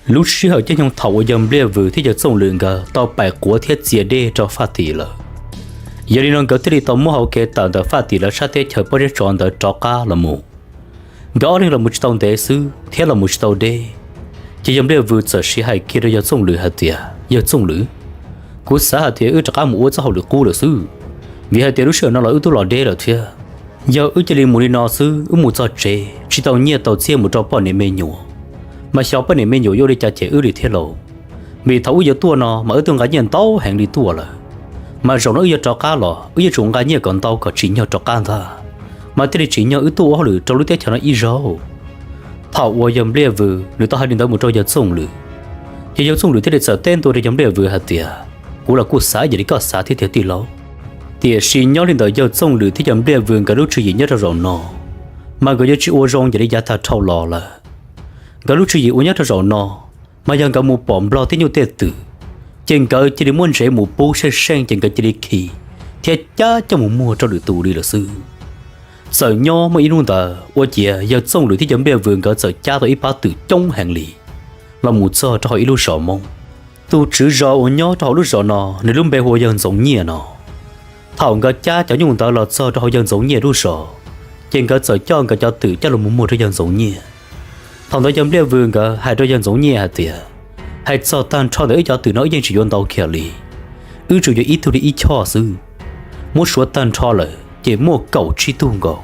Lub sij hawm caij nyoog thaum uas yawg Npliaj Vws thiab yawg Txooj Lwm nkawd tau paim quav thiab txia dej rau faj tim lawm, yog li no nkawd thiaj li tau muab hau kev tawm ntawm faj tim lawv sab teb chaws pob zeb tsov ntawd rov qab los mus. Nkawd ob leeg los mus tsis tau ntev xwb thiab los mus tsis tau deb, ces yawg Npliaj Vws txawm siv hais kiag rau yawg Txooj Lwm hais tias, Yawg Txooj Lwm, kuv xav hais tias wb rov qab mus ua txoj hauj lwm qub lawm xwb, vim hais tias lub sij hawm no los wb twb los deb lawm thiab. Yog wb cia li mus li no xwb, wb mus txog tsev tsis tau nyiaj tau txiaj mus rau poj niam me nyuam, mas xyov poj niam me nyuam yuav ua li cas cem wb li thiab lauj. Vim thaum wb yuav tuaj no mas wb twb nqa nyiaj ntau heev li tuaj lawm, mas zaum no wb yuav rov qab los wb yuav tsum nqa nyiaj kom ntau kom tsim nyog rov qab ntag, mas thiaj li tsim nyog wb tuaj ua hauj lwm rau lub teb chaws no ib zaug. Thaum uas yawg Npliaj Vws nws tau hais li ntawd mus rau yawg Txooj Lwm, ces yawg Txooj Lwm thiaj li txawm teb ntua rau yawg Npliaj Vws hais tias, Kuv los kuj xav ib yam li koj xav thiab tiag tij laug. Tiam sis nyob li ntawm yawg Txooj Lwm thiab yawg Npliaj Vws nkawd lub tswv yim nyob rau zaum no, mas nkawd yuav tsis ua zoo yam li yav tag dhau los lawm. Nkawd lub tswv yim uas nyob rau zaum no, mas yog nkawd mus pom nplog tej nyuj tej twm, ces nkawd cia li muab ntsev mus pub seej seej ces nkawd cia li khi thiab cab coj mus muag rau lwm tus li lawm xwb. Txawm nyob muaj ib hnub ntawd ua ciav yawg Txooj Lwm thiab yawg Npliaj Vws nkawd txawm cab tau ib pab twm coob heev li los mus txog rau hauv ib lub zos Hmoob. Tus tswv zos uas nyob rau hauv lub zos no nws lub npe hu ua yawg Ntxoov Nyiaj no. Thaum nkawd cab cov nyuj ntawd los txog rau hauv yawg Ntxoov Nyiaj lub zos, ces nkawd txawm coj nkawd cov twm coj los mus muag rau yawg Ntxoov Nyiaj. Thaum ntawd yawg Npliaj Vws nkawd hais rau yawg Ntxoov Nyiaj hais tias, Hais txog tag nrho ntawm wb cov twm no wb yeej tsis yuav ntau kiag li, wb tsuas yuav ib tug li ib choj xwb. Muab suav tag nrho lawm ces muaj kaum tsib tug nkaus.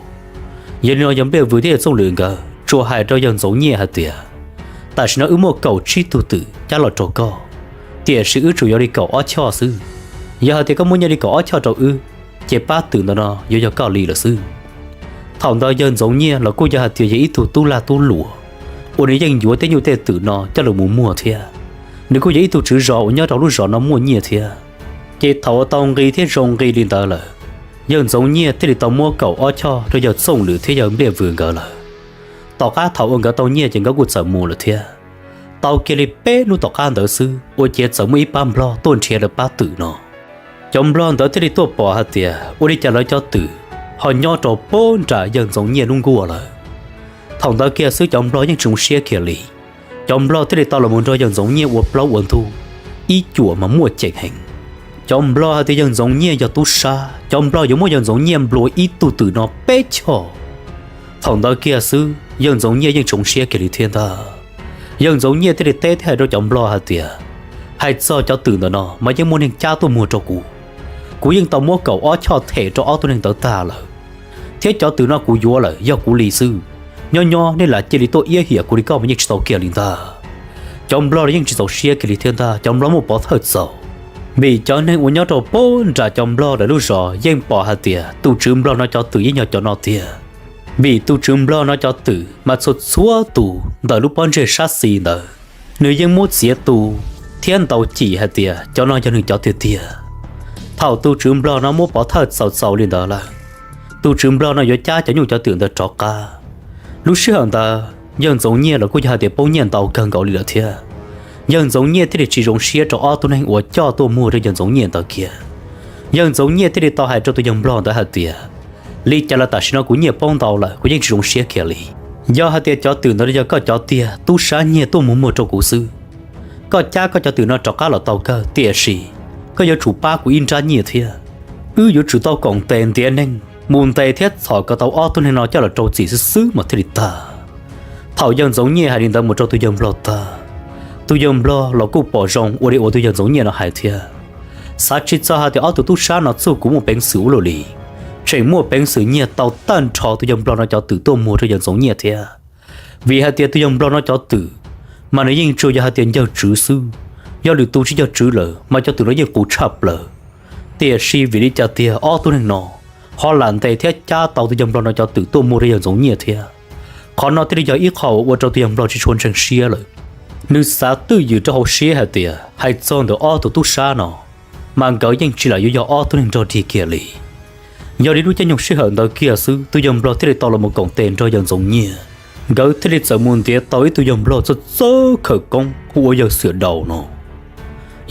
Yog li no yawg Npliaj Vws thiab yawg Txooj Lwm nkawd tsuas hais rau yawg Ntxoov Nyiaj hais tias, Tam sim no wb muaj kaum tsib tug twm cab los rau koj, tiam sis wb tsuas yuav li kaum ob choj xwb. Yog hais tias koj muab nyiaj li kaum ob choj rau wb, ces pab twm ntawm no yuav yog koj li lawm xwb. Thaum ntawd yawg Ntxoov Nyiaj los kuj yog hais tias yog ib tug tub lag tub luam uas nws yeej yuav tej nyuj tej twm no coj los mus muag thiab. Nws kuj yog ib tug tswv zos uas nyob rau lub zos no muaj nyiaj thiab. Ces thaum uas tau nqi thiab zoo nqi li ntawd lawm, yawg Ntxoov Nyiaj thiaj li tau muab kaum ob choj rau yawg Txooj Lwm thiab yawg Npliaj Vws nkawd lawm. Tom qab thaum uas nkawd tau nyiaj ces nkawd kuj txawm mus lawm thiab. Tau kiag li peb hnub tom qab ntawd xwb ua ciav txawm muaj ib pab nplog tuaj nrhiav lawv pab twm no. Cov nplog ntawd thiaj li tuaj pom hais tias ua li cas lawv cov twm ho nyob rau puag nram yawg Ntxoov Nyiaj lub nkuaj lawm. Thaum ntawd kiag xwb cov nplog yeej tsis zoo siab kiag li. Cov nplog thiaj li tau los mus nrog yawg Ntxoov Nyiaj ua plaub ua ntug, ib cuam mas muaj ceem heev. Cov nplog hais tias yawg Ntxoov Nyiaj yog tub sab, cov nplog yuav muab yawg Ntxoov Nyiaj nplua ib tug twm no peb choj. Thaum ntawd kiag xwb yawg Ntxoov Nyiaj yeej tsis zoo siab kiag li thiab ntag. Yawg Ntxoov Nyiaj thiaj li teb thiab hais rau cov nplog hais tias, Hais txog cov twm ntawm no mas yeej muaj neeg cab tuaj muag rau kuv. Kuv yeej tau muab kaum ob choj them rau ob tug neeg ntawd tag lawm, thiab cov twm no kuv yuav lawm yog kuv li xwb. Nyob nyob nej lam cia li tuaj iab hiam kuv li koj mas yeej tsis tau kiag li ntag. Cov nplog los yeej tsis txaus siab kiag li thiab ntag, cov nplog muaj pov thawj txaus. Vim cov neeg uas nyob rau puag nram cov nplog lawv lub zos yeej pom hais tias tus tswv nplog no cov twm yeej yog cov no tiag. Vim tus tswv nplog no cov twm mas txhua txhua tus ntawm lub pob ntseg sab xis ntawd, nws yeej muab txiav tu thiab ntaus cim hais tias cov no yog nws cov tiag tiag. Thaum tus tswv nplog no muab pov thawj txaus txaus li ntawd lawm, tus tswv nplog no yuav cab cov nyuj cov twm ntawd rov qab. Lub sij hawm ntawd yawg Ntxoov Nyiaj los kuj yog hais tias poob nyiaj ntau kawg nkaus li lawm thiab. Yawg Ntxoov Nyiaj thiaj li tsis zoo siab rau ob tug neeg uas coj tuaj muag rau yawg Ntxoov Nyiaj ntawd kiag. Yawg Ntxoov Nyiaj thiaj li tau hais rau tus yawg nplog ntawd hais tias, Li cas los tam sim no kuv nyiaj poob ntau lawm, kuv yeej tsis zoo siab kiag li. Yog hais tias cov twm ntawd yog koj cov tiag, tub sab nyiag tuaj mus muag rau kuv xwb, koj cab koj cov twm no rov qab los tau kawg, tiam sis koj yuav tsum pab kuv ib nrab nyiaj thiab. Wb yuav tsum tau koom tes ntiav neeg mus ntes thiab txhom kom tau ob tug neeg no coj los rau txim xwb xwb mas thiaj li tag. Thaum yawg Ntxoov Nyiaj hais li ntawd mus rau tus yawg nplog tag, tus yawg nplog los kuj pom zoo ua li uas tus yawg Ntxoov Nyiaj no hais thiab. Xav tsis txog hais tias ob tug tub sab no txuj kuv muaj peev xwm ua luaj li, tseem muaj peev xwm nyiag tau tag nrho tus yawg nplog no cov twm tuaj muag rau yawg Ntxoov Nyiaj thiab. Vim hais tias tus yawg nplog no cov twm mas nws yeej tsuas yog hais tias ncawg tswv xwb, yog lwm tus tsis ncawg tswv lawm mas cov twm no yeej qus tshaj plaws. Tiam sis vim li cas tiag ob tug neeg no ho lam ntes thiab cab tau tus yawg nplog no cov twm tuaj muag rau yawg Ntxoov Nyiaj thiab. Qhov no thiaj li yog ib qho uas ua rau tus yawg nplog tsis tshua ntseeg siab lawm. Nws xav twj ywm rau hauv siab hais tias hais txog ntawm ob tug tub sab no, mas nkawd yeej tsis lam yuav yog ob tug neeg nrog dig kiag li. Yog li lub caij nyoog sij hawm ntawd kiag xwb tus yawg nplog thiaj li tau los mus koom tes nrog yawg Ntxoov Nyiaj. Nkawd thiaj li txawm mus ntiav tau ib tug yawg nplog txawj txawj khawm koob hu ua yawg Xwm Daus no.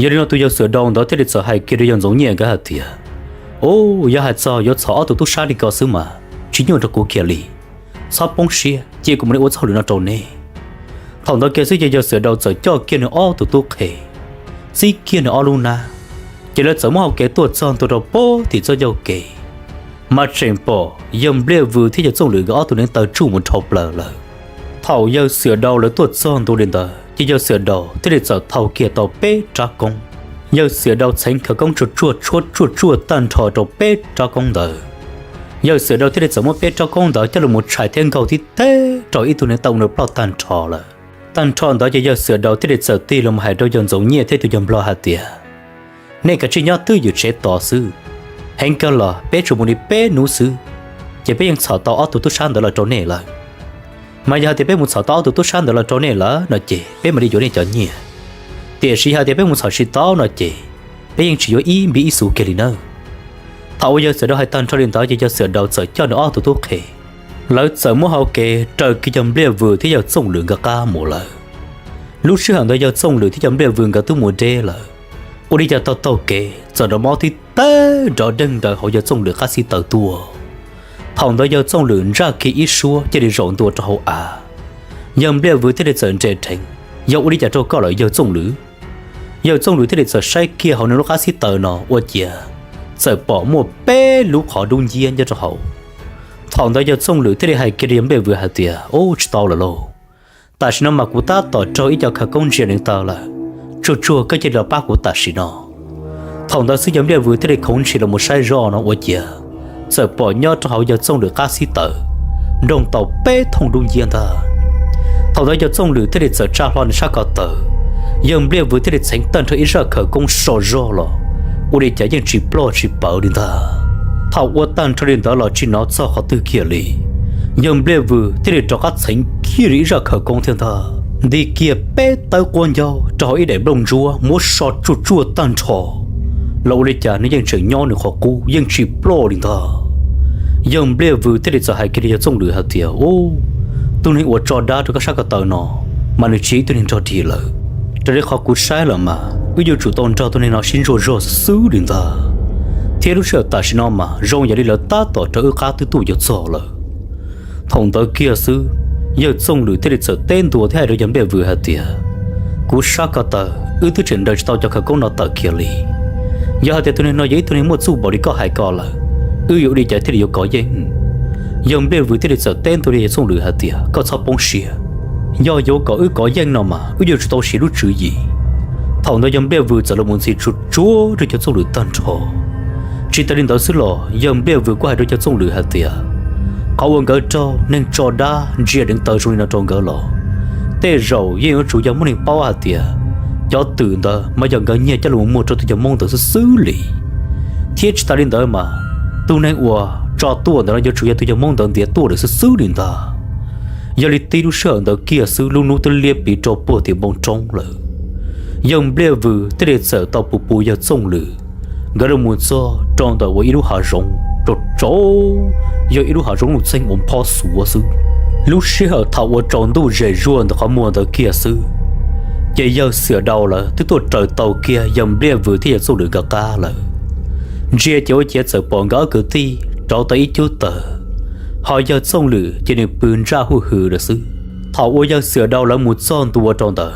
Yog li no tus yawg Xwm Daus ntawd thiaj li txawm hais kiag rau yawg Ntxoov Nyiaj nkawd hais tias, Ub, yog hais txog yuav txhom ob tug tub sab li ko xwb mas tsis nyuaj rau kuv kiag li. Txhob poob siab, cia kuv mam li ua txoj hauj lwm no rau neb. Thaum ntawd kiag xwb ces yawg Xiam Daus txawm coj kiag nws ob tug tub qhe, txib kiag nws ob lub nab, ces lawv txawm muab hau kev tuaj txog ntua rau pem tim txoj ncauj kev, mas tseem pom yawg Npliaj Vws thiab yawg Txooj Lwm nkawd ob tug neev taw tsuj mus dhau plaws lawm. Thaum yawg Xiam Daus lawv tuaj txog ntua li ntawd ces yawg Xiam Daus thiaj li txawm thau kiag tau peb rab koob. Yawg Xiam Daus txheev khawv koob tsuaj tsuaj tshuab tsuaj tsuaj tag nrho rau peb rab koob ntawd. Yawg Xiam Daus thiaj li txawm muab peb rab koob ntawd coj los mus tshais thiab nkaug tib teg rau ib tug neev taw ua nws ploj tag nrho lawm. Tag nrho ntawd ces yawg Xiam Daus thiaj li txawm tig los mus hais rau yawg Ntxoov Nyiaj thiab tus yawg Nplog hais tias, nej kav tsij nyob twj ywm tsev tos xwb, heev kawg los peb tsuas mus li peb hnub xwb, ces peb yeej txhom tau ob tug tub sab ntawd los rau nej lawm. Mas yog hais tias peb mus txhom tau ob tug tub sab ntawd los rau nej lawm no ces peb mam li yuav nej cov nyiaj. Tiam sis yog hais tias peb mus txhom tsis tau no ces peb yeej tsis yuav ib npib ib xu kiag li nawb. Thaum uas yawg Xiam Daus hais tag nrho li ntawd ces yawg Xiam Daus txawm coj nws ob tug tub qhe, lawv txawm muab hau kev raws kiag yawg Npliaj Vws thiab yawg Txooj Lwm nkawd qab mus lawm. Lub sij hawm ntawd yawg Txooj Lwm thiab yawg Npliaj Vws nkawd twb mus deb lawm, ua li cas taug taug kev txawm nrov mob tib teg nrov deeg ntawm hauv yawg Txooj Lwm qab xib taws tuaj. Thaum ntawd yawg Txooj Lwm ntsaj kiag ib suab cia li zaum ntua rau hauv av. Yawg Npliaj Vws thiaj li txawm nres dheev, yog ua li cas rau koj lawm yawg Txooj Lwm? Yawg Txooj Lwm thiaj li txawm saib kiag hauv nws lub qab xib taws no ua ciav txawm pom muaj peb lub qhov dub nciab nyob rau hauv. Thaum ntawd yawg Txooj Lwm thiaj li hais kiag rau yawg Npliaj Vws hais tias, ub, tsis tau lawm lauj, tam sim no mas kuv tab tom raug ib co khawv koob ntsia neev taw lawm, tsuag tsuag koj cia li los pab kuv tam sim no. Thaum ntawd xwb yawg Npliaj Vws thiaj li khoov ntshis los mus saib zoj no ua ciav txawm pom nyob rau hauv yawg Txooj Lwm qab xib taws nroo tau peb thooj dub nciab ntag. Thaum ntawd yawg Txooj Lwm thiaj li txawm tsa hlo nws sab ko taw, yawg Npliaj Vws thiaj li txheev tag nrho ib zaj khawv koob so zog los ua li cas yeej tsis ploj tsis pawv li ntag. Thaum ua tag nrho li ntawd los tsis hnov txog qhov twg kiag li, yawg Npliaj Vws thiaj li rov qab txheev kiag li ib zaj khawv koob thiab ntag, nti kiag peb tawb quab ncaug rau hauv ib daim nplooj ntsuab muab so tsuaj tsuaj tag nrho los ua li cas nws yeej tseem nyob nws qhov qub yeej tsis ploj li ntag. Yawg Npliaj Vws thiaj li txawm hais kiag rau yawg Txooj Lwm hais tias, ub, tus neeg uas tso dab rau koj sab ko taw no mas nws tsis yog ib tug neeg nrog dig lawm. Raws li qhov kuv saib lawm mas wb yuav tsum tau nrog tus neeg no sib ntsuas zog xwb xwb li ntag, thiab lub sij hawm tam sim no mas zoo yam li lawv tab tom raws wb qab twb tuaj yuav txog lawm. Thaum ntawd kiag xwb, yawg Txooj Lwm thiaj li txawm teb ntua thiab hais rau yawg Npliaj Vws hais tias, kuv sab ko taw wb twb tseem nraws tsis tau cov khawv koob no tawm kiag li. Yog hais tias tus neeg no yog ib tug neeg muaj txuj npaum li koj hais ko lawm, wb yuav ua li cas thiaj li yuav kov yeej? Yawg Npliaj Vws thiaj li txawm teb ntua rau yawg Txooj Lwm hais tias, koj txhob poob siab, yog yuav kom wb kov yeej no mas wb yuav tsum tau siv lub tswv yim. Thaum ntawd yawg Npliaj Vws txawm los mus ntxiv tsuj tsuag rau yawg Txooj Lwm tag nrho. Tsis tas li ntawd xwb los yawg Npliaj Vws kuj hais rau yawg Txooj Lwm hais tias, qhov uas nkawd raug neeg tso dab ntsia deev taw zoo li no rau nkawd los tej zaum yeej yuav tsum yog muaj neeg paub hais tias cov twm ntawd mas yog nkawd nyiag coj los muag rau tus yawg Hmoob ntawd xwb xwb li. Thiab tsis tas li ntawd mas tus neeg uas tso tuaj ntawd no yuav tsum yog tus yawg Hmoob ntawd ntiav tuaj lawm xwb xwb li ntag. Yog li tib lub sij hawm ntawd kiag xwb lub hnub twb liab pliv rau puag tim npoo roob lawm. Yawg Npliaj Vws thiaj li txawm tau pus pus yawg Txooj Lwm nkawd los mus txog rau ntawm uas ib lub hav zoov tsaus tsaus, yog ib lub hav zoov luj txeeg uas phob xuav xwb. Lub sij hawm thaum uas tsaus ntuj zem zuag ntawm qhov muag ntawd kiag xwb, ces yawg Xiam Dau lawv twb tuaj raws tau kiag yawg Npliaj Vws thiab yawg Txooj Lwm nkawd qab lawm. Ntsia ces ua ciav txawm pom nkawd ob kwv tij rauv tau ib cub taws, ho yawg Txooj Lwm ces nws pw ntsaj huj hwm lawm xwb. Thaum uas yawg Xiam Dau lawv mus txog ntua rau ntawd,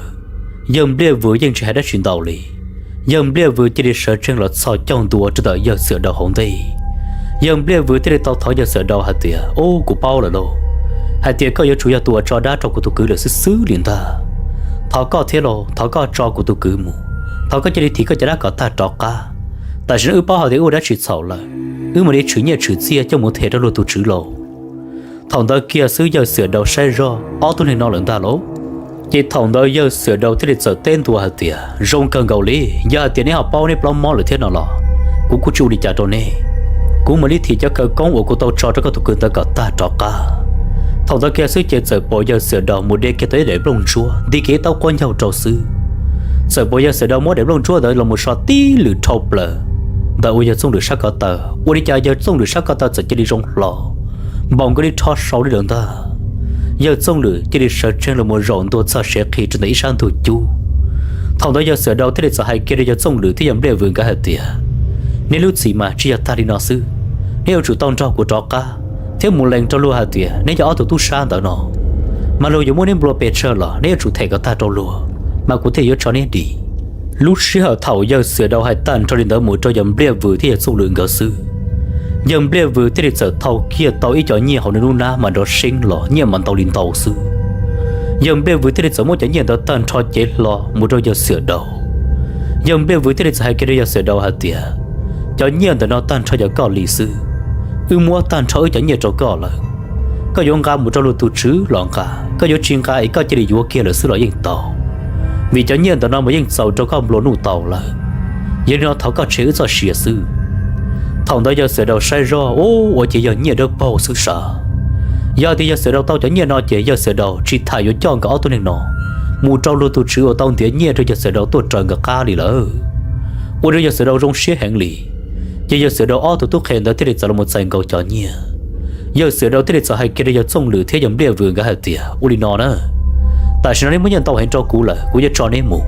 yawg Npliaj Vws yeej tsis hais dab tsi ntau li. Yawg Npliaj Vws cia li sawv tsees los txhos caug ntua rau ntawm yawg Xiam Dau hauv ntej. Yawg Npliaj Vws thiaj li tau thov yawg Xiam Dau hais tias, ub, kuv paub lawm lauj, hais tias koj yuav tsum yog tus uas tso dab rau kuv tus kwv lawm xwb xwb li ntag. Thov koj thiab lauj, thov koj tso kuv tus kwv mus, thov koj cia li thim koj cov dab kom tag rov qab. Tam sim no wb paub hais tias wb ua dab tsi txhaum lawm, wb mam li tshwm nyiaj tshwm txiaj coj mus them rau luag tus tswv lauj. Thaum ntawd kiag xwb yawg Xiam Dau saib zog ob tug neeg no lawm ntag lauj. Ces thaum ntawd yawg Xiam Dau thiaj li txawm teb ntua hais tias, zoo kawg nkaus li, yog hais tias neb ho paub neb plaub mob lawm thiab no los kuv kuj tsis ua li cas rau neb. Kuv mam li thim cov khawv koob uas kuv tau tso rau koj tus kwv ntawd kom tag rov qab. Thaum ntawd kiag xwb ces txawm pom yawg Xiam Dau mus de kiag tau ib daim nplooj ntsuab nti kiag ib taub quab ncaug rau xwb. Txawm pom yawg Xiam Dau muab daim nplooj ntsuab ntawd los mus so tib lwm dhau plaws ntawm uas yawg Txooj Lwm sab ko taw, ua li cas yawg Txooj Lwm sab ko taw txawm cia li zoo hlo, npaum nkaus li rho sau li lawm ntag. Yawg Txooj Lwm cia li sawv tsees los mus zaum ntua txog sev qhi rau ntawm ib sab ntug cub. Thaum ntawd yawg Xiam Dau thiaj li txawm hais kiag rau yawg Txooj Lwm thiab yawg Npliaj Vws nkawd hais tias, neb lub txim mas tsis yog tag li no xwb, neb yuav tsum tau nrog kuv rov qab thiab mus lees rau luag hais tias neb yog ob tug tub sab ntawd no. Mas luag yuav muab neb nplua pes tsawg los neb yuav tsum them kom tag rau luag, mas kuv thiaj yuav tso neb dim. Lub sij hawm thaum yawg Xiam Daus hais tag nrho li ntawd mus rau yawg Npliaj Vws thiab yawg Txooj Lwm nkawd xwb, yawg Npliaj Vws thiaj li txawm thau kiag tau ib co nyiaj hauv nws lub hnab mas nrov seeb los, nyiaj mas ntau li ntau xwb. Yawg Npliaj Vws thiaj li txawm muab cov nyiaj ntawd tag nrho cev hlo mus rau yawg Xiam Daus. Yawg Npliaj Vws thiaj li txawm hais kiag rau yawg Xiam Daus hais tias, cov nyiaj ntawm no tag nrho yog koj li xwb, wb muab tag nrho wb cov nyiaj rau koj lawm. Koj yuav nqa mus rau luag tus tswv los nqa, koj yuav tsis nqa es koj cia li yuav kiag lawm xwb los yeej tau, vim cov nyiaj ntawm no mas yeej txaus rau koj nplua nuj tau lawm. Yog li no thov koj tshem wb txoj sia xwb. Thaum ntawd yawg Xiam Daus saib zoj, ub, ua cas yog nyiaj dawb paug xwb sav. Yog tias yawg Xiam Daus tau cov nyiaj no ces yawg Xiam Daus tsis tham yuav coj nkawd ob tug neeg no mus rau luag tus tswv uas tau ntiav nyiaj rau yawg Xiam Daus tuaj raws nkawd qab li lawm. Ua rau yawg Xiam Daus zoo siab heev li. Ces yawg Xiam Daus ob tug tub qhe ntawd thiaj li txawm los txais nkaus cov nyiaj. Yawg Xiam Daus thiaj li txawm hais kiag rau yawg Txooj Lwm thiab yawg Npliaj Vws nkawd hais tias, ua li no na, tam sim no neb muab nyiaj ntau heev rau kuv lawm, kuv yuav tso neb mus,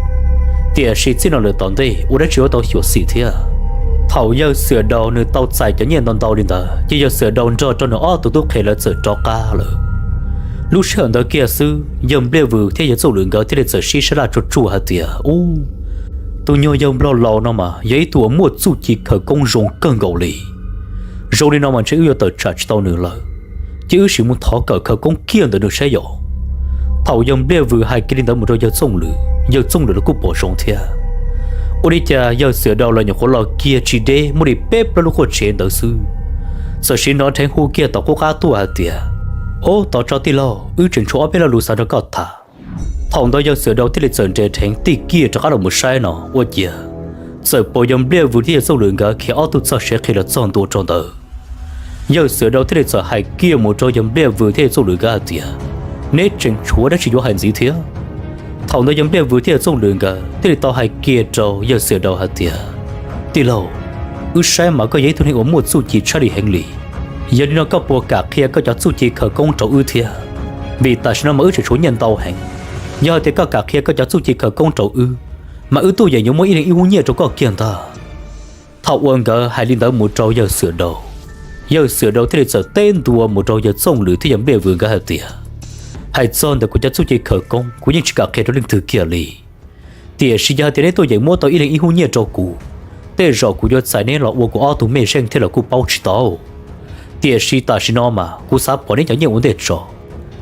tiam sis txij no lawm tom ntej ua dab tsi yuav tau xyuam xim thiab. Thaum yawg Xiam Daus nws tau txais cov nyiaj ntau ntau li ntawd ces yawg Xiam Daus nrog rau nws ob tug tub qhe lawv txawm rov qab lawm. Lub sij hawm ntawd kiag xwb yawg Npliaj Vws thiab yawg Txooj Lwm nkawd thiaj li txawm sib sab laj tsuag tsuag hais tias, ub, tus nyuag yawg nplog laus no mas yog ib tug uas muaj txuj ci khawv koob zoo kawg nkaus li. Zoo li no mas ntshe wb yuav tawm tsam tsis tau nws lawm, ces wb sim mus thov kawm khawv koob kiag ntawm nws saib yom. Thaum yawg Npliaj Vws hais kiag li ntawd mus rau yawg Txooj Lwm, yawg Txooj Lwm los kuj pom zoo thiab. Ua li cas yawg Xiam Daus los nyuam qhuav los kiag tsis deb muaj li peb plaub lub quaj tsev ntawd xwb, txawm sim hnov dheev hu kiag tom qub qab tuaj hais tias, ub, tos tso tij laug, wb tseem tshuav ob peb lo lus xav nrog koj tham. Thaum ntawd yawg Xiam Daus thiaj li txawm nres dheev tij kiag rov qab los mus saib no ua ciav txawm pom yawg Npliaj Vws thiab yawg Txooj Lwm nkawd khiav ob tug txog siav qhi los txog ntua rau ntawd. Yawg Xiam Daus thiaj li txawm hais kiag mus rau yawg Npliaj Vws thiab yawg Txooj Lwm nkawd hais tias, neb tseem tshuav dab tsi yuav hais ntxiv thiab? Thaum ntawd yawg Npliaj Vws thiab yawg Txooj Lwm nkawd thiaj li tau hais kiag rau yawg Xiam Daus hais tias, tij laug, wb saib mas koj yog ib tug neeg uas muaj txuj ci tshaj li heev li. Yog li no koj puas kam qhia koj cov txuj ci khawv koob rau wb thiab? Vim tam sim no mas wb tseem tshuav nyiaj ntau heev. Yog hais tias koj kam qhia koj cov txuj ci khawv koob rau wb, mas wb tuaj yeem yuav muab ib leeg ib hub nyiaj rau koj kiag ntag. Thaum uas nkawd hais li ntawd mus rau yawg Xiam Daus, yawg Xiam Daus thiaj li txawm teb ntua mus rau yawg Txooj Lwm thiab yawg Npliaj Vws nkawd hais tias, hais txog ntawm kuv cov txuj ci khawv koob kuv yeej tsis kam qhia rau leej twg kiag li. Tiam sis yog hais tias neb tuaj yeem muab tau ib leeg ib hub nyiaj rau kuv, tej zaum kuv yuav txais neb los ua kuv ob tug mej zeej thiab los kuj paub tsis tau. Tiam sis tam sim no mas kuv xav pom neb cov nyiaj ua ntej tso.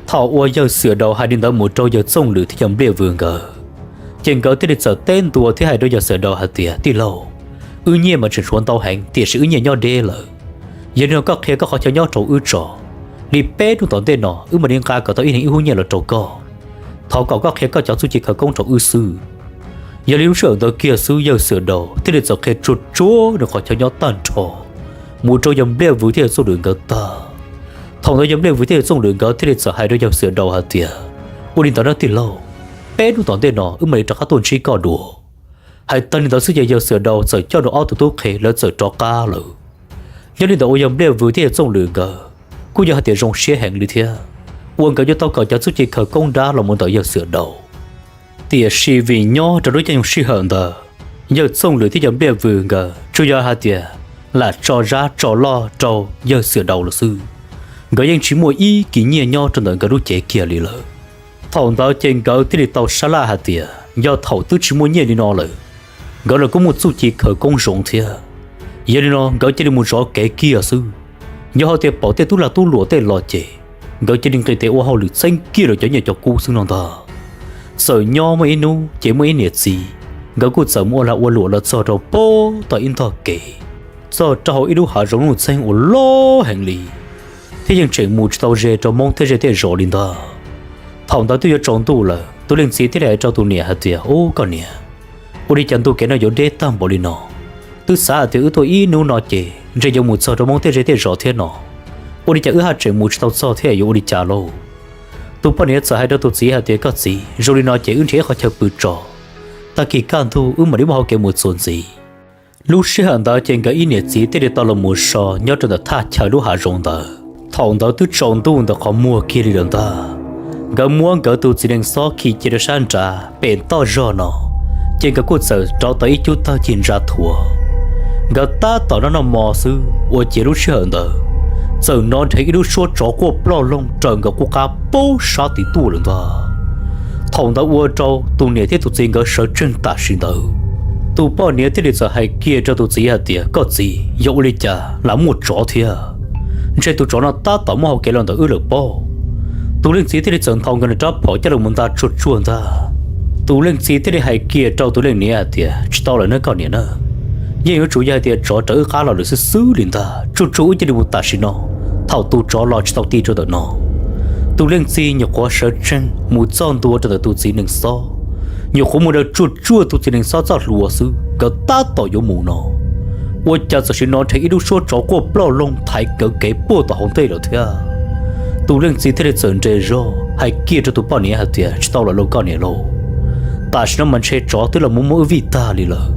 Thaum uas yawg Xiam Daus hais li ntawd mus rau yawg Txooj Lwm thiab yawg Npliaj Vws nkawd, ces nkawd thiaj li txawm teb ntua thiab hais rau yawg Xiam Daus hais tias, tij laug, wb nyiaj mas tseem tshuav ntau heev tiam sis wb nyiaj nyob deb lawm. Yog li no koj qhia koj qhov chaw nyob rau wb tso, li peb hnub tom ntej no wb mam li nqa kom tau ib leeg ib hub nyiaj los rau koj. Thov kom koj qhia koj cov txuj ci khawv koob rau wb xwb. Yog li lub sij hawm ntawd kiag xwb yawg Xiam Daus thiaj li txawm qhia tsuag tsuag nws qhov chaw nyob tag nrho mus rau yawg Npliaj Vws thiab yawg Txooj Lwm nkawd tag. Thaum ntawd yawg Npliaj Vws thiab yawg Txooj Lwm nkawd thiaj li txawm hais rau yawg Xiam Daus hais tias, ua li ntawd na tij laug, peb hnub tom ntej no wb mam li rov qab tuaj ntsib koj dua. Hais tag li ntawd xwb ces yawg Xiam Daus txawm coj nws ob tug tub qhe lawv txawm rov qab lawm. Nyob li ntawd ua yawg Npliaj Vws thiab yawg Txooj Lwm nkawd kuj yog hais tias zoo siab heev li thiab, uas nkawd yuav tau kom cov txuj ci khawv koob dab los mus ntawm yawg Xiam Daus. Tiam sis vim nyob rau lub caij nyoog sij hawm ntawd, yawg Txooj Lwm thiab yawg Npliaj Vws nkawd tsuas yog hais tias lam tso zab tso loj rau yawg Xiam Daus lawm xwb. Nkawd yeej tsis muaj ib kis nyiaj nyob rau ntawm nkawd lub cev kiag li lawm. Thaum ntawd ces nkawd thiaj li tau sab laj hais tias yog thaum twb tsis muaj nyiaj li no lawm, nkawd los kuj muaj txuj ci khawv koob zoo thiab. Yog li no nkawd cia li mus zov kev kiag xwb. Yog hais tias pom tej tub lag tub luam tej los ces nkawd cia li nqis tes ua hauj lwm txeeb kiag lawv cov nyiaj cov kub xwb no ntag. Txawm nyob muaj ib hnub ces muaj ib niam txiv, nkawd kuj txawm mus ua lag ua luam los txog rau pem tom ib ntog kev, txog rau hauv ib lub hav zoov nuj txeeg uas loj heev li, thiab yeej tseem mus tsis tau ze rau Hmoob tej zej tej zos li ntag. Thaum ntawd twb yuav tsaus ntuj lawm, tus leej txiv thiaj li hais rau tus niam hais tias, ub, koj niam, ua li cas ntu kev no yuav deb tag npaum li no? Twb xav hais tias wb tuaj ib hnub no ces ntshe yuav mus txog rau Hmoob tej zej tej zos thiab no, ua li cas wb haj tseem mus tsis tau txog thiab yuav ua li cas lauj? Tus poj niam txawm hais rau tus txiv hais tias, koj txiv, zoo li no ces wb nrhiav ib qhov chaw pw tso, tag kis kaj ntug wb mam li muaj hauv kev mus txuas ntxiv. Lub sij hawm ntawd ces nkawd ib niam txiv thiaj li tau los mus so nyob rau ntawm thaj chaw lub hav zoov ntawd. Thaum ntawd twb tsaus ntuj ntawm qhov muag kiag li lawm ntag. Nkawd muab nkawd tus txiv nees xob khi cia rau sab nrad pem toj zog no, ces nkawd kuj txawm rauv tau ib cub tawg cig ntsa thuav. Nkawd tab tom noj noj mov xwb ua ciav lub sij hawm ntawd txawm hnov dheev ib lub suab tsov quaj ploj loog raws nkawd qub qab poob sab tid tuaj lawm ntag. Thaum ntawd ua rau tus niam thiab tus txiv nkawd sawv tsees tam sim ntawd. Tus poj niam thiaj li txawm hais kiag rau tus txiv hais tias, Koj txiv, yog ua li cas lam muaj tsov thiab? Ntshe tus tsov no tab tom muab hau kev los ntawm wb lawm pob. Tus leej txiv thiaj li txawm nthos nkawd nws rab phom coj los mus nta tsuag tsuag ntag. Tus leej txiv thiaj li hais kiag rau tus leej niam hais tias, Tsis tau lawm nawb koj niam na, yeej yuav tsum yog hais tias tsov raws wb qab los lawm xwb xwb li ntag. Tsuag tsuag wb cia li mus tam sim no, thaum tus tsov los tsis tau ti rau ntawm no. Tus leej txiv nyuam qhuav sawv tsees mus txog ntua rau ntawm tus txiv nees xob, nyuam qhuav mus daws tsuag tsuag tus txiv nees xob txoj hlua xwb, nkawd tab tom yuav mus no, ua cas txawm sim hnov dheev ib lub suab tsov quaj ploj loog thaiv nkawd kev puag tom hauv ntej lawm thiab. Tus leej txiv thiaj li txawm nres zog hais kiag rau tus poj niam hais tias, Tsis tau lawm lauj koj niam lauj, tam sim no mas ntshe tsov twb los mus muab wb vij tag li lawm.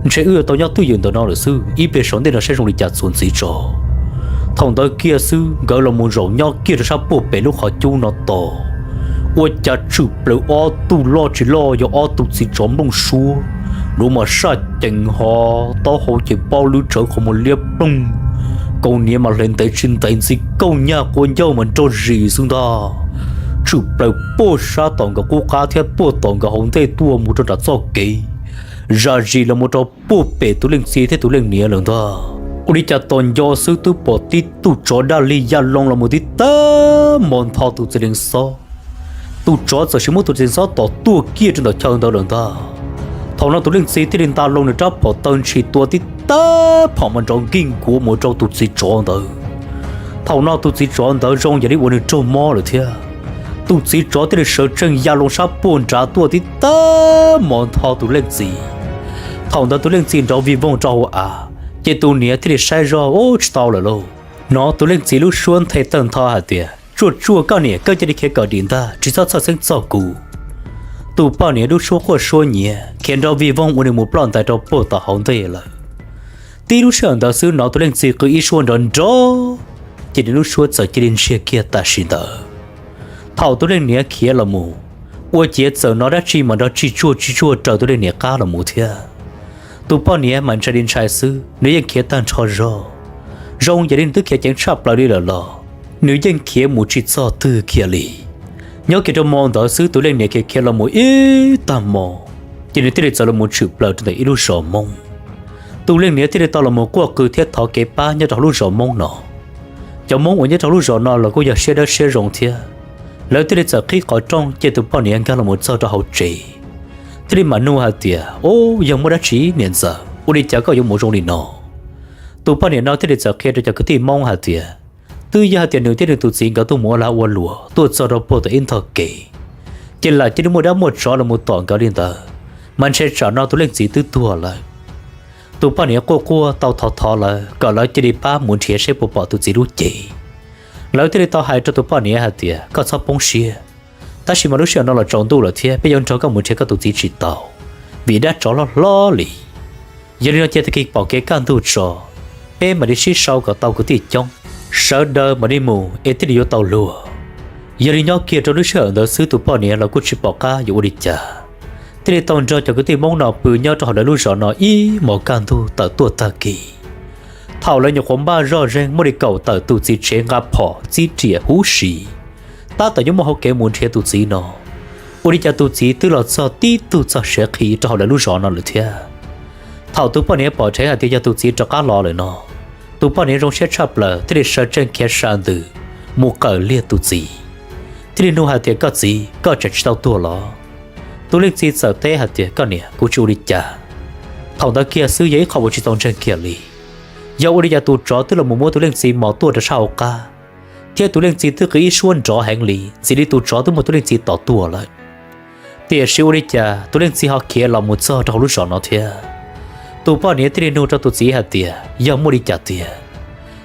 Ntshe wb yuav tau nyob twj ywm ntawm no lawm xwb, ib pliag saum ntej no saib zoo li cas txuas ntxiv tso. Thaum ntawd kiag xwb nkawd los mus zaum nyob kiag rau sab puag pem lub qhov cub no tos, ua cas tshwm plaws ob tug loj tsis loj yog ob tug txiv tsov nplooj suab, luag mas saj ceev ho, taub hau ces paub lwb tsawv qhov muag liab ploog, kaus hniav mas hle ntev tsis ntev ntxi kauj nyaj quav ncauj mas nrog zis xwb ntag. Tshwm plaws puag sab tom nkawd qub qab thiab puag tom nkawd hauv ntej tuaj mus rau nram txoj kev, zam zis los mus rau puag pem tus leej txiv thiab tus leej niam lawm ntag. Ua li cas tos nco xwb twb pom tib tug tsov daj lig ya loo los mus tib tag hmo ntho tus txiv nees xob. Tus tsov txawm sim muab tus txiv nees xob tom tuag kiag rau ntawm chaw ntawd lawm ntag. Thaum no tus leej txiv thiaj li nta loo nws rab phom taw ntshis tua tib tag phom mas nrov nkig nkuav mus rau tus txiv tsov ntawd. Thaum no tus txiv tsov ntawd zoo yam li uas nws raug mob lawm thiab. Tus txiv tsov thiaj li sawv tsees ya loo sab puag nrad tuaj tib tag hmo ntho tus leej txiv. Thaum ntawd tus leej txiv nrov vij voog rau hauv av, ces tus niam thiaj li saib zog, Ub, tsis tau lawm lauj. Hnov tus leej txiv lub suab nthe tawg ntho hais tias, Tsuag tsuag koj niam, koj cia li khiav kom dim ntag, tsis txhob txhawj xeeb txog kuv. Tus poj niam lub suab quaj suab nyiav khiav nrov vij voog ua nws mus ploj ntais rau puag tom hauv ntej lawm. Tib lub sij hawm ntawd xwb hnov tus leej txiv qw ib suab nrov nrov, ces nws lub suab txawm cia li ntsiag kiag tam sim ntawd. Thaum tus leej niam khiav los mus, ua ciav txawm hnov dab tsi mas nrov tsis tsuag tsis tsuag raws tus leej niam qab los mus thiab. Tus poj niam mas ntshai li ntshai xwb, nws yeej khiav tag nrho zog, zoo yam li nws twb khiav ceev tshaj plaws li lawm los nws yeej khiav mus tsis txog twg kiag li. Nyob kiag rau hmo ntawd xwb tus leej niam khiav khiav los mus ib tag hmo, ces nws thiaj li txawm los mus tshwm plaws rau ntawm ib lub zos Hmoob. Tus leej niam thiaj li tau los mus quaj qw thiab thov kev pab nyob rau hauv lub zos Hmoob no. Cov Hmoob uas nyob rau hauv lub zos no los kuj yog siab dawb siab zoo thiab, lawv thiaj li txawm qhib qhov rooj cia tus poj niam nkag los mus txog rau hauv tsev, thiaj li mam nug hais tias, Ub, yog muaj dab tsi niam ntxawm, ua li cas koj yuav mus zoo li no? Tus poj niam no thiaj li txawm qhia rau cov kwv tij Hmoob hais tias, twb yog hais tias nws thiab nws tus txiv nkawd tuaj mus ua lag ua luam tuaj txog rau puag tom ib ntog kev, ces lam cia li muaj dab muaj tsov los mus tom nkawd li ntawd, mas ntshe tsam no tus leej txiv twb tuag lawm. Tus poj niam quaj quaj tau thov thov lawv kom lawv cia li pab mus nrhiav seb puas pom tus txiv lub cev. Lawv thiaj li tau hais rau tus poj niam hais tias, Koj txhob poob siab, tab sis mas lub sij hawm no los tsaus ntuj lawm thiab peb yuav nrog koj mus nrhiav koj tus txiv tsis tau, vim dab tsov loj hlob li. Yog li no cia tag kis pom kev kaj ntug tso, peb mam li sib sau kom tau kwv tij coob, sawv daws mam li mus es thiaj li yuav tau luag. Yog li nyob kiag rau lub sij hawm ntawd xwb tus poj niam los kuj tsis pom qab yuav ua li cas, thiaj li tau nrog cov kwv tij Hmoob no pw nyob rau hauv lawv lub zos no ib hmos kaj ntug tawm tuaj tag kis. Thaum lawv nyuam qhuav npaj zoj zeeg muaj li kaum tawm tus txiv tsev nqa phom txib riam huv si, tab tom yuav muaj hauv kev mus nrhiav tus txiv no, ua li cas tus txiv twb los txog tib tug txog siav qhi rau hauv lawv lub zos no lawm thiab. Thaum tus poj niam pom dheev hais tias yog tus txiv rov qab los lawm no, tus poj niam zoo siab tshaj plaws thiaj li sawv tsees khiav sa ntws mus qawm liag tus txiv, thiaj li nug hais tias, Koj txiv, koj tseem tsis tau tuag los? Tus leej txiv txawm teb hais tias, Koj niam, kuv tsis ua li cas. Thaum ntawd kiag xwb yog ib qho uas tsis tau ntseeg kiag li. Yog ua li cas tus tsov twb los mus muab tus leej txiv mos tuaj rau sab hauv qab, thiab tus leej txiv twb qw ib suab nrov heev li, ntxim li tus tsov twb muab tus leej txiv tom tuag lawm. Tiam sis ua li cas tus leej txiv ho khiav los mus txog rau hauv lub zos no thiab? Tus poj niam thiaj li nug rau tus txiv hais tias, Yog muaj li cas tiag?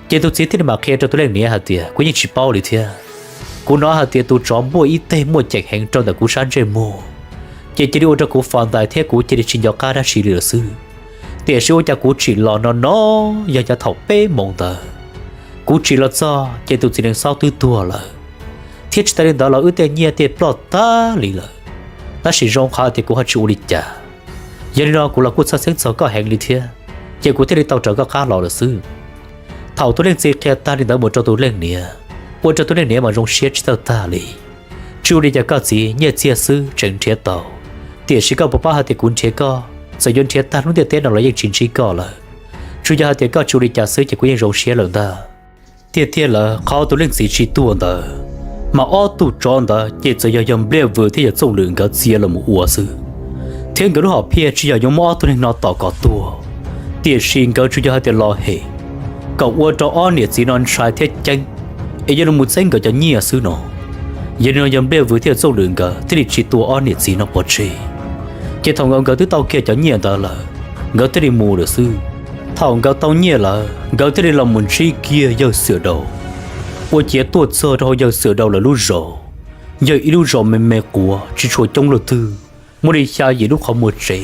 Ces tus txiv thiaj li mam qhia rau tus leej niam hais tias, Kuv yeej tsis paub li thiab. Kuv hnov hais tias tus tsov npuaj ib teg muaj ceem heev rau ntawm kuv sab ntsej muag, ces cia li ua rau kuv fas ntais thiab kuv cia li tsis nco qab dab tsi li lawm xwb. Tiam sis ua cas kuv tsim los no no yog yav thaum peb moos ntawd, kuv tsim los txog ces tus txiv nees xob twb tuag lawm, thiab tsis tas li ntawd los wb tej nyiaj tej ploj tag li lawm. Tab sis zoo qhov tias kuv ho tsis ua li cas. Yog li no kuv los kuj txhawj xeeb txog koj heev li thiab, ces kuv thiaj li tau raws koj qab los lawm xwb. Thaum tus leej txiv qhia tag li ntawd mus rau tus leej niam, ua rau tus leej niam mas zoo siab tsis txawj tag li. Tsis ua li cas koj txiv, nyiaj txiag xwb tseem nrhiav tau, tiam sis koj puas paub hais tias kuv nrhiav koj, txawm yuav nrhiav tag lub ntiaj teb no los yeej tsis ntsib koj lawm. Tsuas yog hais tias koj tsis ua li cas xwb ces kuv yeej zoo siab lawm ntag. Tiag tiag lawm, qhov tus leej txiv tsis tuag ntawd, mas ob tug tsov ntawd ces txawm yog yawg Npliaj Vws thiab yawg Txooj Lwm nkawd txia los mus ua xwb, thiab nkawd lub hom phiaj tsis yog yuav muab ob tug neeg no tom kom tuag, tiam sis nkawd tsuas yog hais tias los hem kom ua rau ob niam txiv no ntshai thiab ceeb, es yuav los mus txeeb nkawd cov nyiaj xwb no. Yog li no yawg Npliaj Vws thiab yawg Txooj Lwm nkawd thiaj li tsis tua ob niam txiv no pov tseg. Ces thaum nkawd nkawd twb tau kiag cov nyiaj ntawd lawm, nkawd thiaj li mus lawm xwb. Thaum nkawd tau nyiaj lawm, nkawd thiaj li los mus ntsib kiag yawg Xiam Daus, ua ciav tuaj txog rau hauv yawg Xiam Daus lawv lub zos. Yog ib lub zos me me quav tsis tshua coob leej twg, muaj li xya yim lub qhov muag tsev,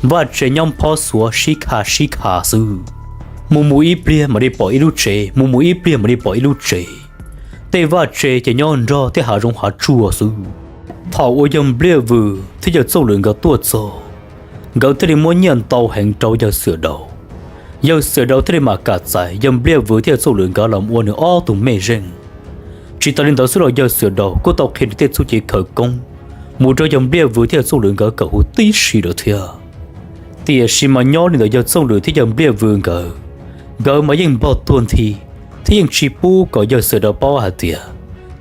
vaj tsev nyob phob xuav sib kha sib kha xwb. Mus mus ib pliag mam li pom ib lub tsev, mus mus ib pliag mam li pom ib lub tsev. Tej vaj tsev ces nyob nrog tej hav zoov hav tsuag xwb. Thaum uas yawg Npliaj Vws thiab yawg Txooj Lwm nkawd tuaj txog, nkawd thiaj li muab nyiaj ntau heev rau yawg Xiam Daus. Yawg Xiam Daus thiaj li mam kam txais yawg Npliaj Vws thiab yawg Txooj Lwm nkawd los ua nws ob tug mej zeej. Tsis tas li ntawd xwb los yawg Xiam Daus kuj tau qhia nws tej txuj ci khawv koob mus rau yawg Npliaj Vws thiab yawg Txooj Lwm nkawd kom huv tib si lawm thiab. Tiam sis mas nyob li ntawm yawg Txooj Lwm thiab yawg Npliaj Vws nkawd, nkawd mas yeej npog tuag nthi, thiab yeej tsis pub kom yawg Xiam Daus paub hais tias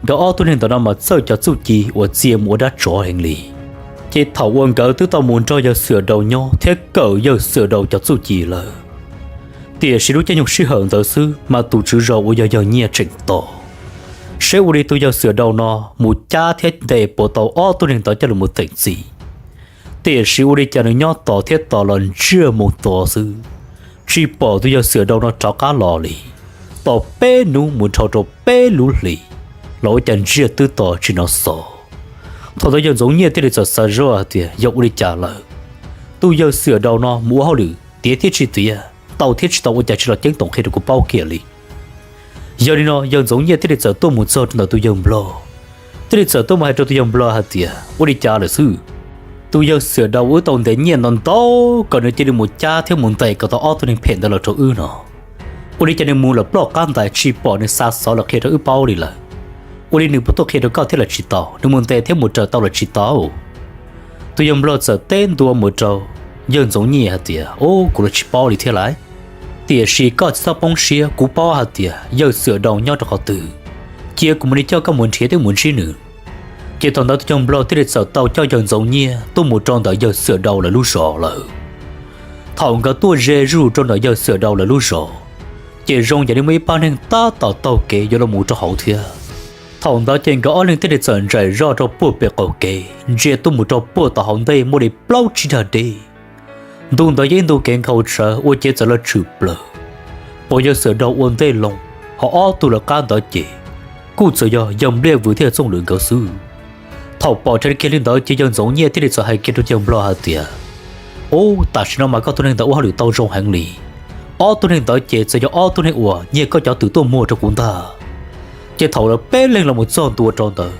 nkawd ob tug neeg ntawm no mas txawj cov txuj ci uas txia mus ua dab tsov heev li. Ces thaum uas nkawd twb tau mus nrog yawg Xiam Daus nyob thiab kawm yawg Xiam Daus cov txuj ci lawm, tiam sis lub caij nyoog sij hawm ntawd xwb mas tus tswv zos uas yog yawg Nyiaj tseem tos seb ua li tus yawg Xiam Daus no mus cab thiab ntes puas tau ob tug neeg ntawd coj los teem txim. Tiam sis ua li cas nws nyob tos thiab tos los ntsiag mus tos xwb, tsis pom tus yawg Xiam Daus no rov qab los li. Tos peb hnub mus dhau rau peb lub hlis los ua cas ntsiag twb to tsis hnov xov. Thaum ntawd yawg Ntxoov Nyiaj thiaj li txawm xav zoj hais tias yog ua li cas lawm, tus yawg Xiam Daus no mus ua hauj lwm tiav thiab tsis tiav, tau thiab tsis tau ua cas tsis los ceeb toom qhia rau kuv paub kiag li. Yog li no yawg Ntxoov Nyiaj thiaj li txawm tuaj mus txog rau ntawm tus yawg Nplog, thiaj li txawm tuaj mus hais rau tus yawg Nplog hais tias ua li cas lawm xwb, tus yawg Xiam Daus wb tau ntes nyiaj ntau ntau kom nws cia li mus cab thiab mus ntes kom tau ob tug neeg phem ntawd los rau wb no, ua li cas nws mus lawm ploj qab ntais tsis pom nws xa xov los qhia rau wb paub li lawm. Ua li nws puas tuaj qhia rau koj thiab los tsis tau, nws mus ntes thiab mus raws tau los tsis tau? Tus yawg Nplog txawm teb ntua mus rau yawg Ntxoov Nyiaj hais tias, Ub, kuv los tsis paub li thiab lauj. Tiam sis koj tsis txhob poob siab, kuv paub hais tias yawg Xiam Daus nyob rau qhov twg, cia kuv mam li coj koj mus nrhiav thiab mus ntsib nws. Ces thaum ntawd tus yawg Nplog thiaj li txawm tau coj yawg Ntxoov Nyiaj tuaj mus rau ntawm yawg Xiam Daus lawv lub zos lawm. Thaum nkawd tuaj ze zuj zus rau ntawm yawg Xiam Daus lawv lub zos, ces zoo yam li muaj ib pab neeg tab tom taug kev yuav los mus rau hauv thiab. Thaum ntawd ces nkawd ob leeg thiaj li txawm ntsais zoj rau puag pem qaum kev ntsia tuaj mus rau puag tom hauv ntej muaj li plaub tsib dag deb. Ntu ntawd yog ib ntu kev nkhaus tshawv ua ciav txawm lawv tshwm plaws, pom yawg Xiam Daus ua ntej loo, ho ob tug lawv qab ntawd ces kuj txawm yog yawg Npliaj Vws thiab yawg Txooj Lwm nkawd xwb. Thaum pom raws li kiag li ntawd ces yawg Ntxoov Nyiaj thiaj li txawm hais kiag rau yawg Nplog hais tias, Ub, tam sim no mas koj tus neeg ntawd ua hauj lwm tau zoo heev li. Ob tug neeg ntawd ces txawm yog ob tug neeg uas nyiag koj cov twm tuaj muag rau kuv ntag. Ces thaum lawv peb leeg los mus txog ntua rau ntawd,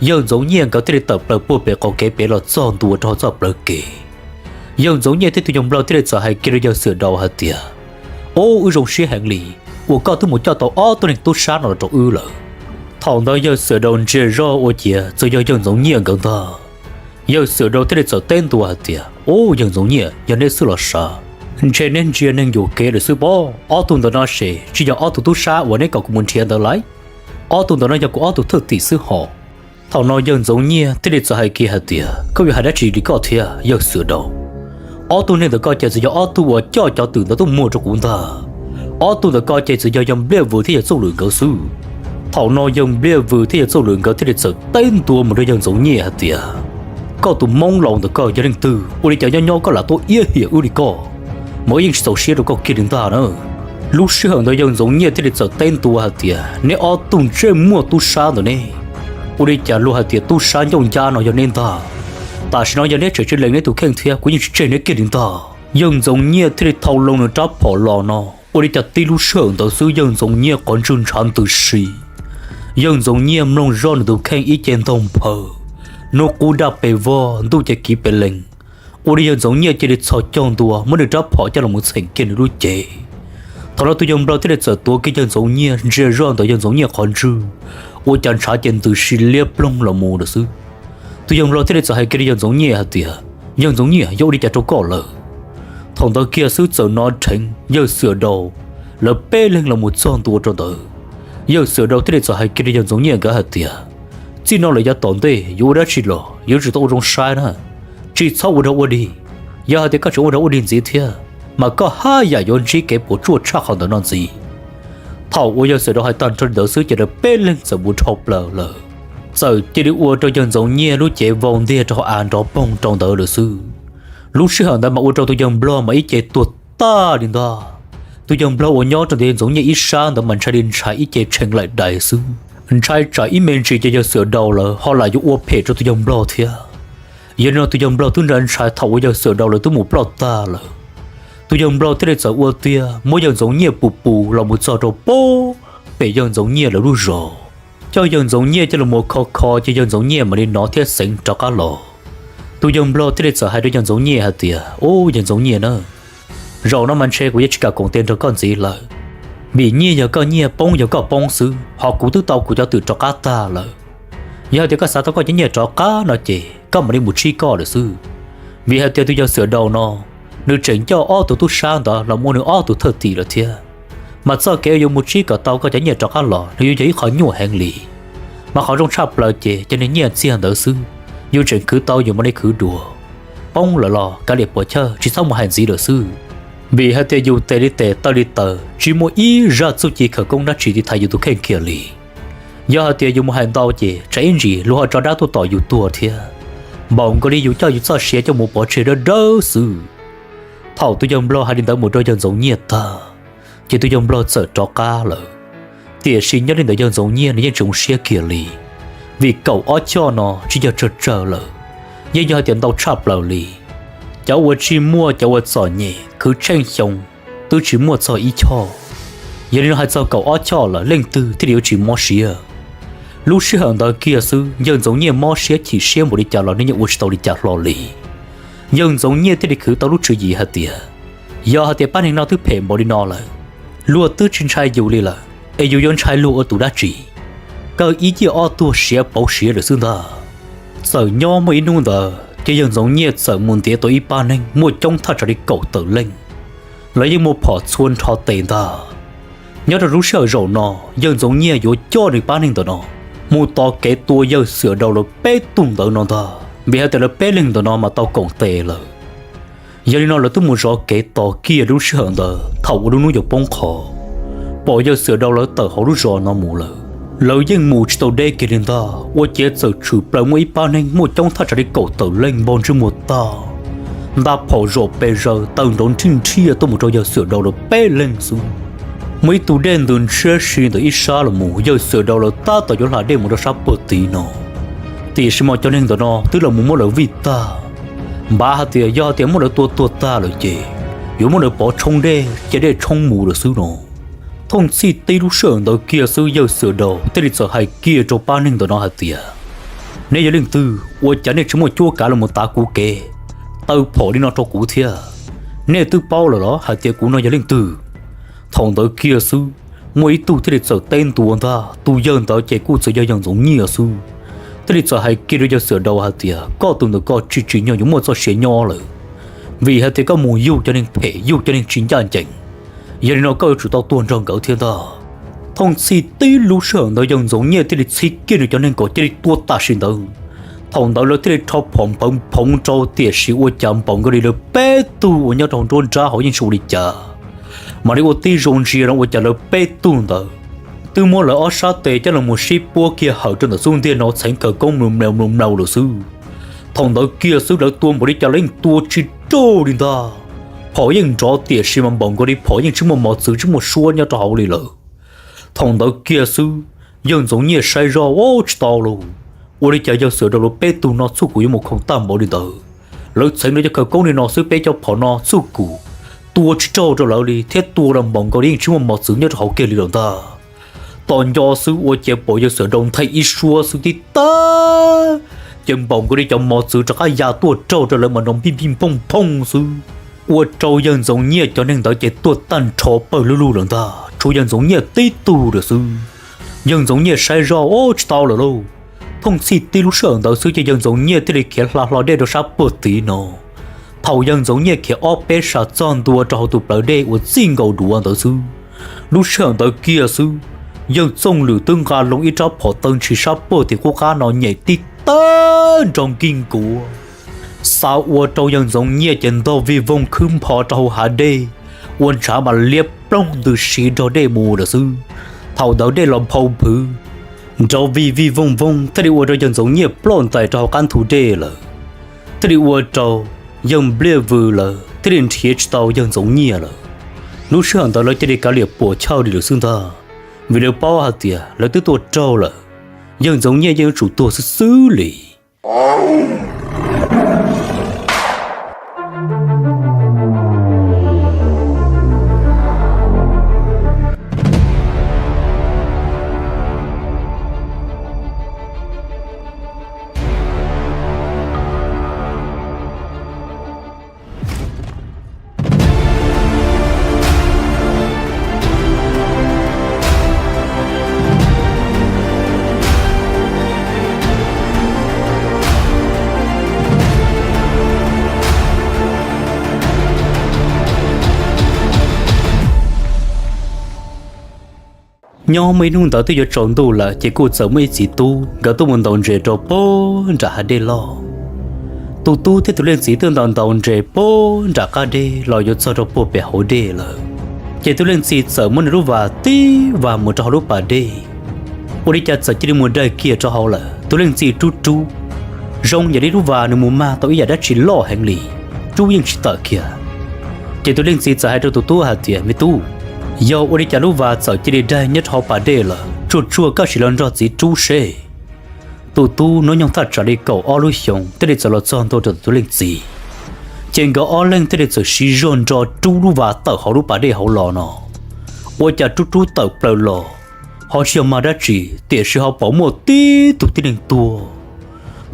yawg Ntxoov Nyiaj nkawd thiaj li tawm plaws puag pem qaum kev pem los txog ntua rau hauv txoj plawv kev. Yawg Ntxoov Nyiaj thiab tus yawg Nplog thiaj li txawm hais kiag rau yawg Xiam Daus hais tias, Ub, wb zoo siab heev li uas koj twb mus coj tau ob tug neeg tub sab no los rau wb lawm. Thaum ntawd yawg Xiam Daus ntsia zoj ua ciav txawm yog yawg Ntxoov Nyiaj nkawd ntag. Yawg Xiam Daus thiaj li txawm teb ntua hais tias, Ub, yawg Ntxoov Nyiaj, yog neb xwb los sav? Ntshe neb ntsia neeg yuam kev lawm xwb pob. Ob tug ntawm no ces tsis yog ob tug tub sab uas neb kom kuv mus nrhiav ntawd lauj. Ob tug ntawm no yog kuv ob tug thwj tim xwb hos. Thaum no yawg Ntxoov Nyiaj thiaj li txawm hais kiag hais tias, Koj yuav hais dab tsi li koj thiab yawg Xiam Daus? Ob tug neeg ntawm koj ces txawm yog ob tug uas coj cov twm ntawd tuaj muag rau kuv ntag. Ob tug ntawm koj ces txawm yog yawg Npliaj Vws thiab yawg Txooj Lwm nkawd xwb. Thaum no yawg Npliaj Vws thiab yawg Txooj Lwm nkawd thiaj li txawm teb ntua mus rau yawg Ntxoov Nyiaj hais tias, Koj tus Hmoob laus ntawm koj yog leej twg? Ua li cas nyob nyob koj lam tuaj iab hiam wb li koj? Mas wb yeej tsis txaus siab rau koj kiag li ntag na. Lub sij hawm ntawd yawg Ntxoov Nyiaj thiaj li txawm teb ntua hais tias, Neb ob tug ntsej muag tub sab ntawm neb, ua li cas luag hais tias tub sab ncauj ncab no yog neb ntag? Tam sim no yog neb tseem tsis lees neb tus kheej thiab kuv yeej tsis tseg neb kiag li ntag. Yawg Ntxoov Nyiaj thiaj li thau loo nws rab phom los no, ua li cas tib lub sij hawm ntawd xwb yawg Ntxoov Nyiaj qhov ntswg ntshav ntws si. Yawg Ntxoov Nyiaj mloog zoj nws tus kheej ib ce ntaug nphaw, hnub qub daj pes vog ntuj ces kiv pes lees. Ua li yawg Ntxoov Nyiaj cia li txhos caug ntua muab nws rab phom coj los mus txheem kiag nws lub cev. Thaum no tus yawg nplog thiaj li txawm tuav kiag yawg Ntxoov Nyiaj ntsia zoj ntawm yawg Ntxoov Nyiaj qhov ntswg, ua cas ntshav ces ntws si liab ploog los mus lawm xwb. Tus yawg nplog thiaj li txawm hais kiag rau yawg Ntxoov Nyiaj hais tias, Yawg Ntxoov Nyiaj, yuav ua li cas rau koj lawm? Thaum ntawd kiag xwb txawm hnov dheev yawg Xwm Dau lawv peb leeg los mus txog ntua rau ntawd. Yawg Xwm Dau thiaj li txawm hais kiag rau yawg Ntxoov Nyiaj nkawd hais tias, Txij no lawm yav tom ntej yuav ua dab tsi los yuav tsum tau ua zoo saib na, tsis txhob ua dog ua dig. Yog hais tias koj tseem ua dog ua dig ntxiv thiab, mas koj haj yam yuav ntsib kev puas tsuaj tshaj qhov ntawd no ntxiv. Thaum uas yawg Xwm Dau hais tag nrho li ntawd xwb ces lawv peb leeg txawm mus dhau plaws lawm, txawm cia li ua rau yawg Ntxoov Nyiaj lub cev vau ntiag rau hauv av nrov poog rau ntawd lawm xwb. Lub sij hawm ntawd mas ua rau tus yawg nplog mas ib ce tuag tag li ntag. Tus yawg nplog uas nyob rau ntawm yawg Ntxoov Nyiaj ib sab ntawd mas ntshai li ntshai ib ce tshee laim dais xwb, ntshai tsam ib me ntsis ces yawg Xwm Dau lawv ho lam yuav ua phem rau tus yawg nplog thiab. Yog li no tus yawg nplog twb ntshai ntshai thaum uas yawg Xwm Dau lawv twb mus ploj tag lawm. Tus yawg nplog thiaj li txawm ua tiag muab yawg Ntxoov Nyiaj pus pus los mus txog rau pem yawg Ntxoov Nyiaj lawv lub zos, coj yawg Ntxoov Nyiaj coj los mus kho kho ces yawg Ntxoov Nyiaj mam li hnov thiab xeev rov qab los. Tus yawg nplog thiaj li txawm hais rau yawg Ntxoov Nyiaj hais tias, Ub, yawg Ntxoov Nyiaj na, zaum no mas ntshe kuv yuav tsis kam koom tes nrog koj ntxiv lawm, vim nyiaj yog koj nyiaj, poob yog koj poob xwb, ho kuv twb tau kuv cov twm rov qab tag lawm. Yog hais tias koj xav tau koj cov nyiaj rov qab no ces koj mam li mus tsib koj lawm xwb. Vim hais tias tus yawg Xwm Dau no, nws tseem coj ob tug tub sab ntawd los ua nws ob tug thwj tim lawm thiab. Mas txoj kev yuav mus tsib kom tau koj cov nyiaj rov qab los nws yuav yog ib qho nyuaj heev li. Mas qhov zoo tshaj plaws ces cov niag nyiaj txiag ntawd xwb, yus tseem khwv tau yus mam li khwv dua, poob lawm los kav liam puas chawj tsis txhob mus hais ntxiv lawm xwb. Vim hais tias yus tes li tes taw li taw tsis muaj ib zaj txuj ci khawv koob dab tsi tiv thaiv yus tus kheej kiag li. Yog hais tias yus mus hais ntau ces tsam ib ntsis luag ho tso dab tuaj tom yus tuag thiab, npaum nkaus li yus coj yus txoj sia coj mus pov tseg dawb dawb xwb. Thaum tus yawg nplog hais li ntawd mus rau yawg Ntxoov Nyiaj tag, ces tus yawg nplog txawm rov qab lawm. Tiam sis nyob li ntawd yawg Ntxoov Nyiaj nws yeej tsis zoo siab kiag li, vim kaum ob choj no tsis yog tsawg tsawg lawm, yeej yog hais tias ntau tshaj plaws li. Cov uas tsis muaj, cov uas txom nyem khwv tsheej xyoo twb tsis muaj txog ib choj. Yog li no hais txog kaum ob choj lawm leej twg thiaj li yuav tsis mob siab? Lub sij hawm ntawd kiag xwb yawg Ntxoov Nyiaj mob siab chim siab npaum li cas los nws yeej ua tsis tau li cas hlo li. Yawg Ntxoov Nyiaj thiaj li khwv tau lub tswv yim hais tias, yog hais tias pab neeg no twb phem npaum li no lawm, luag twb tsis ntshai yus li lawm es yus yuav ntshai luag ua tus dab tsi? Kawg ib ciaj ob tuag siav pauv siav lawm xwb ntag. Txawm nyob muaj ib hnub ntawd ces yawg Ntxoov Nyiaj txawm mus ntiav tau ib pab neeg muaj coob thaj tsam li kaum tawm leej, lawv yeej muaj phom txhua nrho tes ntag. Nyob rau lub sij hawm zaum no, yawg Ntxoov Nyiaj yuav coj nws pab neeg ntawm no mus tos kev tua yawg Xwm Dau lawv peb tug ntawd no ntag, vim hais tias lawv peb leeg ntawm no mas tau koom tes lawm. Yog li no lawv twb mus zov kev tos kiag lub sij hawm ntawd thaum uas lub hnub yuav poob qho, pom yawg Xwm Dau lawv tawm hauv lub zos no mus lawm. Lawv yeej mus tsis tau deb kiag li ntag, ua ciav txawm tshwm plaws muaj ib pab neeg muaj coob thaj tsam li kaum tawm leej npog ntsej muag tag, nta phom zom pes zaws taw nrov nrhij nrhiaj tuaj mus rau yawg Xwm Dau lawv peb leeg xwb. Muaj ib tug dej ntws ntshiab si ntawm ib sab los mus, yawg Xwm Dau lawv tab tom yuav hla dej mus rau sab puag tid no, tiam sis mas cov neeg ntawm no twb los mus muab lawv vij tag. Npav hais tias yog hais tias muab lawv tua tuag tag lawm ces yuav muab lawv pov tshoob dej cia dej tshoob mus lawm xwb no. Thooj txhij tib lub sij hawm ntawd kiag xwb yawg Xwm Dau thiaj li txawm hais kiag rau pab neeg ntawm no hais tias, nej yog leej twg ua cas nej tsis muaj cuab kav los mus tav kuv kev, taw phom li no rau kuv thiab? Nej twb paub lawm los hais tias kuv no yog leej twg? Thaum ntawd kiag xwb, muaj ib tug thiaj li txawm teb ntua ntag, tus yawg ntawd ces kuj txawm yog yawg Ntxoov Nyiaj xwb. Thiaj li txawm hais kiag rau yawg Xwm Dau hais tias koj tus ntawm koj tsis tsim nyog yuav muaj txoj sia nyob lawm, vim hais tias koj mus yug cov neeg phem yug cov neeg tsis ncaj ncees. Yog li no koj yuav tsum tau tuag nrog nkawd thiab ntag. Thooj txhij tib lub sij hawm ntawd yawg Ntxoov Nyiaj thiaj li txhib kiag nws cov neeg kom cia li tua tam sim ntawd. Thaum ntawd lawv thiaj li rho phom npawv phoov rau, tiam sis ua cas npaum nkaus li lawv peb tug uas nyob rau hauv nruab nrab hauv yeej tsis ua li cas, mam li ua tib zoo ntsia no ua cas lawv peb tug ntawd twb muab lawv ob sab tes coj los mus sib puab kiag hawm rau ntawm xub ntiag no txheev khawv koob mlaus mlaus mlaus mlaus lawm xwb. Thaum ntawd kiag xwb lawv tua npaum li cas lawv yeej tua tsis raug li ntag. Phom yeej nrov tiam sis mas npaum nkaus li phom yeej tsis muaj mos txwv tsis muaj suab nyob rau hauv li lawm. Thaum ntawd kiag xwb, yawg Ntxoov Nyiaj saib zoj, ua tsis tau lauj, ua li cas yawg Xwm Dau lawv peb tug no txuj kum yuav mus khoom tag npaum li ntawd. Lawv txheev lawv cov khawv koob li no xwb peb cov phom no txuj kum tua tsis raug rau lawv li thiab tua los npaum nkaus li yeej tsis muaj mos txwv nyob rau hauv kiag li lawm ntag. Tos nco xwb ua ciav pom yawg Xwm Dau nthe ib suab xwb tib tag, ces npaum nkaus li cov mos txwv rov qab ya tuaj raug rau lawv mas nrov npij npij nphooj nphooj xwb. ua rau yawg Ntxoov Nyiaj cov neeg ntawd ces tuag tag nrho pawg lug lug lawm ntag, tshuav yawg Ntxoov Nyiaj tib tug lawm xwb. Yawg Ntxoov Nyiaj saib zoj, ub, tsis tau lawm lauj. Phooj txhij tib lub sij hawm ntawd xwb ces yawg Ntxoov Nyiaj thiaj li khiav hla hlo dej rau sab puag tid no. Thaum yawg Ntxoov Nyiaj khiav ob peb sab txog ntua rau hauv tus plawv dej uas txij nkaus duav ntawd xwb, lub sij hawm ntawd kiag xwb, yawg Txooj Lwm twb nqa loo ib rab phom taw ntshis sab puag tim qub qab no nyem tib tawg nrov nkig nkuav, xa ua rau yawg Ntxoov Nyiaj ces ntog vij voog khwb npho rau hauv hav dej, ua ntshav mas liab ploog ntws siv nrog dej mus lawm xwb. Thaum ntawd dej los nphau nphwv, nrov vij vij voog voog thiaj li ua rau yawg Ntxoov Nyiaj ploj ntais rau hauv qab ntug dej lawm, thiaj li ua rau yawg Npliaj Vws lawv thiaj li nrhiav tsis tau yawg Ntxoov Nyiaj lawm. Lub sij hawm ntawd lawv cia li kav liam puam chawj li lawm xwb ntag, vim lawv paub hais tias lawv twb tua raug lawm, yawg Ntxoov Nyiaj yeej yuav tsum tuag xwb xwb li. Nyob muaj ib hnub ntawd twb yuav tsaus ntuj lawm ces kuj txawm muaj ib txiv tub, nkawd tuaj mus ntaus ntses rau puag nram hav dej loj. Tus tub thiab tus leej txiv twb ntaus ntaus ntses puag nram qab dej los yuav txog rau puag pem hauv dej lawm, ces tus leej txiv txawm muab nws lub vas tib vas mus rau hauv lub pas dej, ua li cas txawm cia li mus daig kiag rau hauv lawm. Tus leej txiv rub rub, zoo yam li lub vas nws mus mag tau ib yam dab tsi loj heev li, rub yeej tsis tawm kiag. Ces tus leej txiv txawm hais rau tus tub hais tias, me tub, yog ua li cas lub vas txawm cia li daig nyob rau hauv pas dej lawm, tsuag tsuag koj sim los nrog txiv rub seb. Tus tub hnub nyoog thaj tsam li kaum ob lub xyoos thiaj li txawm los txog ntua rau tus leej txiv. Ces nkawd ob leeg thiaj li txawm siv zog nrog rub lub vas tawm hauv lub pas dej hauv los no. Ua cas rub rub tawm plaws los, ho tsis yog mag dab tsi, tiam sis ho pom muaj tib tug tib neeg tuag.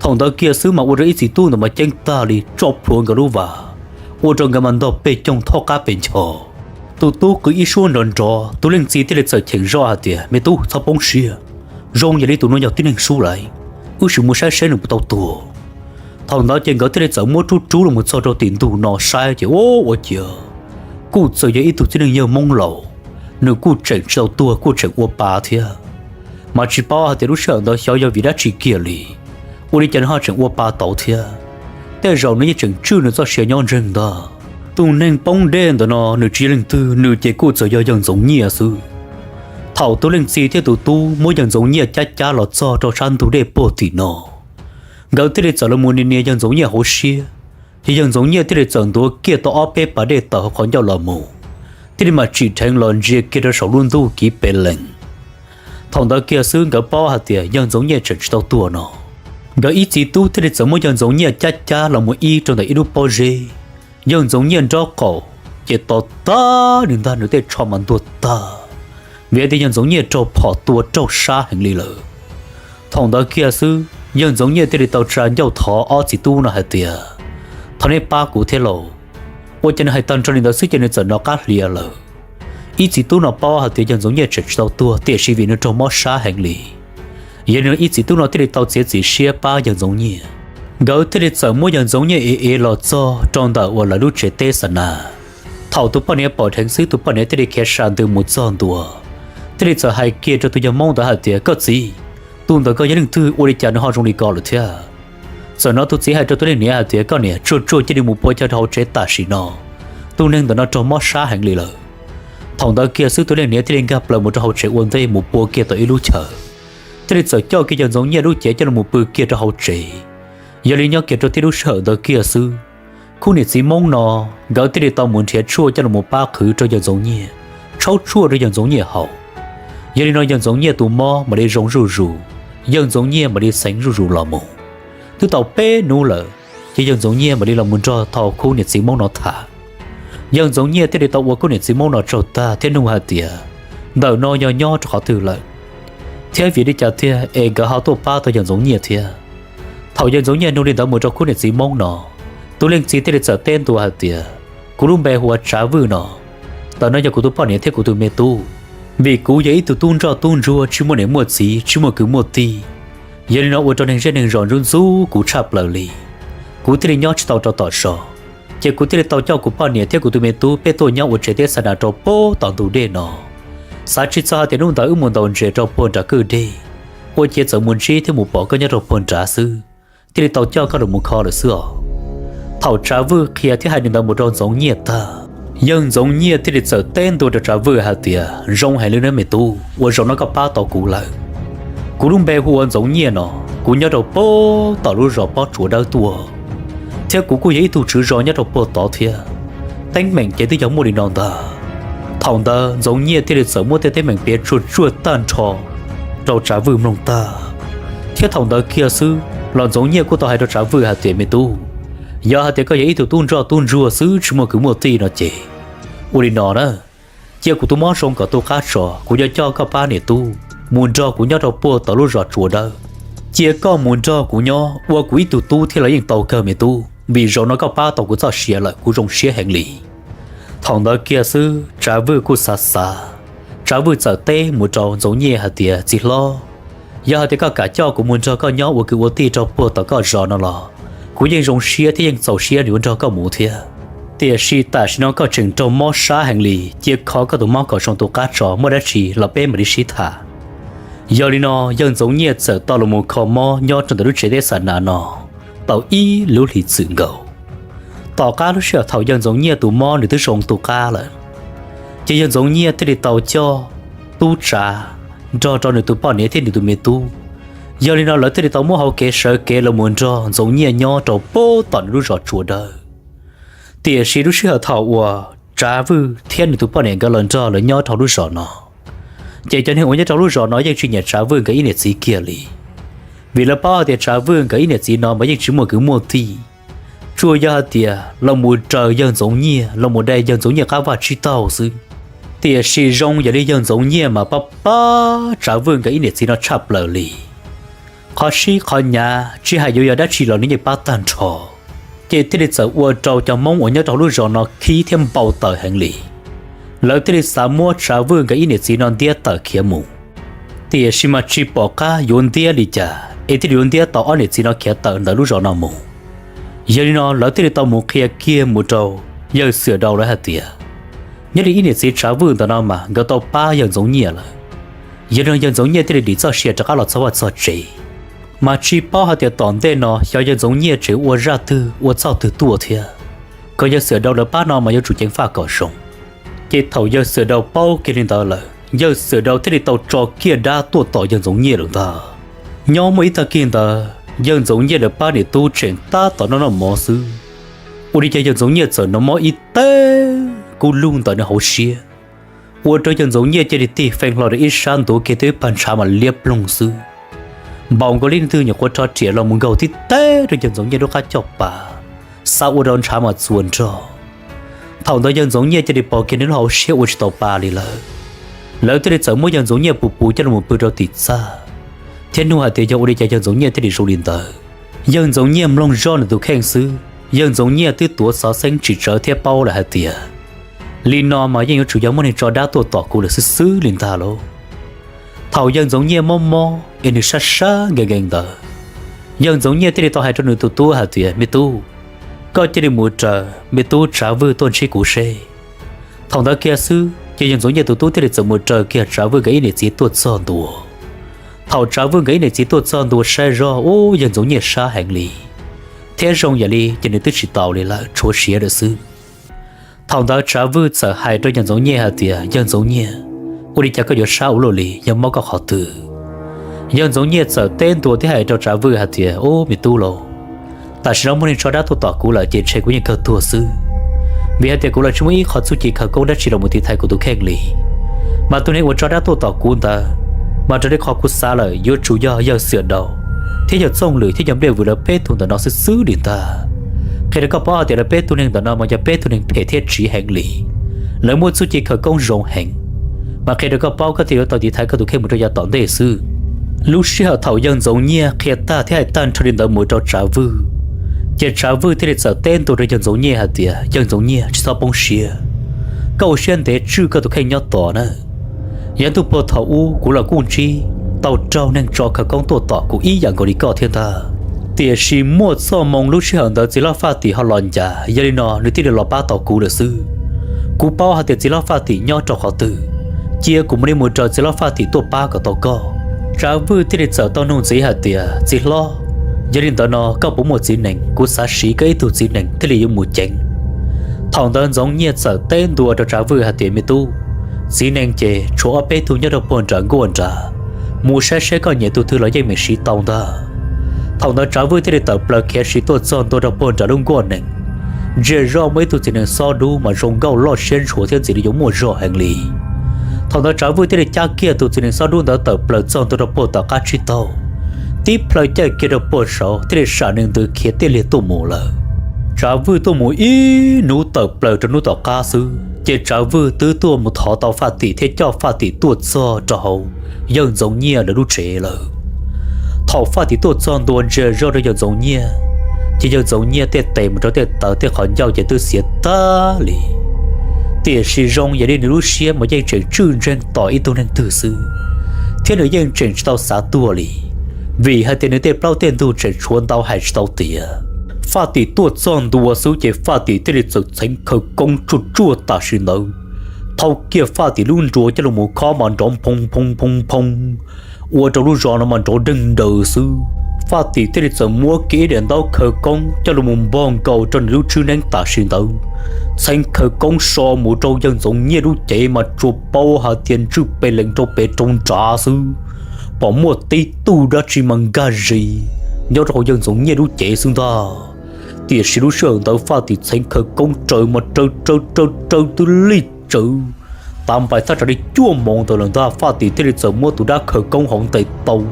Thaum ntawd kiag xwb mas ua rau ib txiv tub ntawd mas ceeb tag li tso plhuav nkawd lub vas, ua rau nkawd mas ntog pes coog thaub qab pes ncho. Tus tub qw ib suab nrov nrov, tus leej txiv thiaj li txawm cheem zoj hais tias, me tub, txhob poob siab, zoo yam li tus no yog tib neeg sub laiv, wb sim mus saib seb nws puas tau tuag. Thaum ntawd ces nkawd thiaj li txawm muab rub rub los mus txog rau tim ntug no saib ces ua ua ciav kuj txawm yog ib tug tib neeg yawg Hmoob laus, nws kuj tseem tsis tau tuag, kuj tseem ua pa thiab. Mas tsis paub hais tias lub sij hawm ntawd xyov yog vim dab tsi kiag li, ua li cas nws ho tseem ua pa tau thiab. Tej zaum nws yeej tseem tswj nws txoj sia nyob ntseeg ntag. Tus neeg poob dej ntawm no nws tsis yog leej twg, nws ces kuj txawm yog yawg Ntxoov Nyiaj xwb. Thaum tus leej txiv thiab tus tub muab yawg Ntxoov Nyiaj cab cab los txog rau sab ntug dej puag tim no, nkawd thiaj li txawm los mus nias nias yawg Ntxoov Nyiaj hauv siab, ces yawg Ntxoov Nyiaj thiaj li txawm ntuav kiag tau ob peb pas dej tawm hauv qhov ncauj los mus, thiaj li mam tsim dheev los ntsia kiag rau saum lub ntuj kiv pes lees. Thaum ntawd kiag xwb nkawd paub hais tias yawg Ntxoov Nyiaj tseem tsis tau tuag no. Nkawd ib txiv tub thiaj li txawm muab yawg Ntxoov Nyiaj cab cab los mus ib rau ntawm ib lub pob zeb. Yawg Ntxoov Nyiaj nraub qaum ces to tag li ntag, nws tej tsho mas ntuag tag, vim tias yawg Ntxoov Nyiaj raug phom tua raug sab heev li lawm. Thaum ntawd kiag xwb yawg Ntxoov Nyiaj thiaj li tau tsa ncauj thov ob txiv tub no hais tias, thov nej pab kuv thiab lauj. Ua cas nws hais tag nrho li ntawd xwb ces nws txawm nov qab hlias lawm. Ib txiv tub no paub hais tias yawg Ntxoov Nyiaj tseem tsis tau tuag tiam sis vim nws raug mob sab heev li. Yog li no ib txiv tub no thiaj li tau txiav txim siab pab yawg Ntxoov Nyiaj. Nkawd thiaj li txawm muab yawg Ntxoov Nyiaj ev ev los txog rau ntawm uas lawv lub tsev teb xa nas. Thaum tus poj niam pom dheev xwb tus poj niam thiaj li khiav sa ntws mus txog ntua, thiaj li txawm hais kiag rau tus yawg Hmoob ntawd hais tias, koj txiv, tus ntawm koj yog leej twg, ua li cas nws ho zoo li ko lawm thiab? Txawm hnov tus txiv hais rau tus leej niam hais tias, koj niam, tsuag tsuag cia li mus pua chaw rau hauv tsev tam sim no, tus neeg ntawm no raug mob sab heev li lawm. Thaum ntawd kiag xwb tus leej niam thiaj li nkag plaws mus rau hauv tsev ua ntej mus pua kiag tau ib lub chaw, thiaj li txawm coj kiag yawg Ntxoov Nyiaj lub cev coj los pw kiag rau hauv tsev. Yog li nyob kiag rau tib lub sij hawm ntawd kiag xwb, khub niam txiv Hmoob no nkawd thiaj li tau mus nrhiav tshuaj coj los pab qhwv rau yawg Ntxoov Nyiaj, tshaub tshuaj rau yawg Ntxoov Nyiaj haus. Yog li no yawg Ntxoov Nyiaj tus mob mam li zoo zuj zus, yawg Ntxoov Nyiaj mam li xeev zuj zus los mus. Twb tau peb hnub lawm, ces yawg Ntxoov Nyiaj mam li los mus nrog tau khub niam txiv Hmoob no tham. Yawg Ntxoov Nyiaj thiaj li tau ua khub niam txiv Hmoob no tsaug tag thiab nug hais tias, ntawm no yog nyob rau qhov twg lawm, thiab vim li cas tiag es nkawd ho tuaj pab tau yawg Ntxoov Nyiaj thiab? Thaum yawg Ntxoov Nyiaj nug li ntawd mus rau khub niam txiv Hmoob no, tus leej txiv thiaj li txawm teb ntua hais tias, Kuv lub npe hu ua Tsav Vwj no. Ntawm no yog kuv tus poj niam thiab kuv tus me tub. Vim kuv yog ib tug tub nroj tub ntsuag tsis muaj niam muaj txiv tsis muaj kwv muaj tij, yog li no ua rau neeg zej neeg zos ntxub ntxub kuv tshaj plaws li. Kuv thiaj li nyob tsis tau rau tom zos, ces kuv thiaj li tau coj kuv poj niam thiab kuv tus me tub peb tuaj nyob ua tsev teb xa nas rau pem tom ntug dej no. Xav tsis txog hais tias hnub ntawd wb mus ntaus ntses rau puag nram kwj dej, ua ciav txawm mus ntsib thiab mus pom koj nyob rau puag nrad xwb, thiaj li tau coj koj los mus kho lawm xwb os. Thaum Tsav Vwj qhia thiab hais li ntawd mus rau Ntxoov Nyiaj tag, yawg Ntxoov Nyiaj thiaj li txawm teb ntua rau Tsav Vwj hais tias, zoo heev li nawb me tub, ua zoo no koj pab tau kuv lawm. Kuv lub npe hu ua Ntxoov Nyiaj no, kuv nyob rau puag tom lub zos Pob Tsuas Dawb tuaj, thiab kuv kuj yog ib tug tswv zos nyob rau puag tod thiab. Teeb meem ces twb yog muaj li no ntag. Thaum ntawd Ntxoov Nyiaj thiaj li txawm muab tej teeb meem piav tsuaj tsuaj tag nrho rau Tsav Vwj mloog tag. Thiab thaum ntawd kiag xwb los Ntxoov Nyiaj kuj tau hais rau Tsav Vwj hais tias, me tub, yog hais tias koj yog ib tug tub nroj tub ntsuag xwb tsis muaj kwv muaj tij no ces, ua li no na, cia kuv tus mob zoo kom tu qab tso, kuv yuav coj koj pab niam tub mus nrog kuv nyob rau puag tom lub zos Tsuas Dawb. Cia koj mus nrog kuv nyob ua kuv ib tug tub thiab los yeej tau kawg me tub, vim zaum no koj pab tau kuv txoj sia lawm kuv zoo siab heev li. Thaum ntawd kiag xwb Tsav Vwj kuj xav xav, Tsav Vwj txawm teb mus rau Ntxoov Nyiaj hais tias, txiv hlob, yog hais tias koj kam coj kuv mus nrog koj nyob ua kwv ua tij rau puag tom koj zos no los kuv yeej zoo siab thiab yeej txaus siab yuav nrog koj mus thiab. Tiam sis tam sim no koj tseem raug mob sab heev li, cia kho koj tus mob kom zoo tu qab tso, muaj dab tsi los peb mam li sib tham. Yog li no yawg Ntxoov Nyiaj txawm tau los mus kho mob nyob rau ntawm lub tsev teb xa nas no tau ib lub hlis txwm nkaus. Tom qab lub sij hawm thaum yawg Ntxoov Nyiaj tus mob nws twb zoo tu qab lawm, ces yawg Ntxoov Nyiaj thiaj li tau coj tub Tsav nrog rau nws tus poj niam thiab nws tus me tub. Yog li no lawv thiaj li tau muab hau kev sawv kev los mus nrog Ntxoov Nyiaj nyob rau puag tom nws lub zos Tsuas Dawb. Tiam sis lub sij hawm thaum uas Tsav Vwj thiab nws tus poj niam nkawd los nrog lawv nyob rau lub zos no, ces cov neeg uas nyob rau lub zos no yeej tsis nyiam Tsav Vwj nkawd ib niam txiv kiag li, vim lawv paub hais tias Tsav Vwj nkawd ib niam txiv no mas yeej tsis muaj kwv muaj tij, tsuas yog hais tias los mus raws yawg Ntxoov Nyiaj, los mus de yawg Ntxoov Nyiaj qab vaj tsib taug xwb. Tiam sis zoo yam li yawg Ntxoov Nyiaj mas pab pab Tsav Vwj nkawd ib niam txiv no tshaj plaws li. Qhov sib qhov nyav tsis hais yuav yog dab tsi los nws yeej pab tag nrho. Ces thiaj li txawm ua rau cov Hmoob uas nyob rau lub zos no khib thiab npau taws heev li. Lawv thiaj li xav muab Tsav Vwj nkawd ib niam txiv no ntiab tawm khiav mus. Tiam sis mas tsis pom qab yuav ntiab li cas es thiaj li yuav ntiab tau ob niam txiv no khiav tawm ntawm lub zos no mus. Yog li no lawv thiaj li tau mus qhia kiag mus rau yawg Xwm Dau lawv hais tias, nyob li ib niam txiv Tsav Vwj ntawm no mas nkawd tau pab yawg Ntxoov Nyiaj lawm. Yog li no yawg Ntxoov Nyiaj thiaj li dim txoj sia rov qab los txog vaj txog tsev. Mas tsis paub hais tias tom ntej no xyov yawg Ntxoov Nyiaj tseem ua zaj twg ua txoj twg tuaj thiab. Kom yawg Xwm Dau lawv pab no mas yuav tsum ceev faj kom zoo. Ces thaum yawg Xwm Dau paub kiag li ntawd lawm, yawg Xwm Dau thiaj li tau tso kiag dab tuaj tom yawg Ntxoov Nyiaj lawm ntag. Nyob muaj ib tag kis ntawd yawg Ntxoov Nyiaj lawv pab niam tub tseem tab tom noj noj mov xwb, ua li cas yawg Ntxoov Nyiaj txawm hnov mob ib teg kub lug ntawm nws hauv siab, ua rau yawg Ntxoov Nyiaj cia li tig feej hlo rau ib sab ntuav kiag tau ib pag ntshav mas liab ploog xwb. Npaum nkaus li leej twg nyuam qhuav rho riam los mus nkaug tib teg rau yawg Ntxoov Nyiaj lub qab caj pas, xa ua rau ntshav mas txuas nrog. Thaum ntawd yawg Ntxoov Nyiaj cia li pom kiag nws lub hauv siab ua tsis tau pa li lawm. Lawv thiaj li txawm muab yawg Ntxoov Nyiaj puv puv coj los pw rau tim txaj, thiab nug hais tias yog ua li cas yawg Ntxoov Nyiaj thiaj li zoo li ntawd. Yawg Ntxoov Nyiaj mloog zoj nws tus kheej xwb, yawg Ntxoov Nyiaj twb tuav xov xeeb tsim tsawv thiab paub lawm hais tias, li no mas yeej yuav tsum yog muaj neeg tso dab tuaj tom kuv lawm xwb xwb li ntag lauj. Thaum yawg Ntxoov Nyiaj mob mob es nws sab sab nkees nkees ntawd, yawg Ntxoov Nyiaj thiaj li tau hais rau nws tus tub hais tias, me tub, koj cia li mus raws me tub Tsav Vwj tuaj ntsib kuv seb. Thaum ntawd kiag xwb ces yawg Ntxoov Nyiaj tus tub thiaj li txawm mus raws kiag Tsav Vwj nkawd ib niam txiv tuaj txog ntua. Thaum Tsav Vwj nkawd ib niam txiv tuaj txog ntua saib zoj, ub, yawg Ntxoov Nyiaj sab heev li, thiab zoo yam li ces nws twb tsis taus li lawm, tshuav siav lawm xwb. Thaum ntawd Tsav Vwj txawm hais rau yawg Ntxoov Nyiaj hais tias, yawg Ntxoov Nyiaj, ua li cas koj yuav sab ua luaj li, yog mob koj qhov twg? Yawg Ntxoov Nyiaj txawm teb ntua thiab hais rau Tsav Vwj hais tias, ub, me tub lauj, tam sim no muaj neeg tso dab tuaj tom kuv lawm ces ntshe kuv yeej kawg tuag xwb, vim hais tias kuv los tsis muaj ib qho txuj ci khawv koob dab tsi los mus tiv thaiv kuv tus kheej li. Mas tus neeg uas tso dab tuaj tom kuv ntawd, mas raws li qhov kuv xav lawm yuav tsum yog yawg Xwm Dau thiab yawg Txooj Lwm thiab yawg Npliaj Vwm lawv peb tug ntawm no xwb xwb li ntag. Qhia rau koj paub hais tias lawv peb tug neeg ntawm no mas yog peb tug neeg phem thiab tsiv heev li. Lawv muaj txuj ci khawv koob zoo heev, mas qhia rau koj paub koj thiaj yuav tau tiv thaiv koj tus kheej mus rau yav tom ntej xwb. Lub sij hawm thaum yawg Ntxoov Nyiaj qhia tag thiab hais tag nrho li ntawd mus rau Tsav Vwj, Ces Tsav Vwj thiaj li txawm teb ntua rau yawg Ntxoov Nyiaj hais tias, Yawg Ntxoov Nyiaj, tsis txhob poob siab, koj ua siab ntev tswj koj tus kheej nyob tos na. Yav ntuj puag thaum ub kuv los kuj ntsib tau raug neeg tso khawv koob tuaj tom kuv ib yam nkaus li koj thiab ntag. Tiam sis muaj txoj hmoo lub sij hawm ntawd txiv hlob Faj Tim ho los ncav, yog li no nws thiaj li los pab tau kuv lawm xwb. Kuv paub hais tias txiv hlob Faj Tim nyob rau qhov twg, cia kuv mam li mus raws txiv hlob Faj Tim tuaj pab kom tau koj. Tsav Vwj thiaj li txawm tau nug ntxiv hais tias, Txiv hlob, yog li ntawd no koj puas muaj txiv nees? Kuv xav siv koj ib tug txiv nees thiaj li yuav mus ceev. Thaum ntawd Ntxoov Nyiaj txawm teb ntua rau Tsav Vwj hais tias, Me tub, txiv nees ces tshuav ob peb tug nyob rau puag nram nkuaj nrad, mus saib seb koj nyiam tus twg los yeej meem siv tau ntag. Thaum ntawd Tsav Vwj thiaj li tawm plaws khiav siv tuaj txog ntua rau puag nram lub nkuaj nees. Ntsia zoj muaj ib tug txiv nees xob dub mas zoo nkauj loj siab ntshua thiab ntxim li yuav muaj zog heev li. Thaum ntawd Tsav Vwj thiaj li cab kiag tus txiv nees xob dub ntawd tawm plaws txog ntua rau puag tom qab tsib taug, tib plhaw caij kiag rau puag saud thiaj li sam nees ntws khiav tiaj liag tuaj mus lawm. Tsav Vwj tuaj mus ib hnub tawm plaws rau hnub tom qab xwb ces Tsav Vwj twb tuaj mus thov tau Faj Tim thiab coj Faj Tim tuaj txog rau hauv yawg Ntxoov Nyiaj lawv lub tsev lawm. Thaum Faj Tim tuaj txog ntua ntsia zoj rau yawg Ntxoov Nyiaj, ces yawg Ntxoov Nyiaj tej tes mus rau tej taw tej qhov ncauj ces twb xiav tag li. Tiam sis zoo yam li nws lub siab mas yeej tseem tswj ntseeg tos ib tug neeg twg xwb, thiab nws yeej tseem tsis tau xav tuag li, vim hais tias nws tej plaub tej ntug tseem tshuav ntau hais tsis tau tiav. Faj Tim tuaj txog ntua xwb ces Faj Tim thiaj li txawm txheev khawv koob tsuaj tsuaj tam sim ntawd, thau kiag Faj Tim lub nruas coj los mus khob mas nrov nphoo nphoo nphoo nphoo, ua rau lub zos no mas nrov deeg daws xwb. Faj Tim thiaj li txawm muab kiag ib daim ntaub khawv koob coj los mus npog nkaus rau nws lub tswb neeb tam sim ntawd, txheev khawv koob so mus rau yawg Ntxoov Nyiaj lub cev mas tsuas paub hais tias ntswj pes lees rau pem rau nrad xwb, pom muaj tib tug dab tsi mas nkag zis nyob rau hauv yawg Ntxoov Nyiaj lub cev xwb ntag. Tiam sis lub sij hawm ntawd Faj Tim txheev khawv koob raws mas raws raws raws raws twb lig tsawv, tav npaim thaj tsam li cuaj moos ntawd lawm ntag Faj Tim thiaj li txawm muab tus dab khawv koob hauv ntes tau.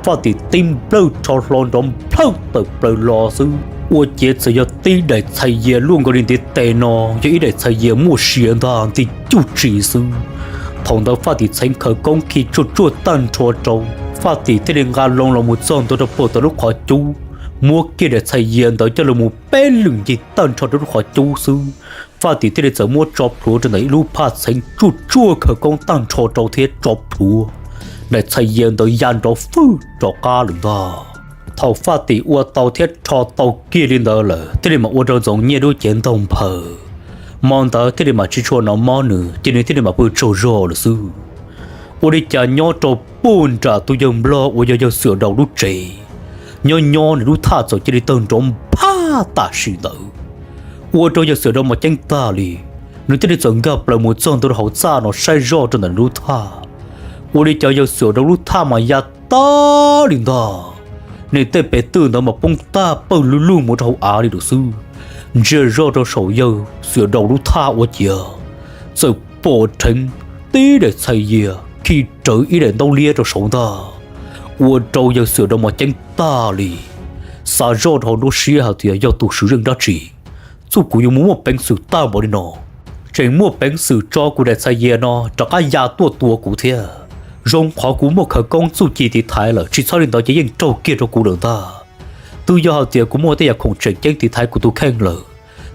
Faj Tim tib nplawj rho hlo nrov nplhawj tawm plaws los xwb, ua ciav txawm yog tib daim txhais yias luaj nkaus li ntiv tes no, yog ib daim txhais yias muaj sia ntag nti cuj tsi xwb. Thaum ntawd Faj Tim txheev khawv koob khi tsuaj tsuaj tag nrho rau, Faj Tim thiaj li nqa loo los mus txog ntua rau puag tom lub qhov cub, muab kiag daim txhais yias ntawd coj los mus peb lwm ncig tag nrho rau lub qhov cub xwb. Faj Tim thiaj li txawm muab tso plhuav rau ntawm ib lub phaj txheev tsuaj tsuaj khawv koob tag nrho rau thiab tso plhuav, daim txhais yias ntawd ya nrov fwj rov qab lawm ntag. Thaum Faj Tim ua tau thiab rho tau kiag li ntawd lawm thiaj li mam ua rau Ntxoov Nyiaj lub cev ntaug nphaws. Hmo ntawd thiaj li mam tsis tshua hnov mob nws ces nws thiaj li mam pw tsaug zog lawm xwb. Ua li cas nyob rau puag nram tus yawg nplog uas yog yawg Xwm Daus lub tsev, nyob nyob nws lub thaj txawm cia li tawg nrov nphaj tam sim ntawd, ua rau yawg Xwm Daus mas ceeb tag li. Nws thiaj li txawm nkag plaws mus txog ntua rau hauv txaj no saib zoj rau ntawm nws lub thaj. Ua li cas yawg Xwm Daus lub thaj mas ya tag li ntag, nws tej pes twj ntawd mas poob tag pawg lug lug mus rau hauv av li lawm xwb. Ntsia zoj rau saum yawg Xwm Daus lub thaj ua ciav txawm pom dheev tib daim txhais yias khi rawv ib daim ntaub liab rau saud ntag, ua rau yawg Xwm Daus mas ceeb tag li, xav zoj rau hauv nruab siab hais tias yog tus swv zeej dab tsi, txuj kuv yuav mus muaj peev xwm tag npaum li no, tseem muaj peev xwm tso kuv daim txhais yias no rov qab ya tuaj tua kuv thiab. Zoo qhov kuv muaj khawv koob txuj ci tiv thaiv lawm, tsis txhob li ntawd ces yeej raug kiag rau kuv lawm ntag. Twb yog hais tias kuv muaj tej yam khoom tseem ceeb tiv thaiv kuv tus kheej lawm,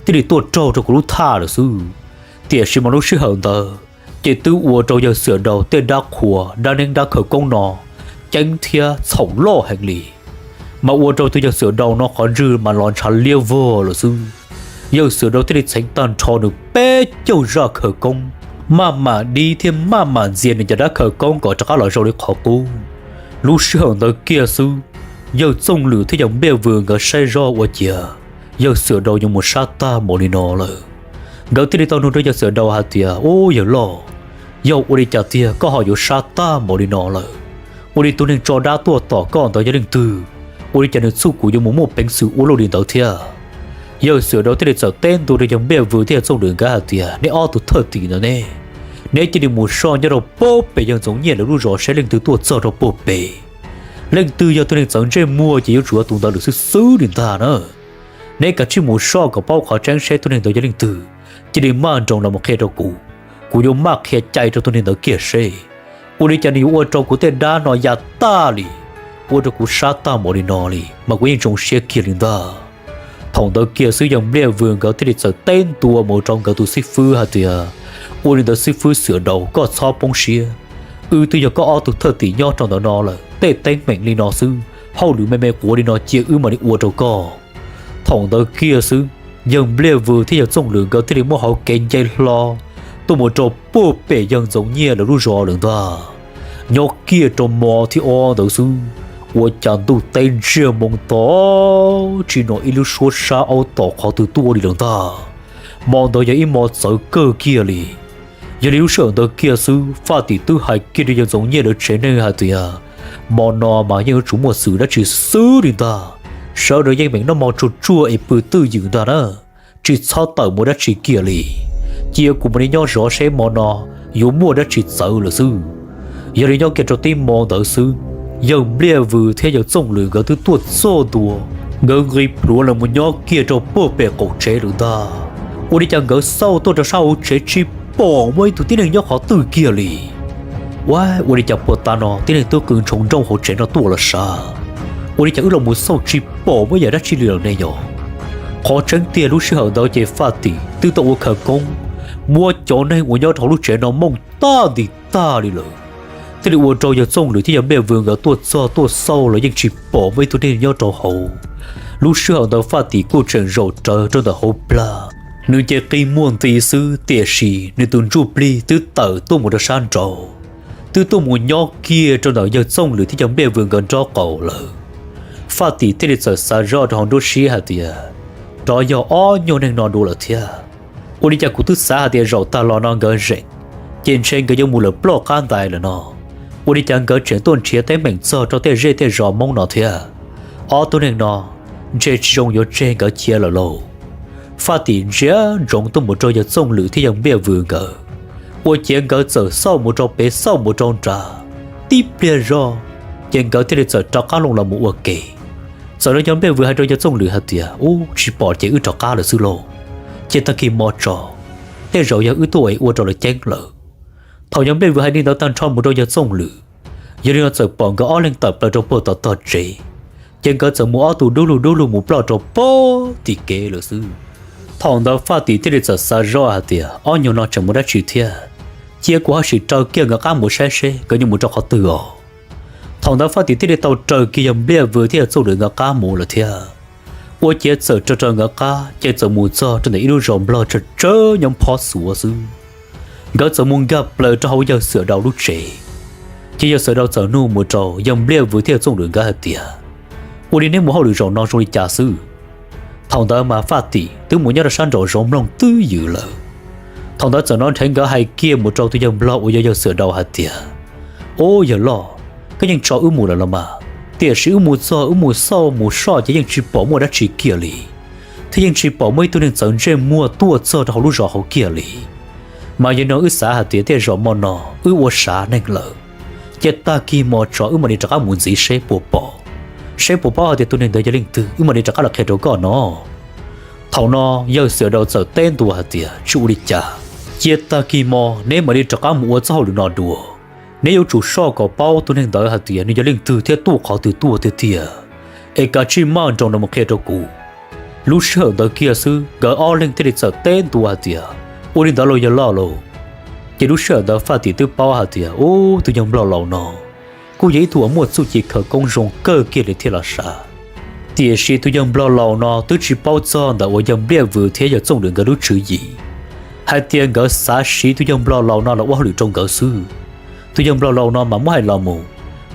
thiaj li tuaj raug rau kuv lub thaj lawm xwb. Tiam sis mas lub sij hawm ntawd ces twb ua rau yawg Xwm Daus tej dab qhuas dab neeb dab khawv koob no ceeb thiab txhaum loj heev li, mas ua rau tus yawg Xwm Daus no qhov ntswg mas los ntshav liab vog lawm xwb. Yawg Xwm Daus thiaj li txheev tag nrho nws peb caug zaj khawv koob, maj mam dib thiab maj mam ntxias nws cov dab khawv koob kom rov qab los zoo li qhov qub. Lub sij hawm ntawd kiag xwb, yawg Txooj Lwm thiab yawg Npliaj Vws nkawd saib zoj ua ciav yawg Xwm Daus yuav mus sab tag npaum li no lawm. Nkawd thiaj li tau nug rau yawg Xwm Daus hais tias, Ub yawg loj, yog ua li cas tiag koj ho yuav sab tag npaum li no lawm? Ua li tus neeg tso dab tuaj tom koj ntawd yog leej twg? Ua li cas nws txuj kuv yuav mus muaj peev xwm ua luaj li ntawd thiab? Yawg Xwm Daus thiaj li txawm teb ntua rau yawg Npliaj Vws thiab yawg Txooj Lwm nkawd hais tias, Neb ob tug thawj tim ntawd ne, neb cia li mus soj nyob rau puag pem yawg Ntxoov Nyiaj lawv lub zos saib leej twg tuaj txog rau puag pem. Leej twg yog tus neeg txawv ntsej muag ces yuav tsum yog tus ntawd lawm xwb xwb li ntag na. Neb kav tsij mus soj kom paub qhov tseeb seb tus neeg ntawd yog leej twg, cia li maj nroos los mus qhia rau kuv, kuv yuav maj qhia cai rau tus neeg ntawd kiag seb. Ua li cas nws yuav ua rau kuv tej dab no ya tag li, ua rau kuv sab tag npaum li no li mas kuv yeej zoo siab kiag li ntag. Thaum ntawd kiag xwb yawg Npliaj Vws nkawd thiaj li txawm teb ntua mus rau nkawd tus xib fwb hais tias, ua li ntawd xib fwb Xiam Daus, koj txhob poob siab, wb twb yog koj ob tug thwj tim nyob rau ntawm no lawm, tej teeb meem li no xwb, hauj lwm me me quav li no cia wb mam li ua rau koj. Thaum ntawd kiag xwb, yawg Npliaj Vws thiab yawg Txooj Lwm nkawd thiaj li muab hauv kev nce hlo tuaj mus rau puag pem yawg Ntxoov Nyiaj lawv lub zos lawm ntag. Nyob kiag rau mo thib ob ntawd xwb, ua cas ntuj teb ntsiag moo to, tsim nyog ib lub suab sab aub tom qhov twg tuaj li lawm ntag. Mo ntawd yog ib mo txawv kawg kiag li. Yog li lub sij hawm ntawd kiag xwb Faj Tim twb hais kiag rau yawg Ntxoov Nyiaj lawv tsev neeg hais tias, mo no mas yeej yuav tsum muaj xwm dab tsi xwb li ntag. Sawv daws yeej meem noj mov tsuag tsuag es pw twj ywm ntag na, tsis txhob tawm mus dab tsi kiag li. Cia kuv mam li nyob zov seb mo no yuav muaj dab tsi txawv lawm xwb. Yog li nyob kiag rau tib mo ntawd xwb, yawg Npliaj Vws thiab yawg Txooj Lwm nkawd twb tuaj txog ntua, nkawd nqis plhuav los mus nyob kiag rau puag pem qaum tsev lawm ntag. Ua li cas nkawd xauj tuaj rau sab hauv tsev tsis pom muaj ib tug tib neeg nyob qhov twg kiag li. Ua, ua li cas puag ta no tib neeg twb qw ntshoo nrooj hauv tsev no tuaj los sav? Ua li cas wb los mus xauj tsis pom muaj yam dab tsi li lawm ne yog? Qhov tseeb tiag lub sij hawm ntawd ces Faj Tim twb tau ua khawv koob muab cov neeg uas nyob rau hauv lub tsev no mooj tag nti tag li lawm. Thiaj li ua rau yawg Txooj Lwm thiab yawg Npliaj Vws nkawd tuaj txog tuaj xauj los yeej tsis pom muaj ib tug neeg nyob rau hauv. Lub sij hawm ntawd Faj Tim kuj tseem zaum rawv rau ntawm hauv plag, nws ces qi muag nti xwb tiam sis nws tus ntsuj plig twb tawm tuaj mus rau sab nraud, twb tuaj mus nyob kiag rau ntawm yawg Txooj Lwm thiab yawg Npliaj Vws nkawd nraub qaum lawm. Faj Tim thiaj li txawm xav zoj rau hauv nruab siab hais tias, rov yog ob nyuag neeg no dua lawm thiab. Ua li cas kuv twb xav hais tias zaum tag los no nkawd zeem, ces ntshe nkawd yuav mus lawm ploj qab ntais lawm no. Ua li cas nkawd tseem tuaj nrhiav teeb meem txog rau tej zej tej zos Hmoob no thiab? Ob tug neeg no ntshe tsis zoo yuav tseg nkawd cia lawm lauj. Faj Tim ntsia ntsoov tuaj mus rau yawg Txooj Lwm thiab yawg Npliaj Vws nkawd, ua ciav nkawd txawm xauj mus rau pem xauj mus rau nrad, tib pliag zog ces nkawd thiaj li txawm rov qab loo los mus ua ke. Txawm los yawg Npliaj Vws hais rau yawg Txooj Lwm hais tias, ub, tsis pom ces wb rov qab lawm xwb lauj, cia tag kis hmo tso, tej zaum yog wb tuaj es ua rau lawv ceeb lawm. Thaum yawg Npliaj Vws hais li ntawd tag nrho mus rau yawg Txooj Lwm, yog li no txawm pom nkawd ob leeg tawm plaws rau puag tom tog tsev, ces nkawd txawm mus ob tug dub lug dub lug mus ploj rau puag tim kev lawm xwb. Thaum ntawd Faj Tim thiaj li txawm xav zoj hais tias, ob nyuag no tseem mus dab tsi thiab? Cia kuv ho sim raws kiag nkawd qab mus saib seb nkawd yuav mus rau qhov twg os. Thaum ntawd Faj Tim thiaj li tau raws kiag yawg Npliaj Vws thiab yawg Txooj Lwm nkawd qab mus lawm thiab. Ua ciav txawm raws raws nkawd qab ces txawm mus txog rau ntawm ib lub zos Nplog tsawg tsawg nyob phob xuav xwb. Nkawd txawm mus nkag plaws rau hauv yawg Xwm Daus lub tsev, ces yawg Xwm Daus txawm nug mus rau yawg Npliaj Vws thiab yawg Txooj Lwm nkawd hais tias, ua li neb mus hauj lwm zaum no zoo li cas xwb? Thaum ntawd mas Faj Tim twb mus nyob rau sab nraum zoov mloog twb ywm lawm. Thaum ntawd txawm hnov nrheev nkawd hais kiag mus rau tus yawg Nplog uas yog yawg Xwm Daus hais tias, ub, yawg loj, koj yeej tso wb mus lawm los mas, tiam sis wb mus txog wb mus xauj mus soj ces yeej tsis pom muaj dab tsi kiag li, thiab yeej tsis pom muaj ib tug neeg txawv ntsej muag tuaj txog rau hauv lub zos hauv kiag li. Mas yog no wb xav hais tias tej zaum hmo no wb ua sav neeg lawm, ces tag kis hmo tso wb mam li rov qab mus ntxiv seb puas pom, seb puas paub hais tias tus neeg ntawd yog leej twg wb mam li rov qab los qhia rau koj no. Thaum no yawg Xwm Daus txawm teb ntua hais tias, tsis ua li cas, cia tag kis hmo neb mam li rov qab mus ua txoj hauj lwm no dua. Neb yuav tsum soj kom paub tus neeg ntawd hais tias nws yog leej twg thiab tuaj qhov twg tuaj tiag tiag, es kav tsij maj nroos no mus qhia rau kuv. Lub sij hawm ntawd kiag xwb nkawd ob leeg thiaj li txawm teb ntua hais tias, ua li ntawd los yawg loj lauj. Ces lub sij hawm ntawd Faj Tim twb paub hais tias, ub, tus yawg Nplog laus no kuj yog ib tug uas muaj txuj ci khawv koob zoo kawg kiag li thiab los sav. Tiam sis tus yawg Nplog laus no twb tsis paub txog ntawm uas yawg Npliaj Vws thiab yawg Txooj Lwm nkawd lub tswv yim, hais tias nkawd xav siv tus yawg Nplog laus no los ua hauj lwm rau nkawd xwb. Tus yawg Nplog laus no mas muab hais los mus,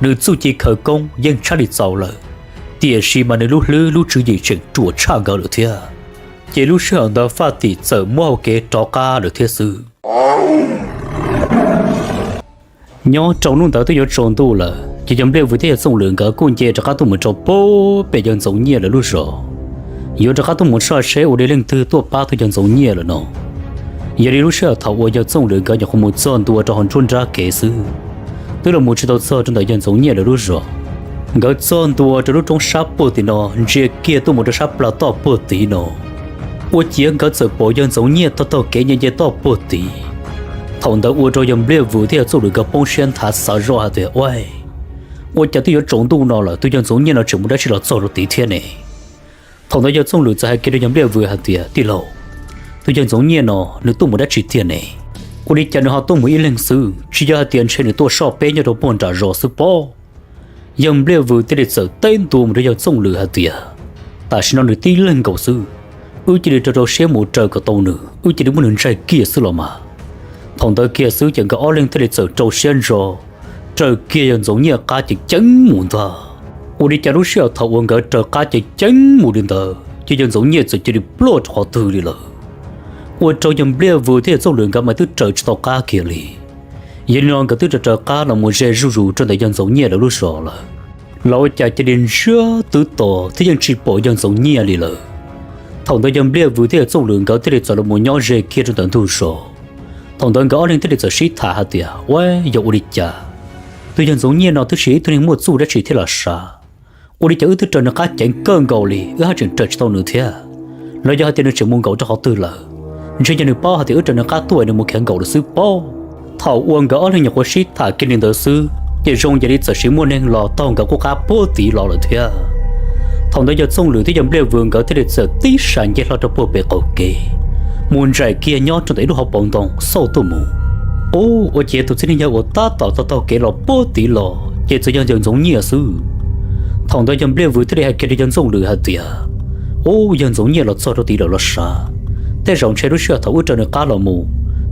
nws txuj ci khawv koob yeej tshaj li txaus lawm, tiam sis mas nws lub hlwb lub tswv yim tseem ruam tshaj nkawd lawm thiab. Ces lub sij hawm ntawd Faj Tim txawm muab hau kev rov qab lawm thiab xwb. Nyob rau hnub ntawd twb yuav tsaus ntuj lawm, ces yawg Npliaj Vws thiab yawg Txooj Lwm nkawd kuj nce rov qab tuaj mus rau puag pem yawg Ntxoov Nyiaj lawv lub zos, yuav rov qab tuaj mus soj seb ua li leej twg tuaj pab tus yawg Ntxoov Nyiaj lawm no. Yog li lub sij hawm thaum uas yawg Txooj Lwm nkawd nyuam qhuav mus txog ntua rau hauv nruab nrab kev xwb, twb los mus tsis tau txog rau ntawm yawg Ntxoov Nyiaj lawv lub zos. Nkawd txog ntua rau lub roob sab puag tim no, ntsia kiag tuaj mus rau sab plawv toj puag tid no, ua ciav nkawd txawm pom yawg Ntxoov Nyiaj taug taug kev nce nce toj puag tid. Thaum ntawd ua rau yawg Npliaj Vws thiab yawg Txooj Lwm nkawd poob siab nthav xav zoj hais tias, ua, ua cas twb yuav tsaus ntuj no lawm tus yawg Ntxoov Nyiaj no tseem mus dab tsi los txog rau tid thiab ne? Thaum ntawd yawg Txooj Lwm txawm hais kiag rau yawg Npliaj Vws hais tias, Tij laug, tus yawg Ntxoov Nyiaj no nws tuaj mus dab tsi tiag ne? Ua li cas nws ho tuaj mus ib leeg xwb, tsis yog hais tias ntshe nws tuaj soj peb nyob rau puag nram zos xwb pob? Yawg Npliaj Vws thiaj li txawm teb ntua mus rau yawg Txooj Lwm hais tias, Tam sim no nws tib leeg nkaus xwb, wb cia li rau rau siab mus raws kom tau nws, wb cia li muab nws ntsaig kiag xwb los mas. Thaum ntawd kiag xwb ces nkawd ob leeg thiaj li txawm rau siab ntso raws kiag yawg Ntxoov Nyiaj qab ceev ceev mus ntag. Ua li cas lub sij hawm thaum uas nkawd raws qab ceev ceev mus li ntawd ces yawg Ntxoov Nyiaj txawm cia li ploj rau qhov twg li lawm. Ua rau yawg Npliaj Vws thiab yawg Txooj Lwm nkawd mas twb raws tsis tau qab kiag li. Yog li no nkawd twb raws raws qab los mus ze zuj zus rau ntawm yawg Ntxoov Nyiaj lawv lub zos lawm, los ua cas cia li ntsiag twb to thiab yeej tsis pom yawg Ntxoov Nyiaj li lawm. Thaum ntawd yawg Npliaj Vws thiab yawg Txooj Lwm nkawd thiaj li txawm los mus nyob ze kiag rau ntawm ntug zos. Thaum ntawd nkawd ob leeg thiaj li txawm sib tham hais tias, Ua, yog ua li cas tus yawg Ntxoov Nyiaj no twb tsis yog ib tug neeg muaj txuj dab tsi thiab los sav? Ua li cas wb twb raws nws qab ceev kawg nkaus li wb haj tseem raws tsis tau nws thiab? Los yog hais tias nws tseem mus nkaum rau qhov twg lawm? Ntshe yog nws paub hais tias wb raws nws qab tuaj es nws mus khiav nkaum lawm xwb pob. Thaum uas nkawd ob leeg nyuam qhuav sib tham kiag li ntawd xwb ces zoo yam li txawm sis muaj neeg los taug nkawd qub qab puag tid los lawm thiab. Thaum ntawd yawg Txooj Lwm thiab yawg Npliaj Vws nkawd thiaj li txawm tib sab nce hlo rau puag pem qaum kev, mus ntsais kiag nyob rau ntawm ib lub hauv paus ntoo xauj tuaj mus. Ub, ua ciav tus txiv neej yawg uas tab tom taug taug kev los puag tid los ces txawm yog yawg Ntxoov Nyiaj xwb. Thaum ntawd yawg Npliaj Vws thiaj li hais kiag rau yawg Txooj Lwm hais tias, Ub, yawg Ntxoov Nyiaj los txog rau tid lawm los sav. Tej zaum ntshe lub sij hawm thaum wb raws nws qab los mus,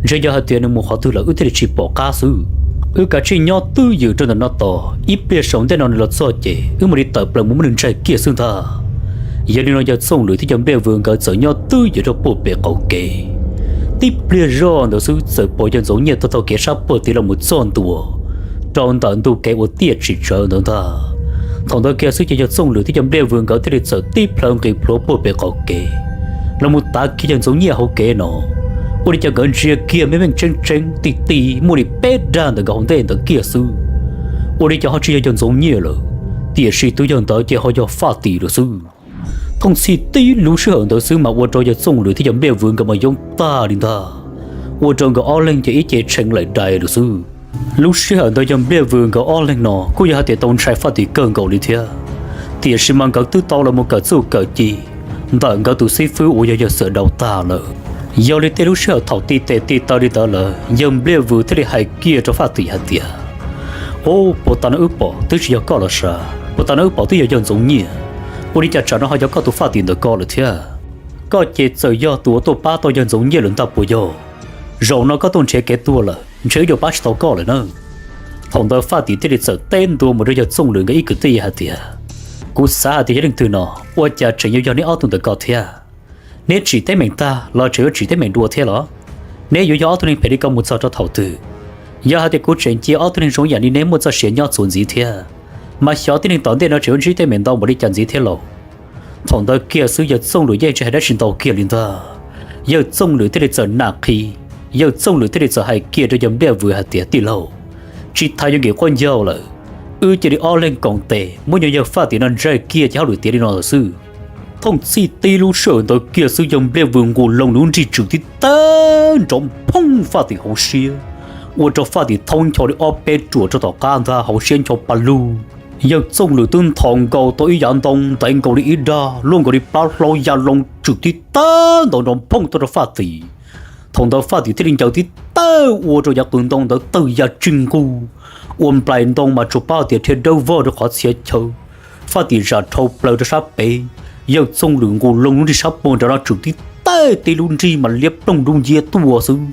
ntshe yog hais tias nws mus qhov twg lawm wb thiaj li tsis pom qab xwb. Wb kav tsij nyob twj ywm rau ntawm no tos, ib pliag saum ntej no nws los txog ces wb mam li tawm plaws mus muab nws ntsaig kiag xwb ntag. Yog li no yawg Txooj Lwm thiab yawg Npliaj Vws nkawd txawm nyob twj ywm rau puag pem qaum kev. Tib pliag zoj ntawd xwb txawm pom yawg Ntxoov Nyiaj taug taug kev sab puag tid los mus txog ntua rau ntawm ntug kev uas tiaj tsis tsawv ntawd ntag. Thaum ntawd kiag xwb ces yawg Txooj Lwm thiab yawg Npliaj Vws nkawd thiaj li txawm tib plhaw nqis plhuav puag pem qaum kev los mus tav kiag yawg Ntxoov Nyiaj hauv kev no. Ua li cas nkawd ntsia kiag meej meej tseeb tseeb ti ti muaj li peb dag ntawm nkawd hauv ntej ntawd kiag xwb. Ua li cas ho tsis yog yawg Ntxoov Nyiaj lawm, tiam sis tus yawg ntawd ces ho yog Faj Tim lawm xwb. Thooj txhij tib lub sij hawm ntawd xwb mas ua rau yawg Txooj Lwm thiab yawg Npliaj Vws nkawd mas yoob tag li ntag. Ua rau nkawd ob leeg ces ib ce tshee laim dais lawm xwb. Lub sij hawm ntawd yawg Npliaj Vws nkawd ob leeg no kuj yog hais tias tau ntshai Faj Tim kawg nkaus li thiab, tiam sis mas nkawd twb tau los mus kawm txuj kawm ci ntawm nkawd tus xib fwb uas yog yawg Xawm Daus tag lawm. Yog li tej lub sij hawm thaum ti tes ti taw li ntawd lawm yawg Npliaj Vws thiaj li hais kiag rau Faj Tim hais tias, Ub, puas tas no wb pom twb tsis yog koj los sav, puas tas no wb pom twb yog yawg Ntxoov Nyiaj. Ua li cas tsam no ho yog koj tus Faj Tim ntawm ko lawm thiab? Koj ces txawm yog tus uas tuaj pab tau yawg Ntxoov Nyiaj lawm ntag puas yog? Zaum no koj tuaj nrhiav kev tuag lawm ntshe wb yuav pab tsis tau koj lawm na. Thaum ntawd Faj Tim thiaj li txawm teb ntua mus rau yawg Txooj Lwm nkawd ib kwv tij hais tias, Kuv xav hais tias yog leej twg no, ua cas tseem yuav yog neb ob tug ntawm ko thiab? Neb tsim teeb meem tag los tseem yuav tsim teeb meem dua thiab los? Neb yuav yog ob tug neeg phem li ko mus txog rau thaum twg? Yog hais tias kuv tseem cia ob tug neeg zoo yam li neb muaj txoj sia nyob txuas ntxiv thiab, mas xyov tib neeg tom ntej no tseem yuav ntsib teeb meem ntau npaum li cas ntxiv thiab lauj. Thaum ntawd kiag xwb yawg Txooj Lwm yeej tsis hais dab tsi ntau kiag li ntag. Yawg Txooj Lwm thiaj li txawm nam qhi, yawg Txooj Lwm thiaj li txawm hais kiag rau yawg Npliaj Vws hais tias, Tij laug, tsis tas yuav nkim quaj ncaug lawm, wb cia li ob leeg koom tes muab nyuag yawg Faj Tim no ntsaig kiag ces hauj lwm tiav li no lawm xwb. Thooj txhij tib lub sij hawm ntawd kiag xwb yawg Npliaj Vws nqus loo nws lub nrig tswm tib tawg nrov nphoob Faj Tim hauv siab, ua rau Faj Tim thaub ncho li ob peb ruam rau tom qab ntag, hauv siab ncho pa lug. Yawg Txooj Lwm twb nthos nkaus tau ib yav ntoo ntev nkaus li ib dag luaj nkaus li plab hlaub ya loo tswm tib tawg ntaus nrov nphoob tuaj rau Faj Tim. Thaum ntawd Faj Tim thiaj li ncaws tib tawg ua rau yav qwv ntoo ntawd tawg ya tsig nqug, ua nplaim ntoo mas tsuas paub hais tias dhia dawb vog rau qhov txhia chaw. Faj Tim zam dhau plaws rau sab pem, yawg Txooj Lwm nqus loo lub nrig sab puag nrad no tswm tib tawg tib lub nrig mas liab ploog dub nciab tuaj xwb.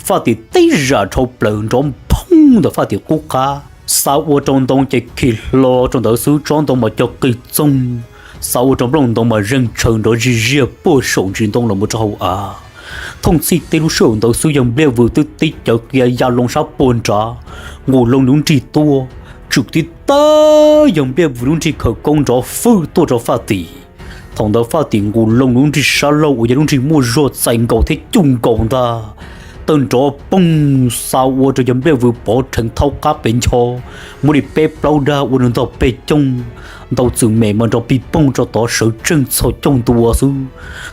Faj Tim tib zam dhau plaws nrov nphoob ntawm Faj Tim qub qab, xa ua rau ntoo ces khi hlo rau ntawd xwb, tsob ntoo mas co qig txoog, xa ua rau nplooj ntoo mas zeeg tshaw nrov zig ziag puag saum ntsis ntoo los mus rau hauv av. Thooj txhij tib lub sij hawm ntawd xwb yawg Npliaj Vws twb tib cawv qia ya loo sab puag nrad, nqus loo lub nrig tuaj, tswm tib tawg yawg Npliaj Vws lub nrig khawv koob nrov fwj tuaj rau Faj Tim. Thaum ntawd Faj Tim nqus loo lub nrig sab laug uas yog lub nrig muaj zog txais nkaus thiab cuj nkaus ntag, tawg nrov poog, xa ua rau yawg Npliaj Vws pov rheev thaub qab pem ncho, muaj li peb plaub dag ua nws ntog pes coog, ntau txwm mem mas nrov pig poog rau tod sawv tsees txhos caug ntua xwb.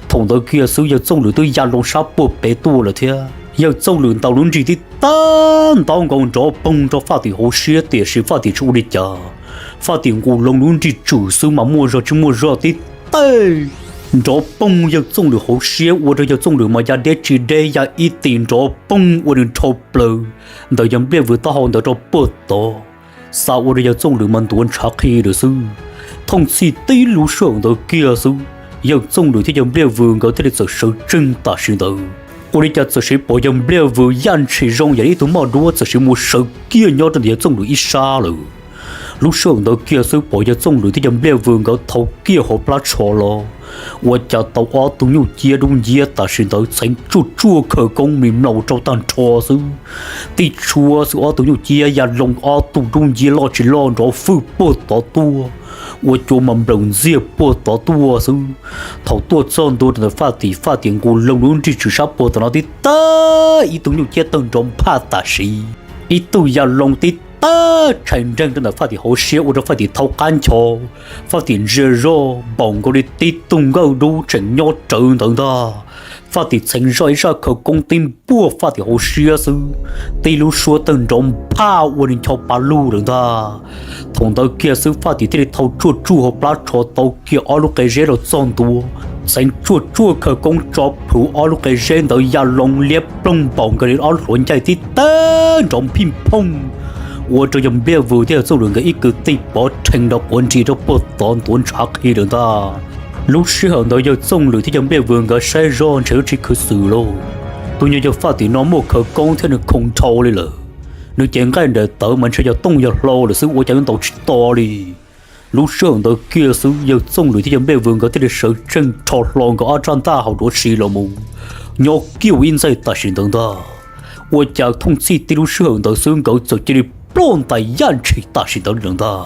Thaum ntawd kiag xwb yawg Txooj Lwm twb ya loo sab puag pem tuaj lawm thiab. Yawg Txooj Lwm ntaus lub nrig tib tawg ntaub nkaus nrov poog rau Faj Tim hauv siab, tiam sis Faj Tim tsis ua li cas. Faj Tim nqus loo lub nrig tswm xwb mas muaj zog tsis muaj zog tib tawg nrov poog yawg Txooj Lwm hauv siab ua rau yawg Txooj Lwm mas ya deb tsis deb ya ib tis nrov poog ua nws nrho plaws ntawm yawg Npliaj Vws taub hau ntawd rau puag tod, xa ua rau yawg Txooj Lwm mas ntuav ntshav qhi lawm xwb. Thooj txhij tib lub sij hawm ntawd kiag xwb, yawg Txooj Lwm thiab yawg Npliaj Vws nkawd thiaj li txawm sawv tsees tam sim ntawd. Ua li cas txawm siv pom yawg Npliaj Vws yaj ntshis zoo yam li ib tug moj duab txawm siv mus sawv kiag nyob rau ntawm yawg Txooj Lwm ib sab lawm. Lub sij hawm ntawd kiag xwb pom yawg Txooj Lwm thiab yawg Npliaj Vws nkawd thau kiag hauv plab tsho los, ua cas tau ob tug nyuj ciab dub nciab tam sim ntawd txheev tsuaj tsuaj khawv koob mis mlaus rau tag nrho xwb. Tib tshuab xwb ob tug nyuj ciab ya loo ob tug dub nciab loj tsis loj nrov fwj puag tod tuaj, ua cua mas nplawm ntxiag puag tod tuaj xwb. Thaum tuaj txog ntua rau ntawm Faj Tim, Faj Tim nqus loo lub nrig tswm sab puag tom no tib tag ib tug nyuj ciab tawg nrov nphaj tam sim, ib tug ya loo tib tag tshais nreeg rau ntawm Faj Tim hauv siab ua rau Faj Tim thau qab ncho. Faj Tim ntsia zoj npaum nkaus li tib tug nkawj dub tseem nyob rawv ntawd ntag. Faj Tim txheev zoj ib zaj khawv koob tib npuaj Faj Tim hauv siab xwb, tib lub suab tawg nrov nphaj ua nws ncho pa lug lawm ntag. Thaum ntawd kiag xwb Faj Tim thiaj li thau tsuaj tsuaj hauv plab tsho tau kiag ob lub qe zeb los txog ntua, txheev tsuaj tsuaj khawv koob tso plhuav ob lub qe zeb ntawd ya loo liab ploog npaum nkaus li ob lub hluav ncaig tib tag nrov phij phooj, ua rau yawg Npliaj Vws thiab yawg Txooj Lwm nkawd ib kwv tij pov rhees nrov quav nris rau puag tod ntuav ntshav qhi lawm ntag. Lub sij hawm ntawd yawg Txooj Lwm thiab yawg Npliaj Vws nkawd saib zoj ntshe yuav tsis khwv xwm lauj. Tus nyuag yawg Faj Tim no muaj khawv koob thiab nws khoom dhau li lawm. Nws cev nqaij nram tawv mas ntshe yog tooj yog hlau lawm xwb ua cas yuav ntaus tsis to li. Lub sij hawm ntawd kiag xwb yawg Txooj Lwm thiab yawg Npliaj Vws nkawd thiaj li sawv tsees rho hlo nkawd ob rab ntaj haus duav si los mus nyob kiag ua ib ntxaij tam sim ntawd ntag. Ua cas thooj txhij tib lub sij hawm ntawd xwb nkawd txawm cia li ploj ntais yaj ntshis tam sim ntawd li lawm ntag.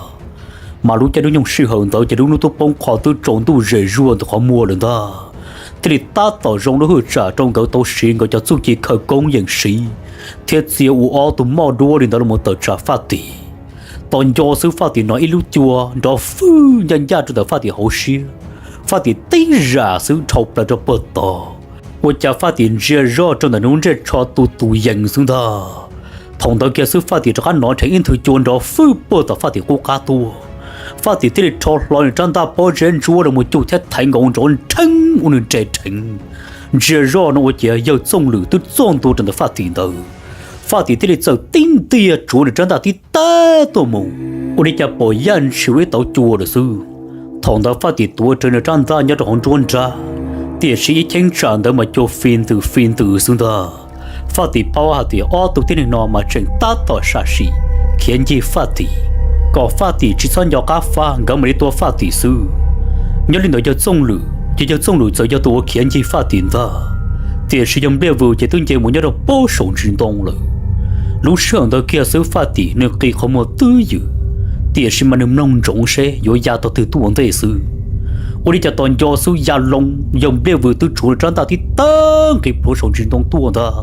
Mas lub caij lub nyoog sij hawm ntawd ces lub hnub twb poob qho twb tsaus ntuj zem zuag ntawm qhov muag lawm ntag. Thiaj li tab tom zoo lub hwj tsam rau nkawd tau siv nkawd cov txuj ci khawv koob yeem siv thiab txia ua ob tug moj duab li ntawd los mus tawm tsam Faj Tim. Tos nco xwb Faj Tim hnov ib lub cua nrov fwj ncaj ncaj rau ntawm Faj Tim hauv siab. Faj Tim tib zam xwb dhau plaws rau puag tod. Ua cas Faj Tim ntsia zoj rau ntawm nws lub ntsej tsho tu tus yees xwb ntag. Thaum ntawd kiag xwb Faj Tim rov qab hnov dheev ib nthwv cua nrov fwj puag tom Faj Tim qub qab tuaj. Faj Tim thiaj li rho hlo nws rab ntaj pob zeb ntsuab los mus cug thiab thaiv nkaus nrov nrheeb ua nws nres dheev. Ntsia zoj no ua ciav yawg Txooj Lwm twb txog ntua rau ntawm Faj Tim ntawd. Faj Tim thiaj li txawm tib ntiag tsuav nws rab ntaj tib tag tuaj mus. Ua li cas pom yaj ntshis ua ib tauv cua lawm xwb. Thaum ntawd Faj Tim tuav rawv nws rab ntaj nyob rau hauv nruab nrab, tiam sis ib cheeb tsam ntawd mas cua fi ntws fi ntws xwb ntag. Faj Tim paub hais tias ob tug tib neeg no mas tseem tab tom sam sim khiav ncig Faj Tim, kom Faj Tim tsis txhob nco qab faj nkawd mam li tua Faj Tim xwb. Nyob li ntawd yawg Txooj Lwm ces yawg Txooj Lwm txawm yog tus uas khiav ncig Faj Tim ntag, tiam sis yawg Npliaj Vws ces twb nce mus nyob rau pob saum ntsis ntoo lawm. Lub sij hawm ntawd kiag xwb Faj Tim nws qis qhov muag twb ywm, tiam sis mas nws mloog ntsoov seb yuav ya tog twg tuaj ua ntej xwb. Ua li cas tos nco xwb ya loo yawg Npliaj Vws twb tsuav nws rab ntaj tib tag nqis plhuav saum ntsis ntoo tuaj ntag.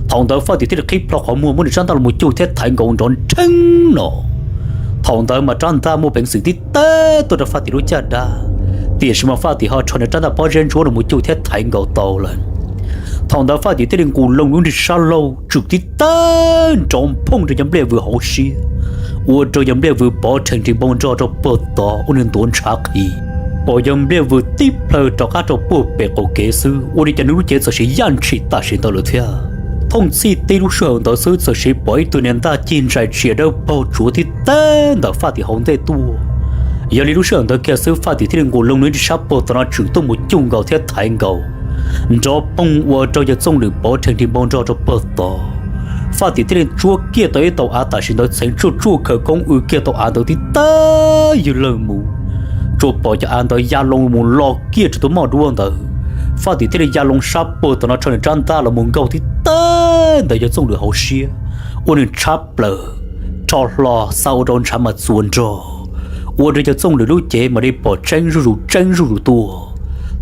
Thaum ntawd Faj Tim thiaj li qhib plho qhov muag muab nws rab ntaj los mus cug thiab thaiv nkaus nrov nrheeb no. Thaum ntawd mas rab ntaj muaj peev xwm tib tag tuaj rau Faj Tim lub caj dab, tiam sis mas Faj Tim ho rho nws rab ntaj pob zeb ntsuab los mus cug thiab thaiv nkaus tau lawm. Thaum ntawd Faj Tim thiaj li nqus loo lub nrig sab laug tswm tib tag nrov phooj rau yawg Npliaj Vws hauv siab, ua rau yawg Npliaj Vws pov rhees nrig npoo nrog rau puag tod ua nws ntuav ntshav qhi. Pom yawg Npliaj Vws tib plhaw rov qab rau puag pem qaum kev xwb ua li cas nws lub cev txawm siv yaj ntshis tam sim ntawd lawm thiab. Thooj txhij tib lub sij hawm ntawd xwb txawm siv pom ib tug niag ntaj cig ntsais tsias dawb paug tsuav tib tag ntawm Faj Tim hauv ntej tuaj. Yog li lub sij hawm ntawd kiag xwb Faj Tim thiaj li nqus loo nws nrig sab puag tom no tswm tuaj mus cug nkaus thiab thaiv nkaus, nrov phooj ua rau yawg Txooj Lwm pov rhees nrig npoo nrog rau puag tod. Faj Tim thiaj li tsuab kiag tau ib tau av tam sim ntawd txheev tsuaj tsuaj khawv koob w kiag tau av ntawd tib tag ywg lawg mus, tsuas pom cov av ntawd ya loo mus lo kiag rau tus moj duab ntawd. Faj Tim thiaj li ya loo sab puag tom no rho nws rab ntaj los mus nkaug tib tag ntawm yawg Txooj Lwm hauv siab, ua nws tshab plaws, rho hlo xa ua rau ntshav mas txuas nrog, ua rau yawg Txooj Lwm lub cev mam li pom tseeb zuj zus tseeb zuj zus tuaj.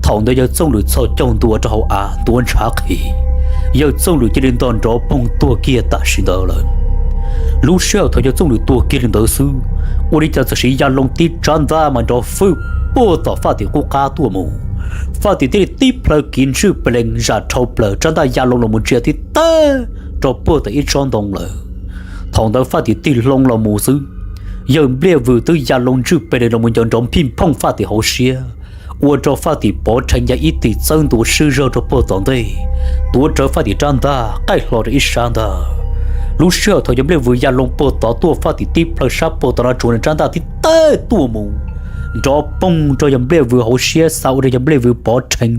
Thaum ntawd yawg Txooj Lwm txhos caug ntua rau hauv av ntuav ntshav qhi, yawg Txooj Lwm cia li ntog nrov phooj tuag kiag tam sim ntawd lawm. Lub sij hawm thaum yawg Txooj Lwm tuag kiag li ntawd xwb, ua li cas txawm siv ya loo tib rab ntaj mas nrov fwj puag tom Faj Tim qub qab tuaj mus. Faj Tim thiaj li tib plhaw kiv ntswj pes lees zam dhau plaws rab ntaj ya loo los mus ntsia tib tag rau puag tom ib tsob ntoo lawm. Thaum ntawd Faj Tim tig hlo los mus xwb, yawg Npliaj Vws twb ya loo ntswj pes lees los mus ncaws nrov phij phooj Faj Tim hauv siab, ua rau Faj Tim pov rhees ya ib tig txawb ntua swb zog rau puag tom ntej, tuav rawv Faj Tim rab ntaj qaij hlo rau ib sab ntag. Lub sij hawm thaum yawg Npliaj Vws ya loo puag tod tuaj, Faj Tim tib plhaw sab puag tom no tsuav nws rab ntaj tib tawg tuaj mus, nrov poog rau yawg Npliaj Vws hauv siab, xa ua rau yawg Npliaj Vws pov rhees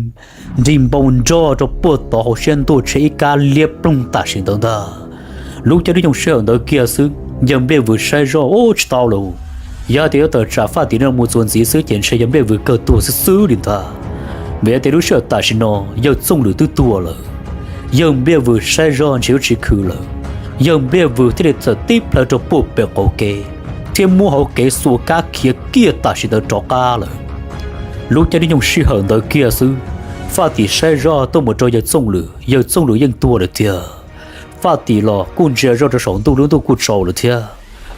nrig npau nrog rau puag tod hauv siab ntuj tsheb ib kab liab ploog tam sim ntawd ntag. Lub caij lub nyoog sij hawm ntawd kiag xwb yawg Npliaj Vws saib zoj ub tsis tau lawm, yog hais tias yuav tawm tsam Faj Tim no mus txuas ntxiv xwb ces ntshe yawg Npliaj Vws kawg tuag xwb xwb li ntag. Vim hais tias lub sij hawm tam sim no yawg Txooj Lwm twb tuag lawm, yawg Npliaj Vws saib zoj ntshe yuav tsis khwv lawm. Yawg Npliaj Vws thiaj li txawm tib plhaw rau puag pem qaum kev thiab muab hauv kev xuas kab khiav kiag tam sim ntawd rov qab lawm. Lub caij lub nyoog sij hawm ntawd kiag xwb, Faj Tim saib zoj tuaj mus rau yawg Txooj Lwm, yawg Txooj Lwm yeej tuag lawm tiag. Faj Tim los kuj ntsia zoj rau saum ntuj, lub ntuj kuj tsaus lawm thiab,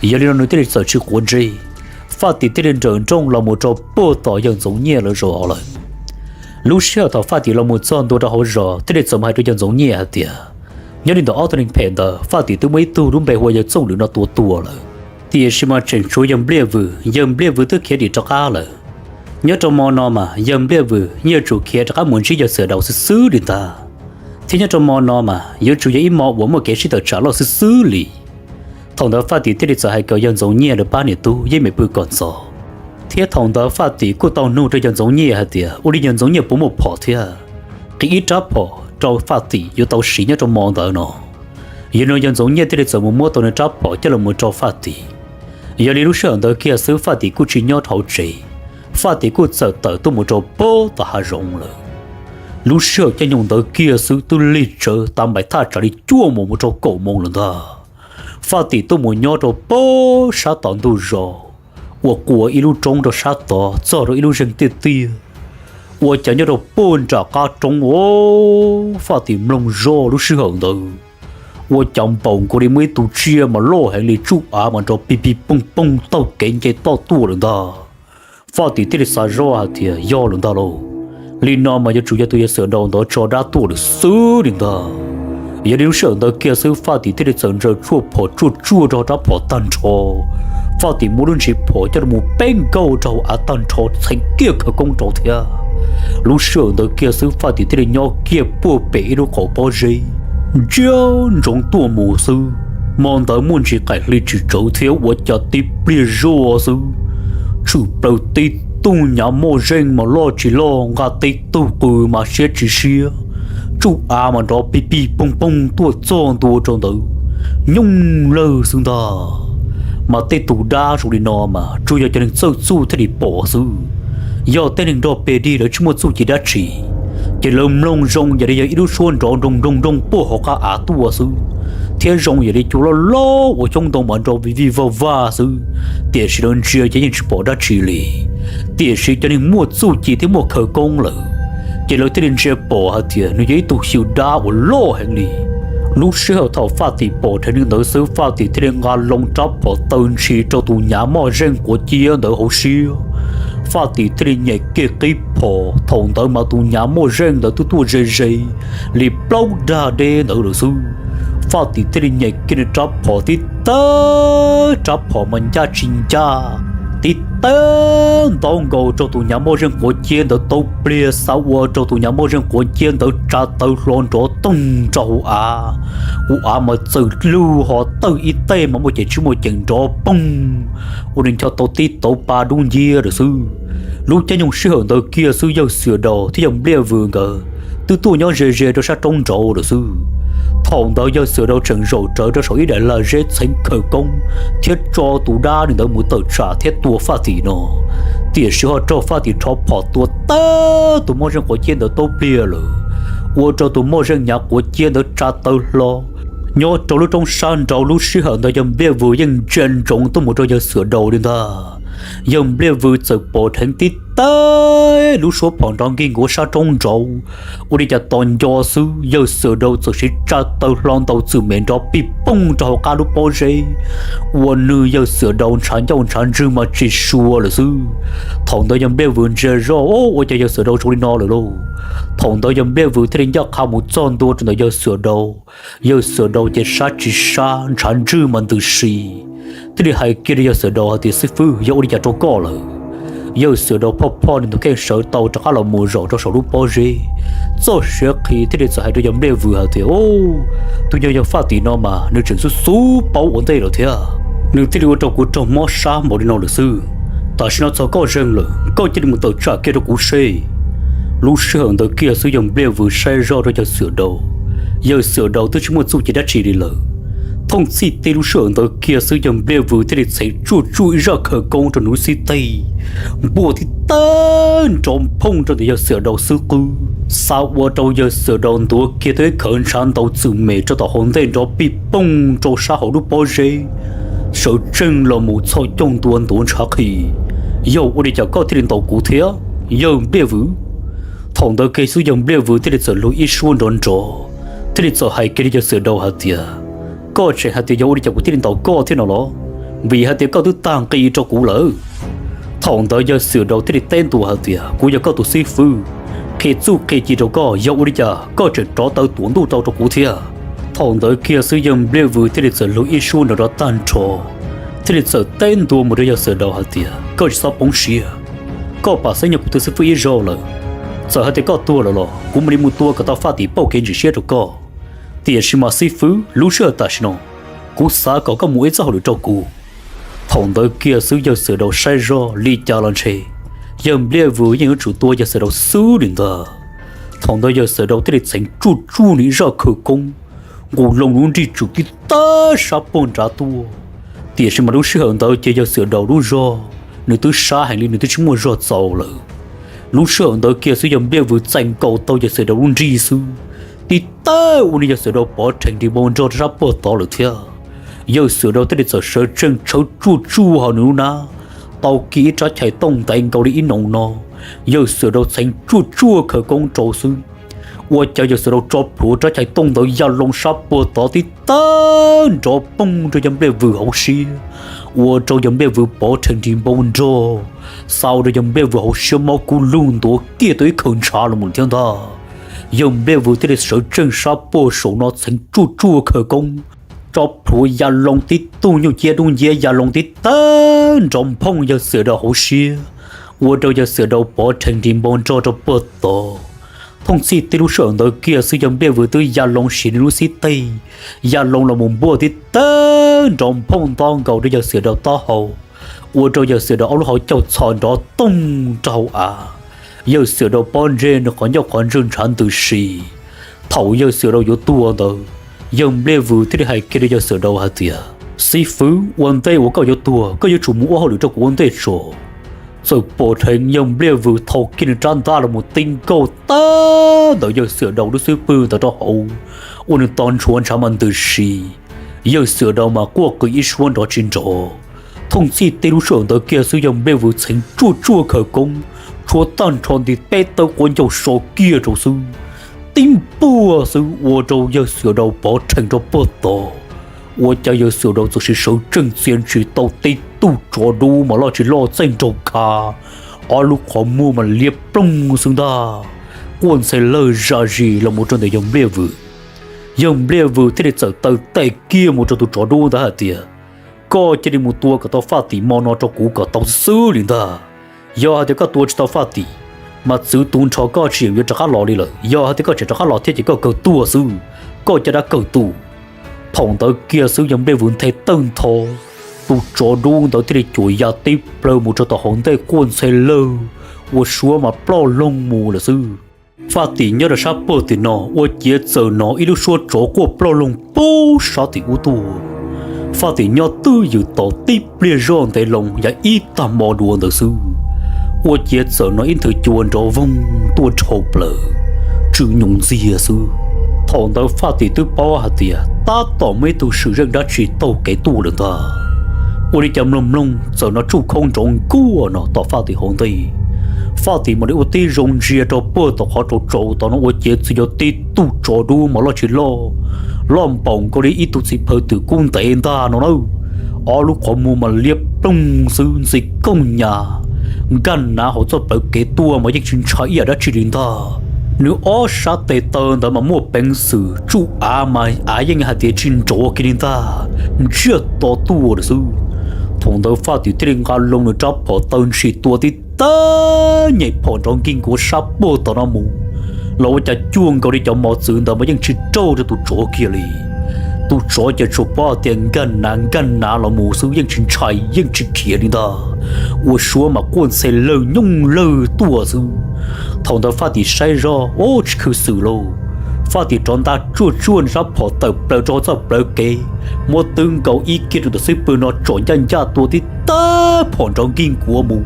yog li no nws thiaj li txawm tsis quav ntsej. Faj Tim thiaj li nrawm nrooj los mus rau puag tom yawg Ntxoov Nyiaj lawv zos lawm. Lub sij hawm thaum Faj Tim los mus txog ntua rau hauv zos thiaj li txawm mus hais rau yawg Ntxoov Nyiaj hais tias, nyob li ntawm ob tug neeg phem ntawd Faj Tim twb muab ib tug lub npe hu ua yawg Txooj Lwm no tua tuag lawm, tiam sis mas tseem tshuav yawg Npliaj Vws, yawg Npliaj Vws twb khiav dim rov qab lawm. Nyob rau mo no mas yawg Npliaj Vws yeej yuav tsum khiav rov qab mus ntsib yawg Xwm Daus xwb xwb li ntag. Thiab nyob rau mo no mas yuav tsum yog ib mo uas muaj kev sib tawm tsam loj xwb xwb li. Thaum ntawd Faj Tim thiaj li txawm hais kom yawg Ntxoov Nyiaj lawv pab niam tub yeej meem pw kom ntxov. Thiab thaum ntawd Faj Tim kuj tau nug rau yawg Ntxoov Nyiaj hais tias ua li yawg Ntxoov Nyiaj puas muaj phom thiab, qhia ib rab phom rau Faj Tim yuav tau siv nyob rau mo ntawd no. Yog li no yawg Ntxoov Nyiaj thiaj li txawm mus muab tau nws rab phom coj los mus rau Faj Tim. Yog li lub sij hawm ntawd kiag xwb Faj Tim kuj tsis nyob rau hauv tsev, Faj Tim kuj txawm tawm tuaj mus rau puag tom hav zoov lawm. Lub sij hawm caij nyoog ntawd kiag xwb twb lig tsawv tas npaim thaj tsam li cuaj moos mus rau kaum moos lawm ntag. Faj Tim tuaj mus nyob rau puag sab tom ntug zos uas quas ib lub roob rau sab tod txog rau ib lub zeeg tiaj tiaj, ua cas nyob rau puag nram qab roob os, Faj Tim mloog zoj lub sij hawm ntawd ua cas npaum nkaus li muaj ib tug tsiaj mas loj heev li, tsuj av mas nrov pig pig poog poog taug kev nce toj tuaj lawm ntag. Faj Tim thiaj li xav zoj hais tias yog lawm ntag lauj, li no mas yuav tsum yog tus yawg Xwm Daus ntawd tso dab tuaj lawm xwb li ntag. Yog li lub sij hawm ntawd kiag xwb Faj Tim thiaj li txawm ntsaws tshuaj phom tsuaj tsuaj rau rab phom tag nrho. Faj Tim muab lub ntsis phom coj los mus peb nkaug rau hauv av tag nrho txheev kiag khawv koob rau thiab. Lub sij hawm ntawd kiag xwb Faj Tim thiaj li nyob kiag puag pem ib lub qaum pob zeb ntsia ntsoov tuaj mus xwb. Hmo ntawd muaj ntsis qaim hli tsis tsawv thiab ua cas tib pliag zoj xwb, tshwm plaws tib tug nyav moj zeej mas loj tsis loj, nqa tib tug qws mas siab tsis siab, tsuj av mas nrov pig pig poog poog tuaj txog ntua rau ntawd nyooj lawg xwb ntag. Mas tej tus dab zoo li no mas tsuas yog cov neeg txawj txuj thiaj li pom xwb. Yog tej neeg nrog peg dig lawv tsis muaj txuj ci dab tsi, ces lawv mloog zoo yam li yog ib lub suab nrov nroog nroog nroog puag hauv qab av tuaj xwb, thiab zoo yam li cua loj loj ua xyoob ntoo mas nrov vij vij vaj vaj xwb, tiam sis lawv ntsia ces yeej tsis pom dab tsi li. Tiam sis cov neeg muaj txuj ci thiab muaj khawv koob lawm, ces lawv thiaj li ntsia pom hais tias nws yog ib tug xyw dab uas loj heev li. Lub sij hawm thaum Faj Tim pom dheev li ntawd xwb Faj Tim thiaj li nqa loo rab phom taw ntshis rau tus nyav moj zeej quav ciab ntawd hauv siab. Faj Tim thiaj li nyem kiag qib phom, thaum ntawd mas tus nyav moj zeej ntawd twb tuaj ze ze li plaub dag deb ntawd lawm xwb. Faj Tim thiaj li nyem kiag nws rab phom tib tawg, rab phom mas ncaj tsis ncaj, tib tawg ntaub nkaus rau tus nyav moj zeej quav ciab ntawd taub pliag, xav ua rau tus nyav moj zeej quav ciab ntawd tsa tawv hlo nrov toog rau hauv av. Hauv av mas txawm lug ho tawg ib teg mas muaj ceem tsis muaj ceem nrov poog ua nws ncho tau tib tauv pa dub nciab lawm xwb. Lub caij nyoog sij hawm ntawd kiag xwb yawg Xwm Daus thiab yawg Npliaj Vws nkawd twb tuaj nyob ze ze rau sab roob nraud lawm xwb. Thaum ntawd yawg Xwm Daus tseem zaum rawv rau saum ib daim lag zeb txheev khawv koob thiab tso tus dab li ntawd mus tawm tsam thiab tua Faj Tim no, tiam sis ho raug Faj Tim rho phom tua tawg tus moj zeej quav ciab ntawd taub pliag lawm, ua rau tus moj zeej nyav quav ciab ntawd tsa tawv hlo. Nyob rau lub roob sab nraud lub sij hawm ntawd yawg Npliaj Vws yeej ntsia ntsoov tuaj mus rau yawg Xwm Daus li ntag. Yawg Npliaj Vws txawm pom dheev tib tawg lub suab phom nrov nkig nkuav sab roob nraud, ua li cas tos nco xwb yawg Xwm Daus txawm siv tsa tawv hlo ntaus txwm mem nrov pij poog rau hauv qab lub pob zeb, ua nws yawg Xwm Daus ntshav ncauj ntshav ntswg mas tsis sua lawm xwb. Thaum ntawd yawg Npliaj Vws ntsia zoj, ua cas yawg Xwm Daus zoo li no lawm lauj? Thaum ntawd yawg Npliaj Vws thiaj li ncaj qha mus txog ntua rau ntawm yawg Xwm Daus. Yawg Xwm Daus ces sab tsis sab, ntshav ntswg mas ntws si, thiaj li hais kiag rau yawg Xwm Daus hais tias, Xib fwb, yog ua li cas rau koj lawm? Yawg Xiam Daus phoj phoj nws tus kheej sawv tau rov qab los mus zaum rau saum lub pob zeb. Txoj siav qhi thiaj li txawm hais rau yawg Npliaj Vws hais tias, Ub, tus yawg Faj Tim no mas nws tseem xub xub paub ua ntej lawm thiab. Nws thiaj li ua rau kuv raug mob sab npaum li no lawm xwb. Tam sim no txog koj zeeg lawm, koj cia li mus tawm tsam kiag rau kuv seb. Lub sij hawm ntawd kiag xwb yawg Npliaj Vws saib zoj rau yawg Xiam Daus. Yawg Xiam Daus twb tsis muaj txuj ci dab tsi li lawm. Thooj txhij tib lub sij hawm ntawd kiag xwb yawg Npliaj Vws thiaj li txheev tsuaj tsuaj ib zaj khawv koob rau nws lub xib teg, npuaj tib tawg nrov nphooj rau ntawm yawg Xiam Daus xwb qwb, xa ua rau yawg Xiam Daus ntuav kiag tau ib khawv ntshav ntau txwm mem rau tom hauv ntej nrov pij pooj rau sab hauv lub pob zeb, sawv tsees los mus txhos caug ntua ntuav ntshav qhi. Yog ua li cas koj thiaj li ntaus kuv thiab, yawg Npliaj Vws? Thaum ntawd kiag xwb yawg Npliaj Vws thiaj li txawm lug ib suab nrov nrov, thiaj li txawm hais kiag li yawg Xiam Daus hais tias, Koj tseem hais tias yog ua li cas kuv thiaj li ntaus koj thiab no los? Vim hais tias koj twb tag nqi rau kuv lawm. Thaum ntawd yawg Xiam Daus thiaj li teb ntua hais tias, Kuv yog koj tus xib fwb, qhia txuj qhia ci rau koj, yog ua li cas koj tseem rov taw tuam ntuj tau rau kuv thiab? Thaum ntawd kiag xwb yawg Npliaj Vws thiaj li txawm lug ib suab nrov rov tag nrho, thiaj li txawm teb ntua mus rau yawg Xiam Daus hais tias, Koj tsis txhob poob siab, koj pam xeeb yog kuv tus xib fwb ib zaug lawm. Txawm hais tias koj tuag lawm los kuv mam li mus tua kom tau Faj Tim pauj kev ntsim siab rau koj. Tiam sis mas xib fwb, lub sij hawm tam sim no, kuv xav kom koj mus ib txoj hauj lwm rau kuv. Thaum ntawd kiag xwb yawg Xiam Daus saib zoj li cas los ntshe yawg Npliaj Vws yeej yuav tsum tua yawg Xiam Daus xwb li ntag. Thaum ntawd yawg Xiam Daus thiaj li txheev tsuaj tsuaj nws ib zaj khawv koob, nqus loo nws lub nrig tsum tib tawg sab puag nrad tuaj. Tiam sis mas lub sij hawm ntawd ces yawg Xiam Daus lub zog nws twb sab heev li, nws twb tsis muaj zog txaus lawm. Lub sij hawm ntawd kiag xwb yawg Npliaj Vws txais nkaus tau yawg Xiam Daus lub nrig xwb, tib tawg ua rau yawg Xiam Daus pov rhees nrig npau nrog rau sab puag tod lawm thiab. Yawg Xiam Daus thiaj li txawm sawv tsees tshawb tsuaj tsuaj hauv nws lub nab, tau kiag ib rab chais tooj ntev nkaus li ib noo no. Yawg Xiam Daus txheev tsuaj tsuaj khawv koob rau xwb, ua cas yawg Xiam Daus tso plhuav rab chais tooj ntawd ya loo sab puag tod tib tawg nrov pooj rau yawg Npliaj Vws hauv siab, ua rau yawg Npliaj Vws pov rhees nrig npau nrog, xa ua rau yawg Npliaj Vws hauv siab mob kub lug ntuav kiag tau ib khawv ntshav los mus thiab ntag. Yawg Npliaj Vws thiaj li sawv tsees sab puag saum no txheev tsuaj tsuaj khawv koob, tso plhuav ya loo tib tug nyuj ciab dub nciab ya loo tib tawg nrov nphooj yawg Xiam Daus hauv siab, ua rau yawg Xiam Daus pov rhees nrig npau nrog rau puag tod. Thooj txhij tib lub sij hawm ntawd kiag xwb yawg Npliaj Vws twb ya loo siv nws lub xib teg, ya loo los mus npuaj tib tawg nrov nphooj nto nkaus rau yawg Xiam Daus taub hau, ua rau yawg Xiam Daus ob lub hauv caug txhos nrov toog rau hauv av. Yawg Xiam Daus pob ntseg nws qhov ncauj qhov ntswg ntshav ntws si. Thaum yawg Xiam Daus yuav tuag ntawd, yawg Npliaj Vws thiaj li hais kiag rau yawg Xiam Daus hais tias, Xib fwb, ua ntej uas koj yuav tuag koj yuav tsum mus ua hauj lwm rau kuv ua ntej tso. Txawm pom dheev yawg Npliaj Vws thau kiag nws rab ntaj los mus ti nkaug tag ntawd yawg Xiam Daus lub xub pwg ntawd rau hauv, ua nws to ntshuav ntshav mas ntws si. Yawg Xiam Daus mas quaj qw ib suab nrov tsis nrov. Thooj txhij tib lub sij hawm ntawd kiag xwb yawg Npliaj Vws txheev tsuaj tsuaj khawv koob, tshuav tag nrho nti peb tawb quav ncauj so kiag rau xwb, tib npuaj xwb ua rau yawg Xiam Daus pov rhees rau puag tod. Ua cas yawg Xiam Daus txawm sim sawv tsees txia ntsis tau tib tug tsov dub mas loj tsis loj txaij nraug khav, ob lub qhov muag mas liab ploog xwb ntag, quaj ntxhe lawg zam zis los mus rau ntawm yawg Npliaj Vws. Yawg Npliaj Vws thiaj li txawm taw tes kiag mus rau tus tsov dub ntawd hais tias, Koj cia li mus tua kom tau Faj Tim mo no rau kuv kom tau xwb li ntag. Yog hais tias koj tua tsis tau Faj Tim, mas txwv tu nrho koj tsis yeem yuav rov qab los li lawm. Yog hais tias koj tseem rov qab los thiab ces koj kawg tuag xwb, koj caj dab kawg tu. Thaum ntawd kiag xwb yawg Npliaj Vws nthe tawg ntho, tus tsov dub ntawd thiaj li cuam ya tib plawg mus rau tom hauv ntej quaj ntxhe lawg, ua suab mas ploj loog mus lawm xwb. Faj Tim nyob rau sab puag tim no ua ciav txawm hnov ib lub suab tsov quaj ploj loog pub sab tim ub tuaj. Faj Tim nyob twj ywm tos tib pliag zoj ntev loo yog ib tag hmo dua ntawd xwb, ua ciav txawm hnov ib nthwv cua nrov voog tuaj dhau plaws, tsw nyoos ntxiag xwb. Thaum ntawd Faj Tim twb paub hais tias tab tom muaj ib tug swm zeej dab tsi taug kev tuaj lawm ntag. Ua li cas mloog mloog txawm hnov tsuj khoob nrov nkuaj no tom Faj Tim hauv ntej. Faj Tim mam li ua tib zoo ntsia rau puag tom qhov rau tsaus tod no ua ciav txawm yog tib tug tsov dub mas loj tsis loj, loj npaum nkaus li ib tug txiv phaw twm kub ntev ntag no na. Ob lub qhov muag mas liab ploog xwb ntxi kooj nyas, nkag nav hauv txoj plawv kev tuaj mas yeej tsis ntshai ib yam dab tsi li ntag. Nws ob sab tes taw ntawd mas muaj peev xwm tsuj av mas av yeej hais tias tsis nrov kiag li ntag, ntsiag to tuaj lawm xwb. Thaum ntawd Faj Tim thiaj li nqa loo nws rab phom taw ntshis tua tib tag nyem phom nrov nkig nkuav sab puag tom no mus, los ua cas cuag nkaus li cov mos txwv ntawd mas yeej tsis raug rau tus tsov kiag li. Tus tsov ces tsuas paub tias nkag nav nkag nav los mus xwb, yeej tsis ntshai yeej tsis khiav li ntag. Ua suab mas quaj ntxhe lawg nyooj lawg tuaj xwb. Thaum ntawd Faj Tim saib zoj, ub, tsis khwv xwm lauj. Faj Tim rov nta tsuaj tsuaj nws sab phom tawm plaws rau hauv txoj plawv kev, muab twb nkaus ib kiag rau tus xib pwg no tsom ncaj ncaj tua tib tag phom nrov nkig nkuav mus.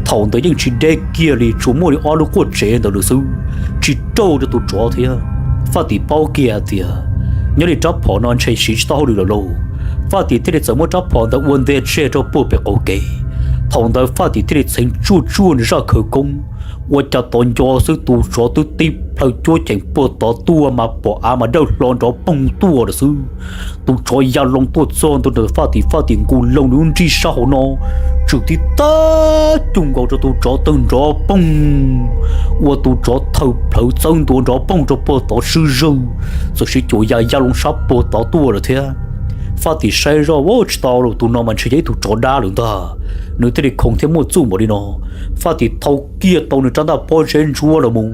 Thaum ntawd yeej tsis deb kiag li, tsuas muaj li ob lub quaj tsev ntawd lawm xwb, tsis raug rau tus tsov thiab. Faj Tim paub kiag hais tias nyob li rab phom no ntshe siv tsis tau hauj lwm lawm lauj. Faj Tim thiaj li txawm muab rab phom ntawd ua ntej tseg rau puag pem qaum kev. Thaum ntawd Faj Tim thiaj li txheev tsuaj tsuaj nws zaj khawv koob, ua cas tod nco xwb tus tsov twb tib plhaw cuab cheem puag tod tuaj mas pom av mas dawb hlo nrov poog tuaj lawm xwb. Tus tsov ya loo tuaj txog ntua ntawm Faj Tim, Faj Tim nqus loo nws lub nrig sab hauv no, tswm tib tag cuag nkaus rau tus tsov tawg nrov poog, ua tus tsov thawm plhawv txawb ntua nrov poog rau puag tod swb zawg, txawm siv cuam ya ya loo sab puag tod tuaj lawm thiab. Faj Tim saib zoj, ua tsis tau lauj, tus no mas ntshe yog ib tug tsov dab lawm ntag. Nws thiaj li khoov thiab muaj txuj npaum li no. Faj Tim thau kiag tau nws rab ntaj pob zeb ntsuab los mus.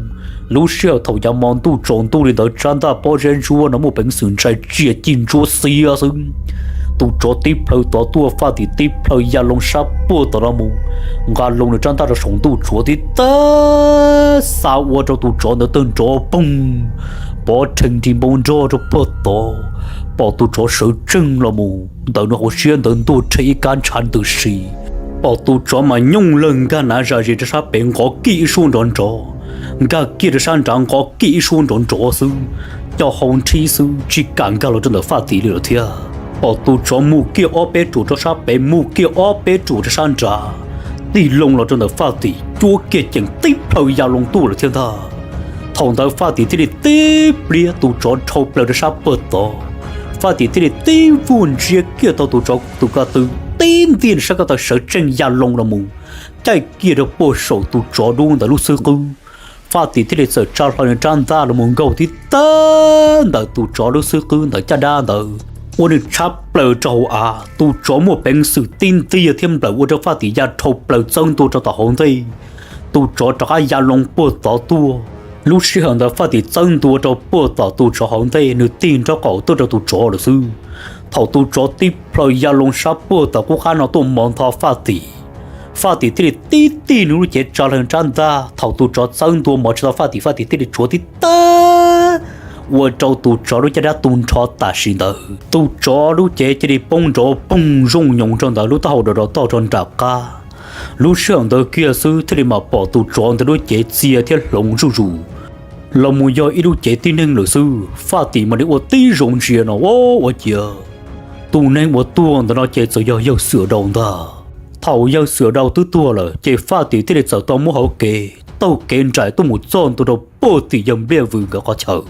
Lub sij hawm thaum yav mo ntuj tsaus ntuj li ntawd, rab ntaj pob zeb ntsuab no muaj peev xwm ntsais tsiaj cig ntsuab xiab xwb. Tus tsov tib plhaw tod tuaj, Faj Tim tib plhaw ya loo sab puag tom no mus, nqa loo nws rab ntaj rau saum ntuj tsuav tib tag, xa ua rau tus tsov ntawd tawg nrov poog, pov rhees nrig npoo nrog rau puag tod. Pom tus tsov sawv tsees los mus ntawm nws hauv siab ntawd ntuag rhe ib kab ntshav ntws si. Pom tus tsov mas nyooj lawg nkag nav zam zis rau sab pem nqov kiag ib suab nrov nrov, nkag kiag rau sab nrad nqov kiag ib suab nrov nrov xwb, co hau nrhib xwb tsis kam nkag los rau ntawm Faj Tim li lawm thiab. Pom tus tsov mus kiag ob peb ruam rau sab pem mus kiag ob peb ruam rau sab nrad, tig loo los rau ntawm Faj Tim cuab kiag ceem tib plhaw ya loo tuaj lawm thiab ntag. Thaum ntawd Faj Tim thiaj li tib pliag tus tsov dhau plaws rau sab puag tod, Faj Tim thiaj li tib vuag ntsiab kiag tau tus tsov tus ko tw, tib ntiag nws sab ko taw sawv tsees ya loo los mus, caij kiag rau puag saum tus tsov dub ntawd lub xub qwb. Faj Tim thiaj li txawm tsa hlo nws rab ntaj los mus nkaug tib tag ntawm tus tsov lub xub qwb ntawm caj dab ntawd, ua nws tshab plaws rau hauv av. Tus tsov muaj peev xwm tib ntiag thiab nplawm ua rau Faj Tim ya dhau plaws txawb ntua rau tom hauv ntej. Tus tsov rov qab ya loo puag tod tuaj. Lub sij hawm ntawd Faj Tim txawb ntua rau puag tom tus tsov hauv ntej, nws tig nraub qaum tuaj rau tus tsov lawm xwb. Thaum tus tsov tib plhaw ya loo sab puag tom qub qab no tuaj mov nto Faj Tim, Faj Tim thiaj li tib tig nws lub cev tsa hlo rab ntaj. Thaum tus tsov txawb ntua mov tsis tau Faj Tim, Faj Tim thiaj li tshuav tib tag, ua rau tus tsov lub caj dab tu nrho tam sim ntawd. Tus tsov lub cev cia li poob nrov poog zooj nyoos rau ntawd, lub taub hau dov dov toj rau nram qab. Lub sij hawm ntawd kiag xwb thiaj li mam pom tus tsov ntawd lub cev txia thiab hloov zuj zus los mus yog ib lub cev tib neeg lawm xwb. Faj Tim mam li ua tib zoo ntsia no, ua, ua ciav tus neeg uas tuag ntawm no ces txawm yog yawg Xwm Dau ntag. Thaum yawg Xwm Dau twb tuag lawm ces Faj Tim thiaj li txawm tau muab hauv kev taug kev nraim tuaj mus txog ntua rau puag tim yawg Npliaj Vwm nkawd qhov chaw.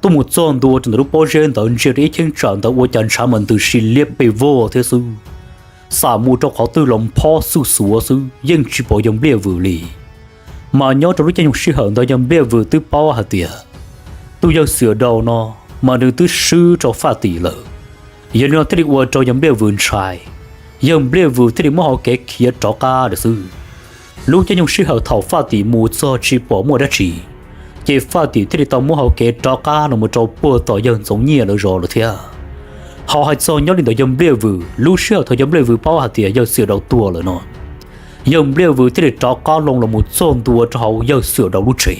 Tuaj mus txog ntua rau ntawm lub pob zeb ntawd ntsia rau ib cheeb tsam ntawd ua cas ntshav mas ntws si liab pes vog thiab xwb. Xam mus rau qhov twg los phob xuj xuav xwb, yeej tsis pom yawg Npliaj Vwm li. Mas nyob rau lub caij nyoog sij hawm ntawd yawg Npliaj Vwm twb paub hais tias tus yawg Xwm Dau no mas nws twb swb rau Faj Tim lawm. Yog li no thiaj li ua rau yawg Npliaj Vwm ntshai, yawg Npliaj Vwm thiaj li muab hauv kev khiav rov qab lawm xwb. Lub caij nyoog sij hawm thaum Faj Tim mus txog tsis pom muaj dab tsi, ces Faj Tim thiaj li tau muab hauv kev rov qab los mus rau puag tom yawg Ntxoov Nyiaj lawv zos lawm thiab. Ho hais txog nyob li ntawd yawg Npliaj Vwm, lub sij hawm thaum yawg Npliaj Vwm paub hais tias yawg Xwm Dau tuag lawm no, yawg Npliaj Vwm thiaj li rov qab loo los mus txog ntua rau hauv yawg Xwm Dau lub tsev,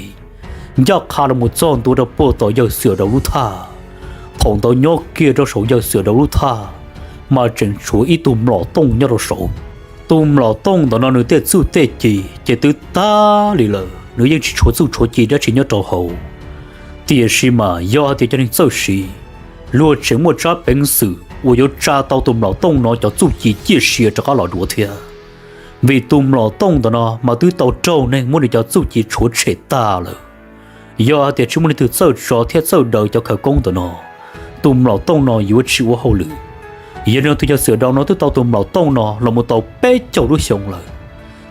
ncaj qha los mus txog ntua rau puag tom yawg Xwm Dau lub thaj. Thaum ntawd nyob kiag rau saum yawg Xwm Dau lub thaj mas tseem tshuav ib tug mlom tooj nyob rau saud. Tus mlom tooj ntawm no nws tej txuj tej ci ces twb tag li lawm, nws yeej tsis tshuav txuj tshuav ci dab tsi nyob rau hauv. Tiam sis mas yog hais tias cov neeg txawj siv, luag tseem muaj tsab peev xwm uas yuav tsa tau tus mlom tooj no cov txuj ci ciaj sia rov qab los dua thiab. Vim tus mlom tooj ntawm no mas twb tau raug neeg muab nws cov txuj ci tshuav tshem tag lawm. Yog hais tias tsis muaj leej twg txawj tso thiab txawj daws cov khawv koob ntawm no, tus mlom tooj no yuav tsis ua hauj lwm. Yog li no tus yawg Xwm Dau no twb tau tus mlom tooj no los mus tau peb caug lub xyoo lawm,